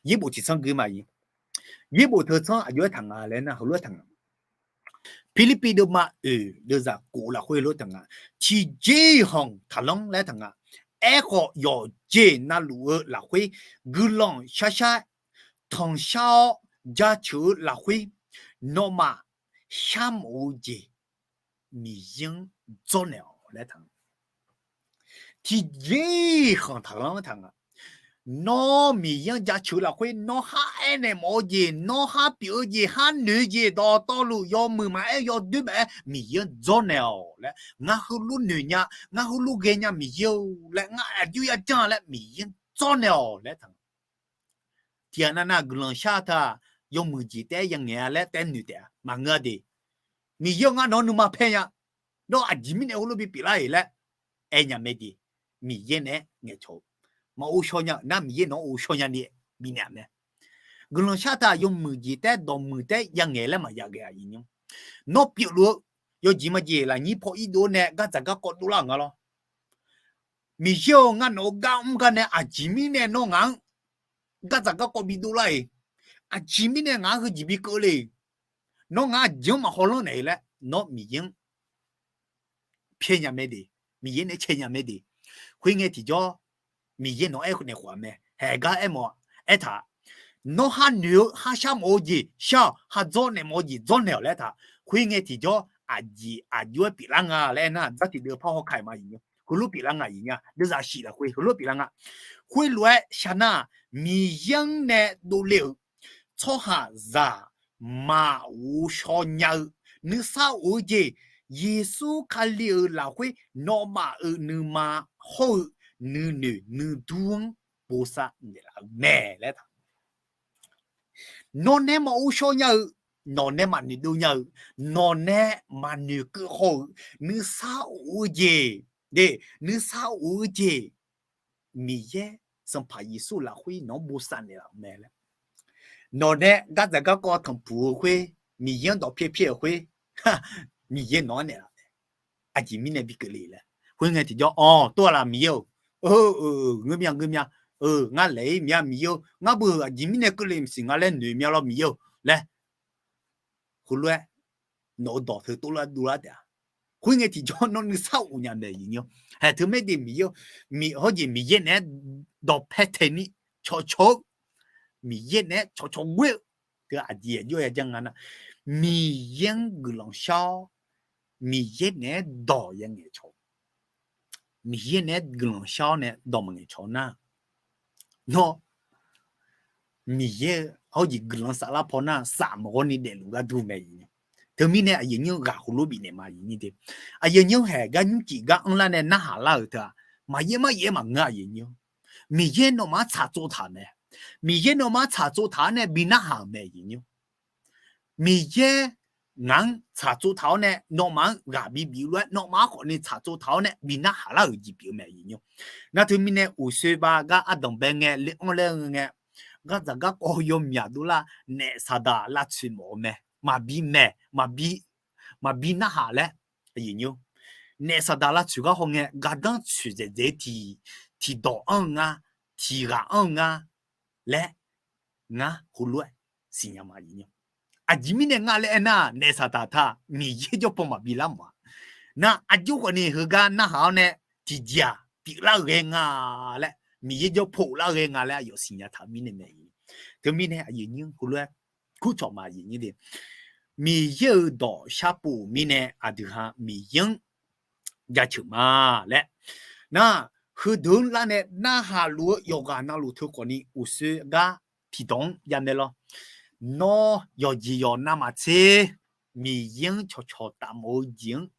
yaerbof tiqsanr gui ma-iq. Yaerbof teu tsanr aqjox-aer taq nga laer nar, heulof-aer taq nga. Pirlirpiv deuvma oeq deuvzaq kof lafkhoer heulof-aer taq nga. Tiqjeq-iq khanq taqlanr laer taq nga. Aerkhawf, yawqjeq navluf-eu lafkhoer guiqlanq sharshar tanqshar-awr jaceuq-eu lafkhoer, nawmaf sharmawf-eu jeq Miqyaer-anr dzawrnaeq-awq laer taq nga. Tiqjeq-iq khanq taqlanr taq nga. Nawr Miqyaer-anr jaceuq-eu lafkhoer, nawr khar aernaeq mawf-eu jeq, nawr khar pyeuf-eu jeq, khar noeq-eu jeq, dawqtawvluf yawmuiq maqaer, yawdoer maqaer, Miqyaer-anr dzawrnaeq-awq laer, ngar heulof noeq nya, ngar heulof ghaenya Miqyaer-or laer, ngar aqjox yajanr laer Miqyaer-anr dzawrnaeq-awq laer taq nga. Tiqghaq navnav guiqlanq shar teu-aq, yawmuiq jeq taef-aer yangaeq-a laer taef noeq taef-a maqngeur-a de. Miqyaer-or, ngar nawq-anr nuima paer nya. Nawr aqjeq mirnae heulof bi pyeuflar-iq laer aernya mae de. Miqyaer naeq-aer ngaeqcawq-eu, maqghov shaw nya-euq nar, Miqyaer nawq-anr ghov shaw nyani bifnaeq-aq mae. Guiqlanq shar teu-aq, yawmuiq jeq taef-aer, dawqmuiq taef-aer yangaeq laer maqya ghae-aq, iqnymr. Nawr pyeufluf-eu yawjeq majeq lafnyir paw irdov-awr nae gardzaq garkawv dovlar-euq nga lawr. Miqyaer-or, ngar nawq-eu gar mr gar nae aqjeq mirnae nawr ngaq-anr gardzaq garkawv bidov lar-iq, aqjeq mirnae ngaq-anr heujeq bikeuv le-iq, nawr ngaq-anr aqjeq-anr maqhaw lanr naeq-eu laer nawr Miqyaer-anr pyaer nya mae de, Miqyaer naeq-aer cae nya mae de. Khoerngae tiqjawr, Miqyaer nawq-anr aernaeq khof-aq mae, haeq gar aermawf-a, aertaq, nawr khar noeq-eu, khar sharmawf-eu jeq shar-awq, khar dzawrnaeq mawf-eu jeq dzawrnaeq-awq laer aertaq. Khoerngae tiqjawr, aqjeq aqjox-aer pyeuflar nga laer aernar, dzartiq deuv par hawkaq-iq ma, iqnymr. Heulof pyeuflar nga, iqnymr-a, deuvzaq shif lafkhoer heulof pyeuflar nga. Khoerlof-aer shar nar-aq, Miqyaer-anr nae dovle-euq tsawrhaqzaq maqghov shaw nya-eu, nuisar of-eu jeq, Yeqsur Kali-euq lafkhoer nawmaf-euq nuima hawr-eu nuinoeq nuidur-anr bosav naeqlaf-eu mae laer taq. Nawq nae maqghov shaw nya-eu, nawq nae maqnoeq dov nya-eu, nawq nae maqnoeq keuv haw-euq nuisar of-eu jeq, nuisar of-eu jeq, Miqyaer Sanqpaq Yeqsur lafkhoer nawq-anr bosav naeqlaf-eu mae laer. Nawq nae gardzaq garkawv tanqpuq-eu khoer, Miqyaer-anr dawq pyaer pyaer-euq khoer, Miqyaer nawq-anr naeqlaf mae. Aqjeq mirnae bikeuv le laer. Khoerngae tiqjawr, awq, tov-a laf Miqyaer-or, ngeur mya ngeur mya, ngar laeq-ir mya Miqyaer-or, ngar beu-euq aqjeq mirnae keuvle maqsiq nga laer noeq mya lawr Miqyaer-or laer, heulof-aer nawq-eu dawq teu tov lar dov lar taef-a. Khoerngae tiqjawr nawr nuisar of nya mae, iqnymr. Haeq teumaer de Miqyaer-or, hawrjeq Miqyaer naeq-aer dawqpae taeq ni cawqcawq-eu, Miqyaer naeq-aer cawqcawq ghoer-eu, teu aqjeq aqjox ya janr nga nar, Miqyaer-anr guiqlanq shar-awr, Miqyaer naeq-aer dawq ya ngaeqcawq, Miqyaer naeq-aer guiqlanq shar-awr nae dawq maqngaeq cawq nar, nawr Miqyaer-eu hawrjeq guiqlanq saflar paw nar, saf maqghawr ni daefluf gharduq mae. Teumirnae aqyuif nyir-eu ghaq heulof bifnaeq ma, iqnyir de. Aqyuif nyir-eu haeq gar nymrcif gar anrlar nae narhaq lar-euq teu-aq, maqyaer maqyaer maqngeur, aqyuif nyir-eu. Miqyaer nawmaf-anr tsaqtsov taq-euq mae. Miqyaer nawmaf-anr tsaqtsov taq-awr nae bi narhaq-euq mae, iqnyir. Miqyaer ngaq-anr tsaqtsov taq-awr nae nawmaf-anr ghaq bibif lof-aer, nawmaf-anr khawf ni tsaqtsov taq-awr nae bi narhaq lar-euq jeq pyeuf-eu mae, iqnyir. Nar teumirnae uqsoer ba gar ardanq bae ngae le-anr laer ngae, gardzaq garkawv yawmyaq dovlar, naef saqdaq lavtsoeq mawf-eu mae, maqbi maeq, maqbi narhaq laer, naef saqdaq lavtsoeq gar hawngae gardanr tsoeq dzaeqdzaeq-eu tiq, tiqdawq anr-eu nga, tiqghaq anr-eu nga laer, ngar heulof-aer siqnya ma, iqnyir. Aqjeq mirnae nga laer aernar, naef saqdaq taq Miqyaer jawrpaw maqbi lar mawf-a. Nar aqjox khawf ni heugar narhaq-awr nae tiqjeq-aq pyeuflar-eu ghae nga laer, Miqyaer jawrpaw lar-eu ghae nga laer aqyawf siqnya taq-eu mirnae mae. Teumirnae aqyuif nyir heulof-aer kurcawq ma, iqnyir de. Miqyaer-euq dawq sharpov-euq mirnae aqdui ha Miqyaer-anr jaceuq ma laer. Nar, heudeuq-anr lar nae narhaq luf-eu yawqghaq navluf teu khawf ni uqsoer gar tiqdawq-anr jamae lawr. Nawr yawqjeq yawq navmaqtser Miqyaer-anr cawqcawq taf mawf-eu jeq-anr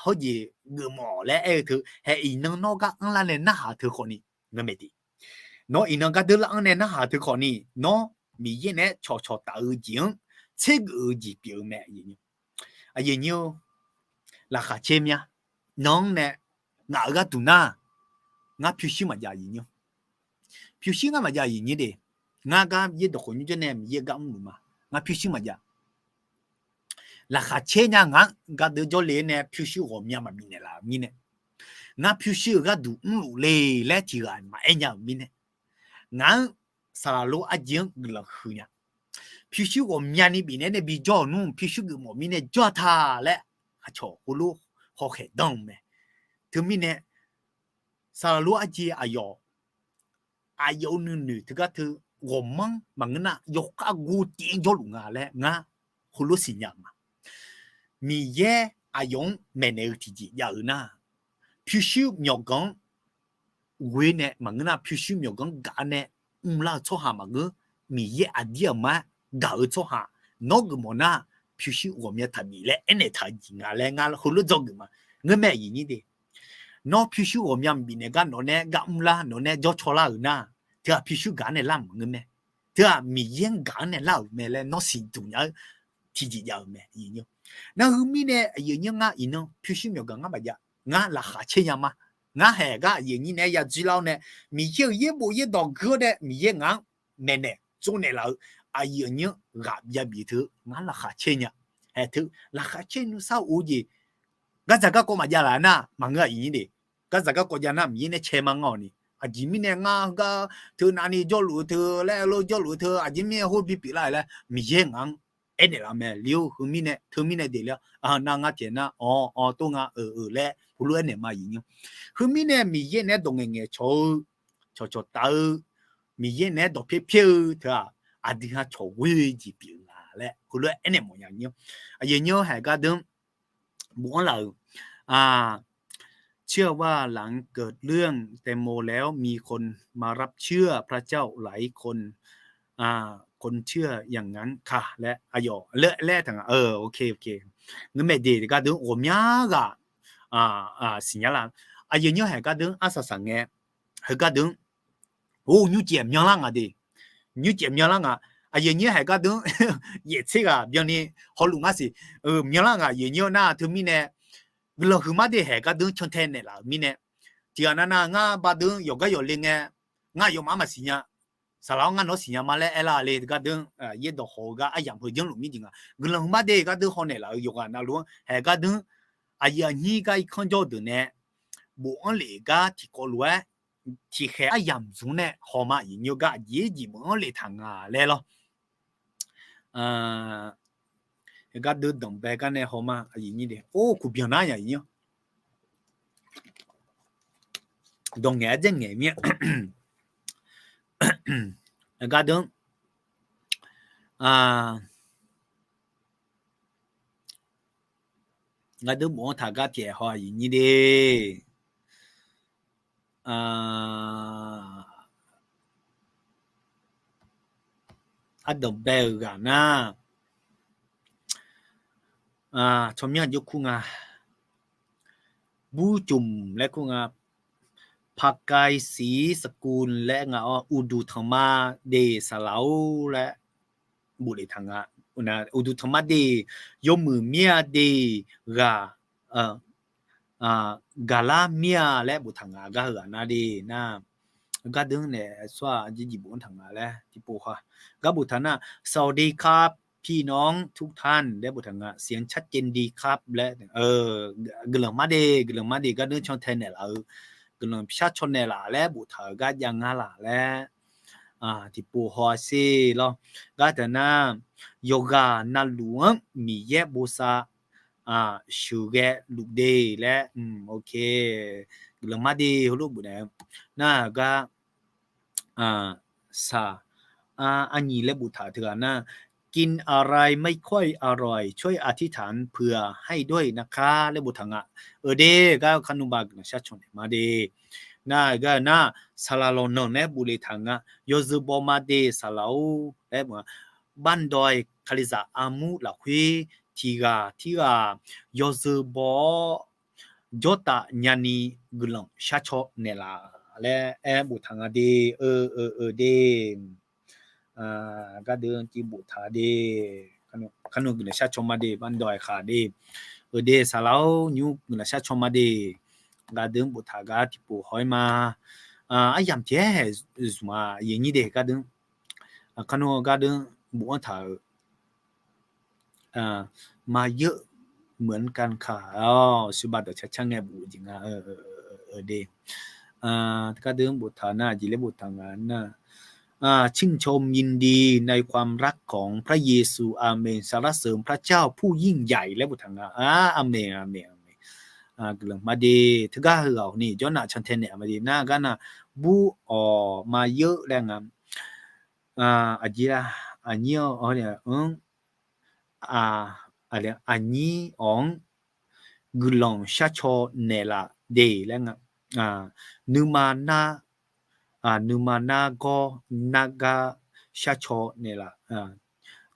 hawrjeq geufmawf laer aer-eu teu hae, iqnan nawr gar anrlar nae narhaq teu khawf ni ngeur mae de. Nawr iqnan gardeur lar-anr nae narhaq teu khawfni, nawr Miqyaer naeq-aer cawqcawq taf-eu jeq-anr tsergeuf-eu jeq pyeuf-eu mae. Aqyuif nyir-or, laqkhaq caer mya. Nan-anr nae ngaq-euq gharduq nar, ngar pyurshuir maqjav aqyuif nyir. Pyurshuir ngar maqjav aqyuif nyir de. Ngar gar yaerdawq khawf nymr jawr nae Miqyaer-eu gar mrluf ma. Ngar pyurshuir maqjav. Laqkhaq caer nya ngaq-anr gardeur jawrle-aer nae pyurshuir ghawqmya maqbif naeqlaf-euq mirnae, ngar pyurshuir-euq gharduq mrluf le laer tiq ghaq maqaer nya-euq mirnae, ngaq-anr saqlaq lor arjeq-anr guiqlanq huiq nya. Pyurshuir ghawqmyani bifnaeq nae bijawr-euq nmr, pyurshuir geufmawf mirnae jawr-a ta laer aqcawq heulof hawkhaeq danr-eu mae. Teumirnae, saqlaq lor arjeq aqyawf, aqyawf-euq nuinoeq teugar teu ghawqmanr maqngeur nar, yawkhav ghoe tiv-anr jawrluf nga laer ngar heulof siqnya-euq ma. Miqyaer aqyawf-anr maeqnaeq-eu tiqjeq jav-euq nar, pyurshuir myawqganq-anr ghoe nae maqngeur nar, pyurshuir myawqganq-anr gaq-awr nae mrlar-eu tsawrhaq maqngeur, Miqyaer aqdir aqmar gaq-eu tsawrhaq, nawr geufmawf nar, pyurshuir ghawqmya taqbif laer aernaeq taq-eu jeq nga laer ngar heulof dzawgeuf ma. Ngeur mae aqyuif nyir de. Nawr pyurshuir ghawqmya maqbif naeq gar nawq nae gar mrlar, nawq nae jawrcaw lar-euq nar, teu-aq pyurshuir gaq-awr nae lar maqngeur mae. Teu-aq Miqyaer-anr gaq-awr nae lar-euq mae laer nawr siqduq nya-eu tiqjeq jav-euq mae. Nar heumirnae aqyuif nyir ngar iqnan pyurshuir myawqganq ngar maqjav, ngar laqkhaq caer nya ma. Ngar haeq gar aqyuif nyir naeq-aer yadzoer lar-awr nae, Miqyaer-euq yaerbof yaerdawq gui-awr nae Miqyaer ngaq-anr maeqnaeq tsovnaeq laf-eu aqyuif aqnyir-anr ghaq byav bif teu ngar laqkhaq caer nya. Haeq teu laqkhaq caer nuisar of-eu jeq, gardzaq garkawv maqjav laf nar maqngeur aqyuif nyir de. Gardzaq garkawv jav nar Miqyaer nae cae ma ngar-awq ni. Aqjeq mirnae ngar heugar teu navni jawrluf-eu teu laer, heulof jawrluf-eu teu aqjeq mirnae hawr bipyeuf lar-euq laer Miqyaer ngaq-anr aernaeq laf mae. Li-or heumirnae teumirnae daefle-awr, nar ngar taef nar awq awq tov nga-euq laer heulof aernaeq ma aqyuif nyir. Heumirnae Miqyaer naeq-aer dawq ngaeqngaeq cawq-eu, cawqcawq taf-eu, Miqyaer naeq-aer dawq pyaer pyaer-eu teu-aq, aqdui ha cawq ghoe jeq pyeuf nga laer heulof-aer aernaeq mawf nya nyir. Aqyuif nyir haeq gardeur bofanr laf-euq เชื่อว่าหลังเกิดเรื่องแตงโมแล้วมีคนมารับเชื่อพระเจ้าหลายคน คนเชื่ออย่างนั้นค่ะ laer aqyawf laer laer taq nga. Ngeur mae de gardeur ghawqmya ghaq siqnya la. Aqyuif nyir haeq gardeur arsaq saq ngae, heu gardeur or nymrcaef myanlar nga de. Nymrcaef myanlar nga. Aqyuif nyir haeq gardeur yaeftser ghaq byanni hawluf ngar siq myanlar nga. Aqyuif nyir nar teumirnae guiqlanq huiqmar de haeq gardeur cantae naeqlaf-euq mirnae, tiqghaq navnav ngar bardeur yawqgar yawqle ngae, ngar yawfmaf maqsiq nya. Saqlaq-awr ngar nawr siqnya ma laer aerlar le gardeur, yaerdawq haw-eu gar aryamq heu janrluf mir jeq nga. Guiqlanq huiqmar de gardeur hawnaeq laf-euq yawqghaq navluf-anr haeq gardeur aqyuif aqnyir gar irkanr jawr-eu deuq nae bofanr lef gar tiqkawv lof-aer tiqkhaeq aryamq zmq nae haw ma. Aqyuif nyir gar aqjeq jeq bofanr lef taq nga laer lawr. Gardeur danqbae gar nae haw ma. Aqyuif nyir de or kuqbyan nar nya aqyuif nyir dawq ngaeq-aer dzaer ngaeq mir-a. Gardeur gardeur bofanr taq gar pyaeq haw aqyuif nyir de. Ardanqbae-euq ghaq nar, tsawrmyanr jawr kur nga. Burcmq laer kur nga. ผักกาดสีสกุล laer nga-awr, uqduq tanqma de saqlaq-or laer bof lef taq nga. Uqduq tanqma de, yawmuiq mir-a de, ghaq gaqlar mir-a laer boftaq nga. Gar heughaq nar de nar, gardeur naeq tsawrhaq jeqjeq bofanr taq nga laer tiqpov ha. Gar boftaq nar, สวัสดีครับพี่น้องทุกท่าน laer boftaq nga. เสียงชัดเจนดีครับ laer, guiqlanq mar de, guiqlanq mar de, gardeur cantae naeqlaf-eu guiqlanq shar caw naeqlaf laer boftaq-euq gar jav ngar laf laer tiqpov haw-a sher lawr. Gar taq nar, yawqghaq navluf-anr Miqyaer bosav sheuqghae luf de laer, guiqlanq mar de heulof bof naeq-eu nar-eu gar saq, arnyiq laer boftaq teughaq nar, กินอะไรไม่ค่อยอร่อย ช่วยอธิษฐานเผื่อให้ด้วยนะคะ laer boftaq nga. Euq de, gar kar nmr ba guiqlanq shar caw naeq mar de. Nar-eu gar-eu nar, saqlaq lawqnanq nae bof lef taq nga. Yawzeu baw ma de saqlaq-or laer bof nga. บ้านดอย kalizaq armur lafkhoer tiqghaq tirghaq yawzeu baw-awr jawrtaf nyani guiqlanq shar caw naeqlaf laer aer boftaq nga de. Eu, eu, eu de. Gardeuv civ boftaq de. Kar nmr guiqlanq sharcaw ma de, bardawq-aer khaq de. Eu de, saqlaq-or, nymr guiqlanq sharcaw ma de. Gardeuv boftaq gar tiqpov haw-aer ma. Aryamq tiq-aer zmq-a, aqyuif aqnyir de gardeuv. Kar nmr gardeuv bof-anr taq-euq มาเยอะเหมือนกันค่ะ awr, สุบัติ dawqcar car ngae bof-eu jeq nga de. Gardeuv boftaq nar, aqjeq laer boftaq nga nar, ชื่นชมยินดีในความรักของพระเยซู อาเมน สรรเสริญพระเจ้าผู้ยิ่งใหญ่ laer boftaq nga. Aqmeq, aqmeq, aqmeq. Guiqlanq ma de. Teugar heughaq ni jawrnav cantae naeq-a ma de nar, gar nar, bur awq มาเยอะ laer nga. Aqjeq lar, aqnyir-awr, anr, aqnyir awq-anr guiqlanq sharcaw naeqlaf de laer nga. Nuima nar, nuima nargawr nargar sharcaw naeqlaf.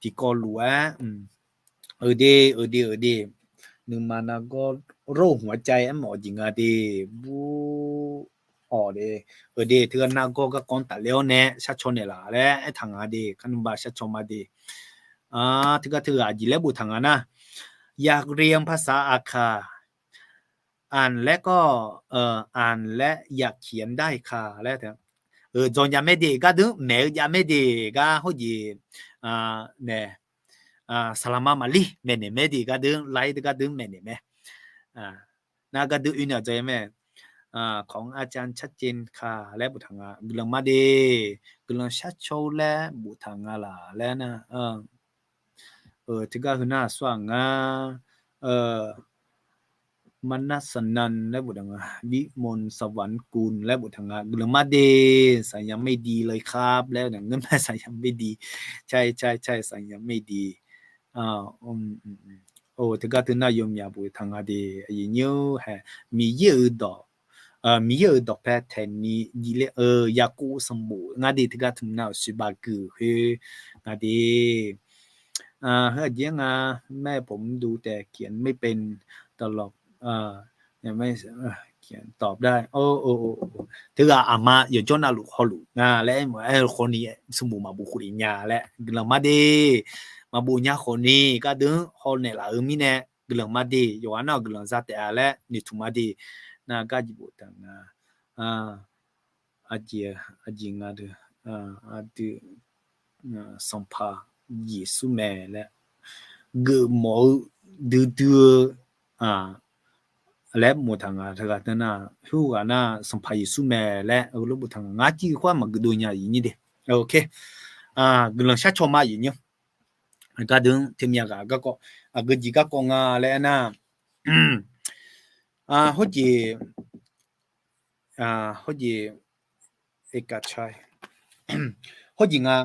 Tiqkawv lof-aer, eu de, eu de, eu de. Nuima nargawr โรคหัวใจ aermawf-eu jeq nga de. Bur awq de, eu de, teugar nargawr garkawv-anr tafler-awr nae sharcaw naeqlaf laer aertaq nga de. Kar nmr ba sharcaw ma de. Teugar teughaq aqjeq laer boftaq nga nar, อยากเรียนภาษาอาข่า อ่านและก็ อ่านและ อยากเขียนได้ค่ะ laer, dzaw nya mae de, gardeuv maeq-eu jav mae de, gar hawjeq nae, saqlaqma maqlir maeqnaeq mae de, gardeuv ไลฟ์ gardeuv maeqnaeq mae. Nar gardeuv oe nae dzaw nya mae. ของอาจารย์ชัดเจนค่ะ laer boftaq nga. Guiqlanq ma de. Guiqlanq sharcaw laer boftaq nga laf laer nar, teugar heu nar aqsur-aq nga, มนัสนัน laer boftaq nga, วิมลสวรรค์กุล laer boftaq nga. Guiqlanq ma de. สัญญาณไม่ดีเลยครับ laer ngeur mae, สัญญาณไม่ดี ใช่ ใช่ ใช่ สัญญาณไม่ดี. Teugar teunar yawmyaq boftaq nga de. Aqyuif aqnyir-or, hae, Miqyaer-euq dawq, Miqyaer-euq dawqpae taeqni jif ler-eu Yaqkov sanqbof nga de. Teugar teunar-euq สุบัติ gui khoer nga de. Heu aqjeq nga, แม่ผมดูแต่เขียนไม่เป็น ตลอด ตอบได้ teughaq aqma yawqjawr navluf hawluf nga laer aer-eu khawfni, sanqbof maqbof khofle nya laer guiqlanq ma de. Maqbof nya khawfni gardeuv-anr hawnaeq laf-eu mirnae guiqlanq ma de. Yawqghaq nar-aq guiqlanq za taef-a laer noeqtmq ma de. Nar gar jeq boftaq nga. Aqjeq, aqjeq nga deuq, aqdui, Sanqpaq Yeqsur mae laer geufmawf-eu duidui-eu laer boftaq nga. Teughaq teunar, heughaq nar Sanqpaq Yeqsur mae laer heulof boftaq nga. Ngar civ khoer maqgeuf dov nya aqyuif aqnyir de. Guiqlanq sharcaw ma aqyuif aqnyir. Gardeuv-anr teumyav ghaq garkawv, aqgeujeq garkawv nga laer aernar, hawjeq, hawjeq, hawjeq nga,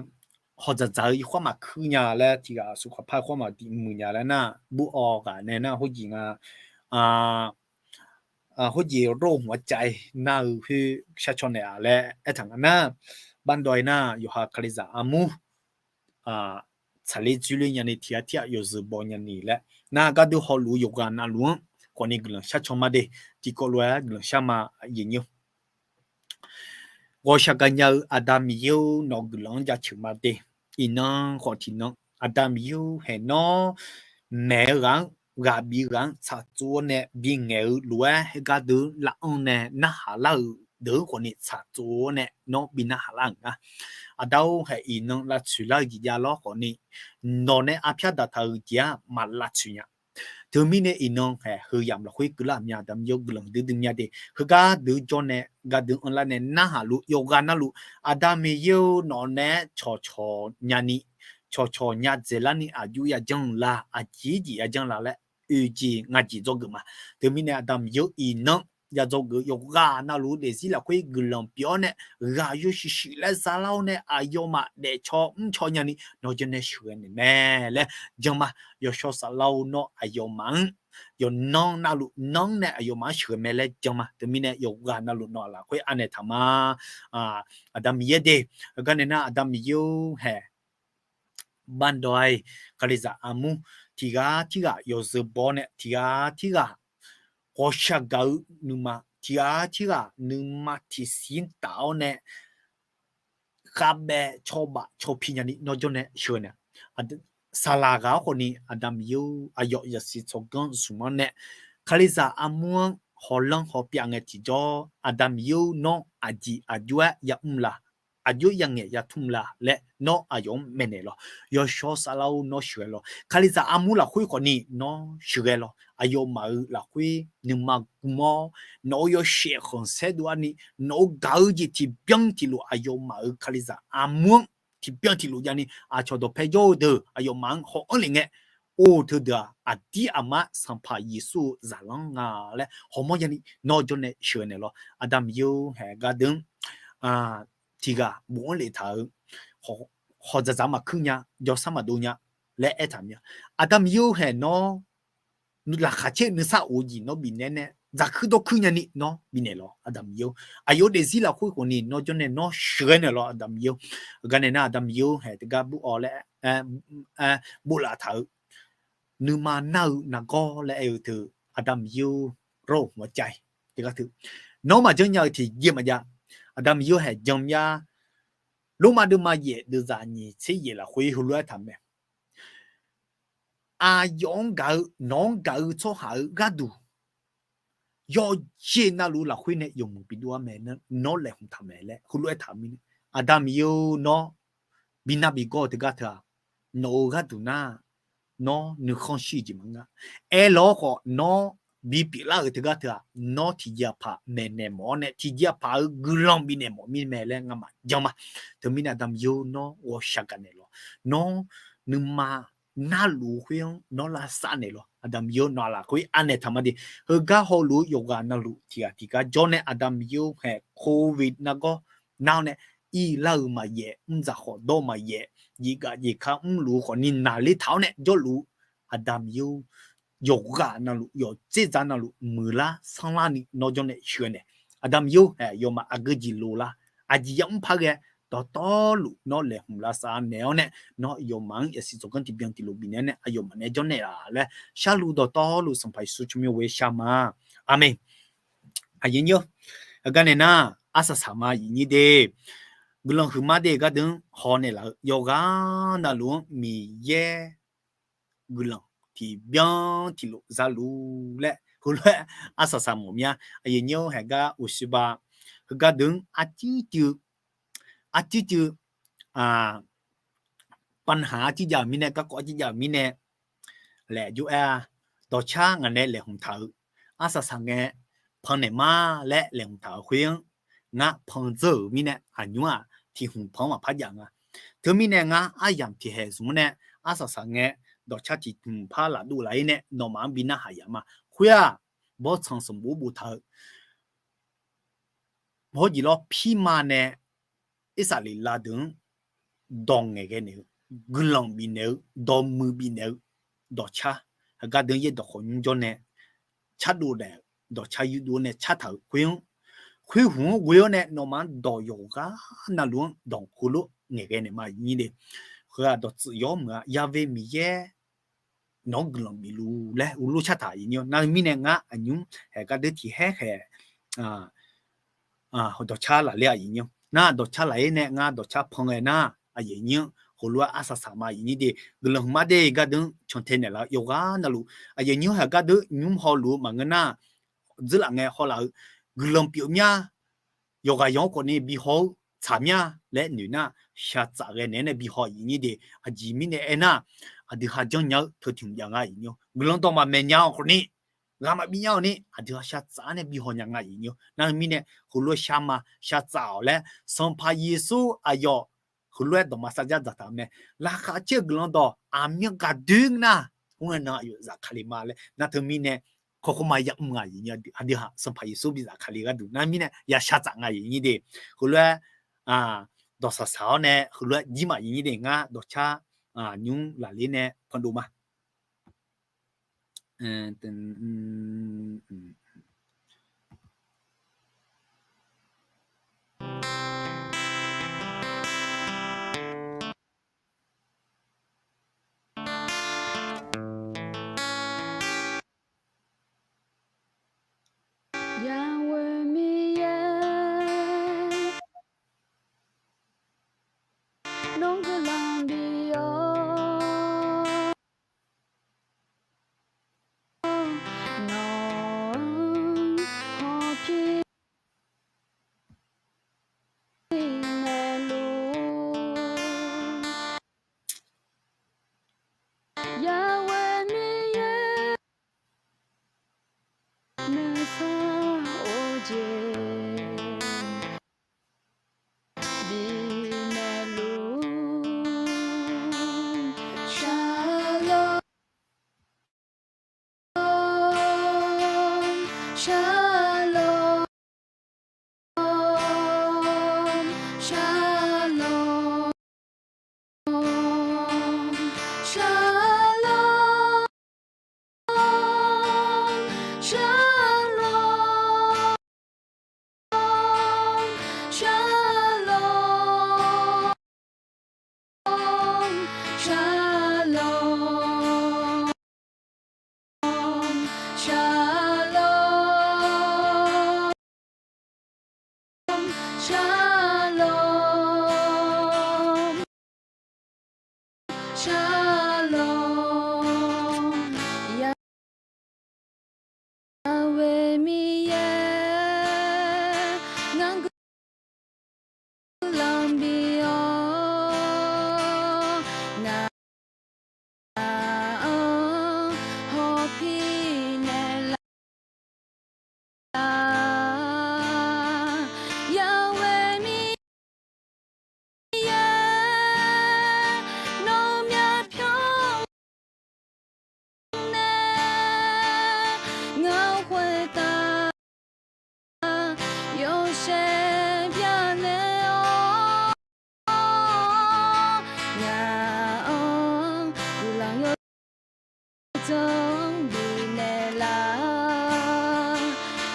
hawqdzaq dzaq-eu khoer maqkuir nya laer, tiq ghaq aqsur khawf par khoer maqdiq muiq nya laer nar, bur awq ghaq nae nar hawjeq nga, hawjeq โรคหัวใจ nar-eu khoer sharcaw naeq-a laer aertaq nga nar, bardawv-aer nar yawqha Kalizaq armur tsaqler dzoerler nyani tiq ghaq tirghaq yawzeu baw nyani laer nar, gardeuv hawluf-eu yawqghaq navluf-anr khawfni guiqlanq sharcaw ma de. Tiqkawv lof-aer guiqlanq shar ma, aqyuif aqnyir. Ghawqshaq gaqnya-eu Aqda Miqyaer-or, nawq-eu guiqlanq-anr jaceuq ma de. Iqnan khawf tiqnan Aqda Miqyaer-or, haeq nawr maeq-eu ghaq-anr, ghaq bif-eu ghaq-anr tsaqtsov-awr nae bingaeq-eu lof-aer, heugar deuq-anr laf-anr nae narhaq lar-euq deuq-anr khawfni tsaqtsov-awr nae nawr bi narhaq lar-euq nga. Aqda-or, haeq iqnan lavtsoeq lar-eu jeq javlar khawfni, nawq nae arpyar daqtaq-euq jeq-anr maq lavtsoeq nya. Teumirnae iqnan haeq heu yamq lafkhoer keuvlar mya, Aqda Miqyaer-or, guiqlanq duidui mya de. Heugar deuq jawr nae gardeuq anrlar nae narhaq luf yawqghaq navluf, Aqda Miqyaer-or, nawq nae-aer cawqcawq nyani, cawqcawq nya dzaeqlarni aqjox yajanr la, aqjeq jeq yajanr la laer oejeq ngaq jeq dzawgeuf ma. Teumirnae Aqda Miqyaer-or, iqnan ya dzawgeuf yawqghaq navluf daefzir lafkhoer guiqlanq pyeuf-awr nae, ghaq yawshuif shuif laer zalar-awr nae aqyawfmaf daefcaw mrcaw nyani nawq jawr nae sheuqghae naeq mae laer jan ma. Yawshawr Saflar-or, nawr aqyawfmaf-anr yawqnan navluf nanr nae aqyawfmaf-anr sheuqghae mae laer jan ma. Teumirnae yawqghaq navluf nawq lafkhoer anaeq taq ma. Aqda Miqyaer de, heugar nae nar Aqda Miqyaer-or, haeq bardawv-aer, Kalizaq armur tiq ghaq tirghaq yawzeu baw-awr nae tiq ghaq tirghaq ghawqshaq gaq-eu nuima tiqghaq tirghaq nuima tiqsiq taf-awr nae khavbaev cawba cawpi nyani nawr jawr nae sheuqghae naeq. Saqlaq ghaq-awr khawfni Aqda Miqyaer-or, aqyawf zaqsiq tsawrganr zmq-anr nae Kalizaq armur-anr hawlanr hawpyav ngae tiqjawr, Aqda Miqyaer-or, nawr aqjeq aqjox-aer yamr la, aqjox yangaeq yatmr la laer nawr aqyawf-anr maeqnaeq lawq. Yawshawr Saflar-or, nawr sheuqghae lawq. Kalizaq armur lafkhoer khawfni nawr sheuqghae lawq. Aqyawfmaf-euq lafkhoer nuima gm-awr, nawq-euq yawshaef khanqsaer dov-arni, nawq-euq gaq-eu jeq tiqbyan tiqlof aqyawfmaf-euq Kalizaq armur-anr tiqbyan tiqlof javni aqcawq dawqpae jawr-eu deuq aqyawfmaf-anr haw-anr lef ngae, or teudeuq-aq aqdir aqmar Sanqpaq Yeqsur-euq zaqlanr nga laer hawmawr javni nawr jawr nae sheuqghae naeq lawq. Aqda Miqyaer-or, haeq gardeuq-anr tiqghaq bof-anr leftaq-euq hawq dzaqdzaq maqkuir nya, jawrsar maqdov nya laer aertaq mir-a. Aqda Miqyaer-or, haeq nawr laqkhaq caer nuisar of-eu jeq nawr bifnaeq nae dzaqkuir dawrkuir nyani nawr bifnaeq lawq. Aqda Miqyaer-or, aqyawf-euq daefzir lafkhoer khawfni nawr jawr nae nawr sheuqghae naeq lawq. Aqda Miqyaer-or, aqgaf naeq nar Aqda Miqyaer-or, haeq teugar bur-awr laer boflaf taq-euq nuima nar-eu nargawr laer aer-eu teu, Aqda Miqyaer-or, rawr-euq hmq-anr cav-ir teugar teu, nawr maqjanr nya-eu tiqjeq maqjav. Aqda Miqyaer-or, haeq jan mir-a. Lormav deuvma yaef deuvzaq nyiq tser yaef lafkhoer heulof-aer taq mae. Aqyawf-anr gaq-eu, nawq-anr gaq-eu tsawrhaq-euq gharduq yawqjeq navluf lafkhoer nae yawmuiq bidov-ar mae, nawr laeqhmq taq mae laer heulof-aer taq-eu mirnae, Aqda Miqyaer-or, nawr bi nar bi gawr-eu teugar teu-aq, nawq-euq gharduq nar nawr nuikhanr shir-eu jeq maqngeur-a. Aerlawq-awr khawf nawr bipyeuf lar-euq teugar teu-aq, nawr tiqjeq aqpaq maeqnaeq mawf-awr nae tiqjeq aqpaq-euq guiqlanq bifnaeq mawf mir mae laer ngamaf jan ma. Teumirnae Aqda Miqyaer-or, nawr ghawqshaq gaqnaeq lawq. Nawr nuima narluf khoer-anr nawr lavsav naeq lawq. Aqda Miqyaer-or, nawq-aq lafkhoer anaeq taq ma de. Heugar hawluf-eu yawqghaq navluf tiqghaq tiqgar jawr nae Aqda Miqyaer-or, haeq Covid nargawr nar-awr nae irlar-eu maqyaef, mrdzaq khawf dawr-eu maqyaef, jeqgaf jeqka mrluf-eu khawfni naqler taq-awr nae jawrluf-eu Aqda Miqyaer-or, yawqghaq navluf yawqtser dzaq navluf muiqlar sanrlarni nawr jawr nae sheuqghae naeq. Aqda Miqyaer-or, haeq yawmaf aqgeu jeq lolar, aqjeq yamr par ghae dawqtawvluf nawr laeqhmq lavsav naeq-awr nae, nawr yawmaf-anr yasiq tsawrganr tiqbyan tiqlof bifnaeq-awr nae aqyawfmaf nae jawrnaeq-a laer sharluf dawqtawvluf Sanqpaq Yeqsur tsawrmyanr ghoe shar ma. Aqmeq. Aqyuif nyir-awr, heugar naeq nar, arsaq saq ma aqyuif nyir de. Guiqlanq huiqma de gardeuq-anr hawnaeq laf-eu yawqghaq navluf-anr Miqyaer guiqlanq tiqbyan tiqlof zaluf laer heulof-aer arsaq saq mawf mir-a. Aqyuif nyir-awr, haeq gar uqshiba heugar deuq-anr arcuir cuiv, arcuir cuiv, panhaq arcuir jav-euq mirnae, garkawv arcuir jav-euq mirnae laeq jov-aer-a. Dawqcar ngaq nae laeqhmq taq-euq arsaq saq ngae pannaeq ma laer laeqhmq taq-euq khoer-anr ngar pandzeur-euq mirnae aqnymr-aq tiq hmq pan-anr maqpar jav nga. Teumirnae ngar aryamq tiqhaeq zmq-anr nae arsaq saq ngae dawqcar tiq hmq par lafdov laf-ir nae nawmaf-anr bi narhaq yaf ma. Khoer-aq, bawrtsanq sanqbof boftaq-eu hawr jeq lawr pirma nae Irsaqleqlav deuq-anr dawq ngaeqghae naeq-eu, guiqlanq bifnaeq-eu, dawqmuiq bifnaeq-eu dawqcar, heugar deuq-anr yaerdawq khawf nymr jawr nae cardov daef-euq dawqcar yurdov nae cartaq-euq khoer-anr, khoer hmq-anr ghoe-awr nae nawmaf-anr dawq yawqghaq navluf-anr dawq heulof ngaeqghae naeq ma aqyuif nyir de. Heu-aq dawqtsuif yawr meuq-a, Ya've Miqyaer nawq-anr guiqlanq bifluf laer ulof cartaq aqyuif nyir-awr. Nar-eu mirnae ngar aqnymr haeq gar deuq tiqhaer khaeq dawqcar lafler aqyuif nyir-awr. Nar dawqcar laf-ir nae ngar dawqcar pan ghae nar aqyuif nyir-anr heulof-aer arsaq saq ma aqyuif nyir de. Guiqlanq hmq mar de gardeuq-anr cantae naeqlaf-eu yawqghaq navluf aqyuif nyir-anr haeq gar deuq nymr hawluf-eu maqngeur nar, dzeurlaf ngae hawlaf-eu guiqlanq pyeuf mya, yawqghaq yawq-anr khawfni bihaw-eu tsaq mya laer noeq nar, shaqtsaf ghae naeq-aer nae bihaw aqyuif nyir de. Aqjeq mirnae aernar, aqdui ha janrnya-eu teu tiq hmq jav nga aqyuif nyir-awr. Guiqlanq dawq maqmaeq nya-awq khawfni, ghaq maqbi nya-awq ni aqdui ha shaqtsaf-aer nae bihaw nya nga aqyuif nyir-awr. Nar-eu mirnae heulof-aer shar ma, shaqtsaf-awq laer Sanqpaq Yeqsur aqyawf heulof-aer dawq maqsar jar dzaqtaq-eu mae. Laqkhaq caer-eu guiqlanq dawq aqmyan ghaq doer nar, khoerngae nan aqyawf zafkale ma laer nar teumirnae kawrkawr ma yamr nga aqyuif nyir-awr. Aqdui ha Sanqpaq Yeqsur bi zafkale gharduq nar mirnae ya shaqtsaf nga aqyuif nyir de. Heulof-aer dawq saqsaq-awr nae heulof-aer jir ma aqyuif nyir de. Ngar dawqcar nymr lafler nae pandov ma. Shalom, shalom. Yahweh Miqyaer, ngar guiqlanq bif-awr, ngaq-anr hawpir naeqlaf. Yahweh Miqyaer, nawr myavpyawr nae ngaq-anr khoertav yawshaef byanaeq-awr, ngaq-anr guiqlanq yawdzanr bifnaeq laf.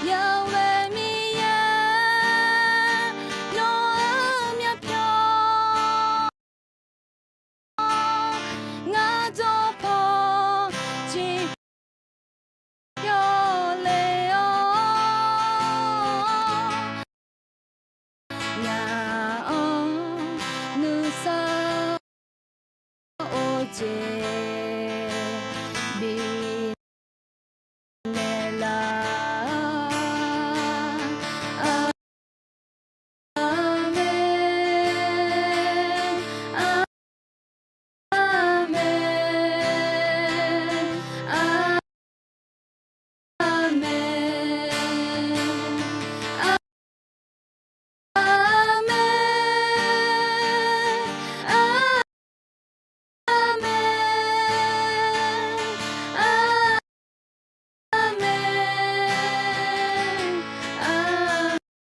Yahweh Miqyaer, nawr-eu myavpyawr ngar dawrpaw tiqpyawr le-awr, ngaq-anr nuisar or jeq bifnaeq laf. Aqmeq. Aqmeq. Aqmeq. Aqmeq. Aqmeq. Aqmeq. Aqmeq. Aqmeq.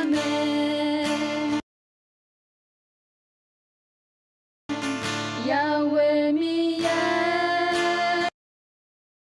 Aqmeq. Yahweh Miqyaer,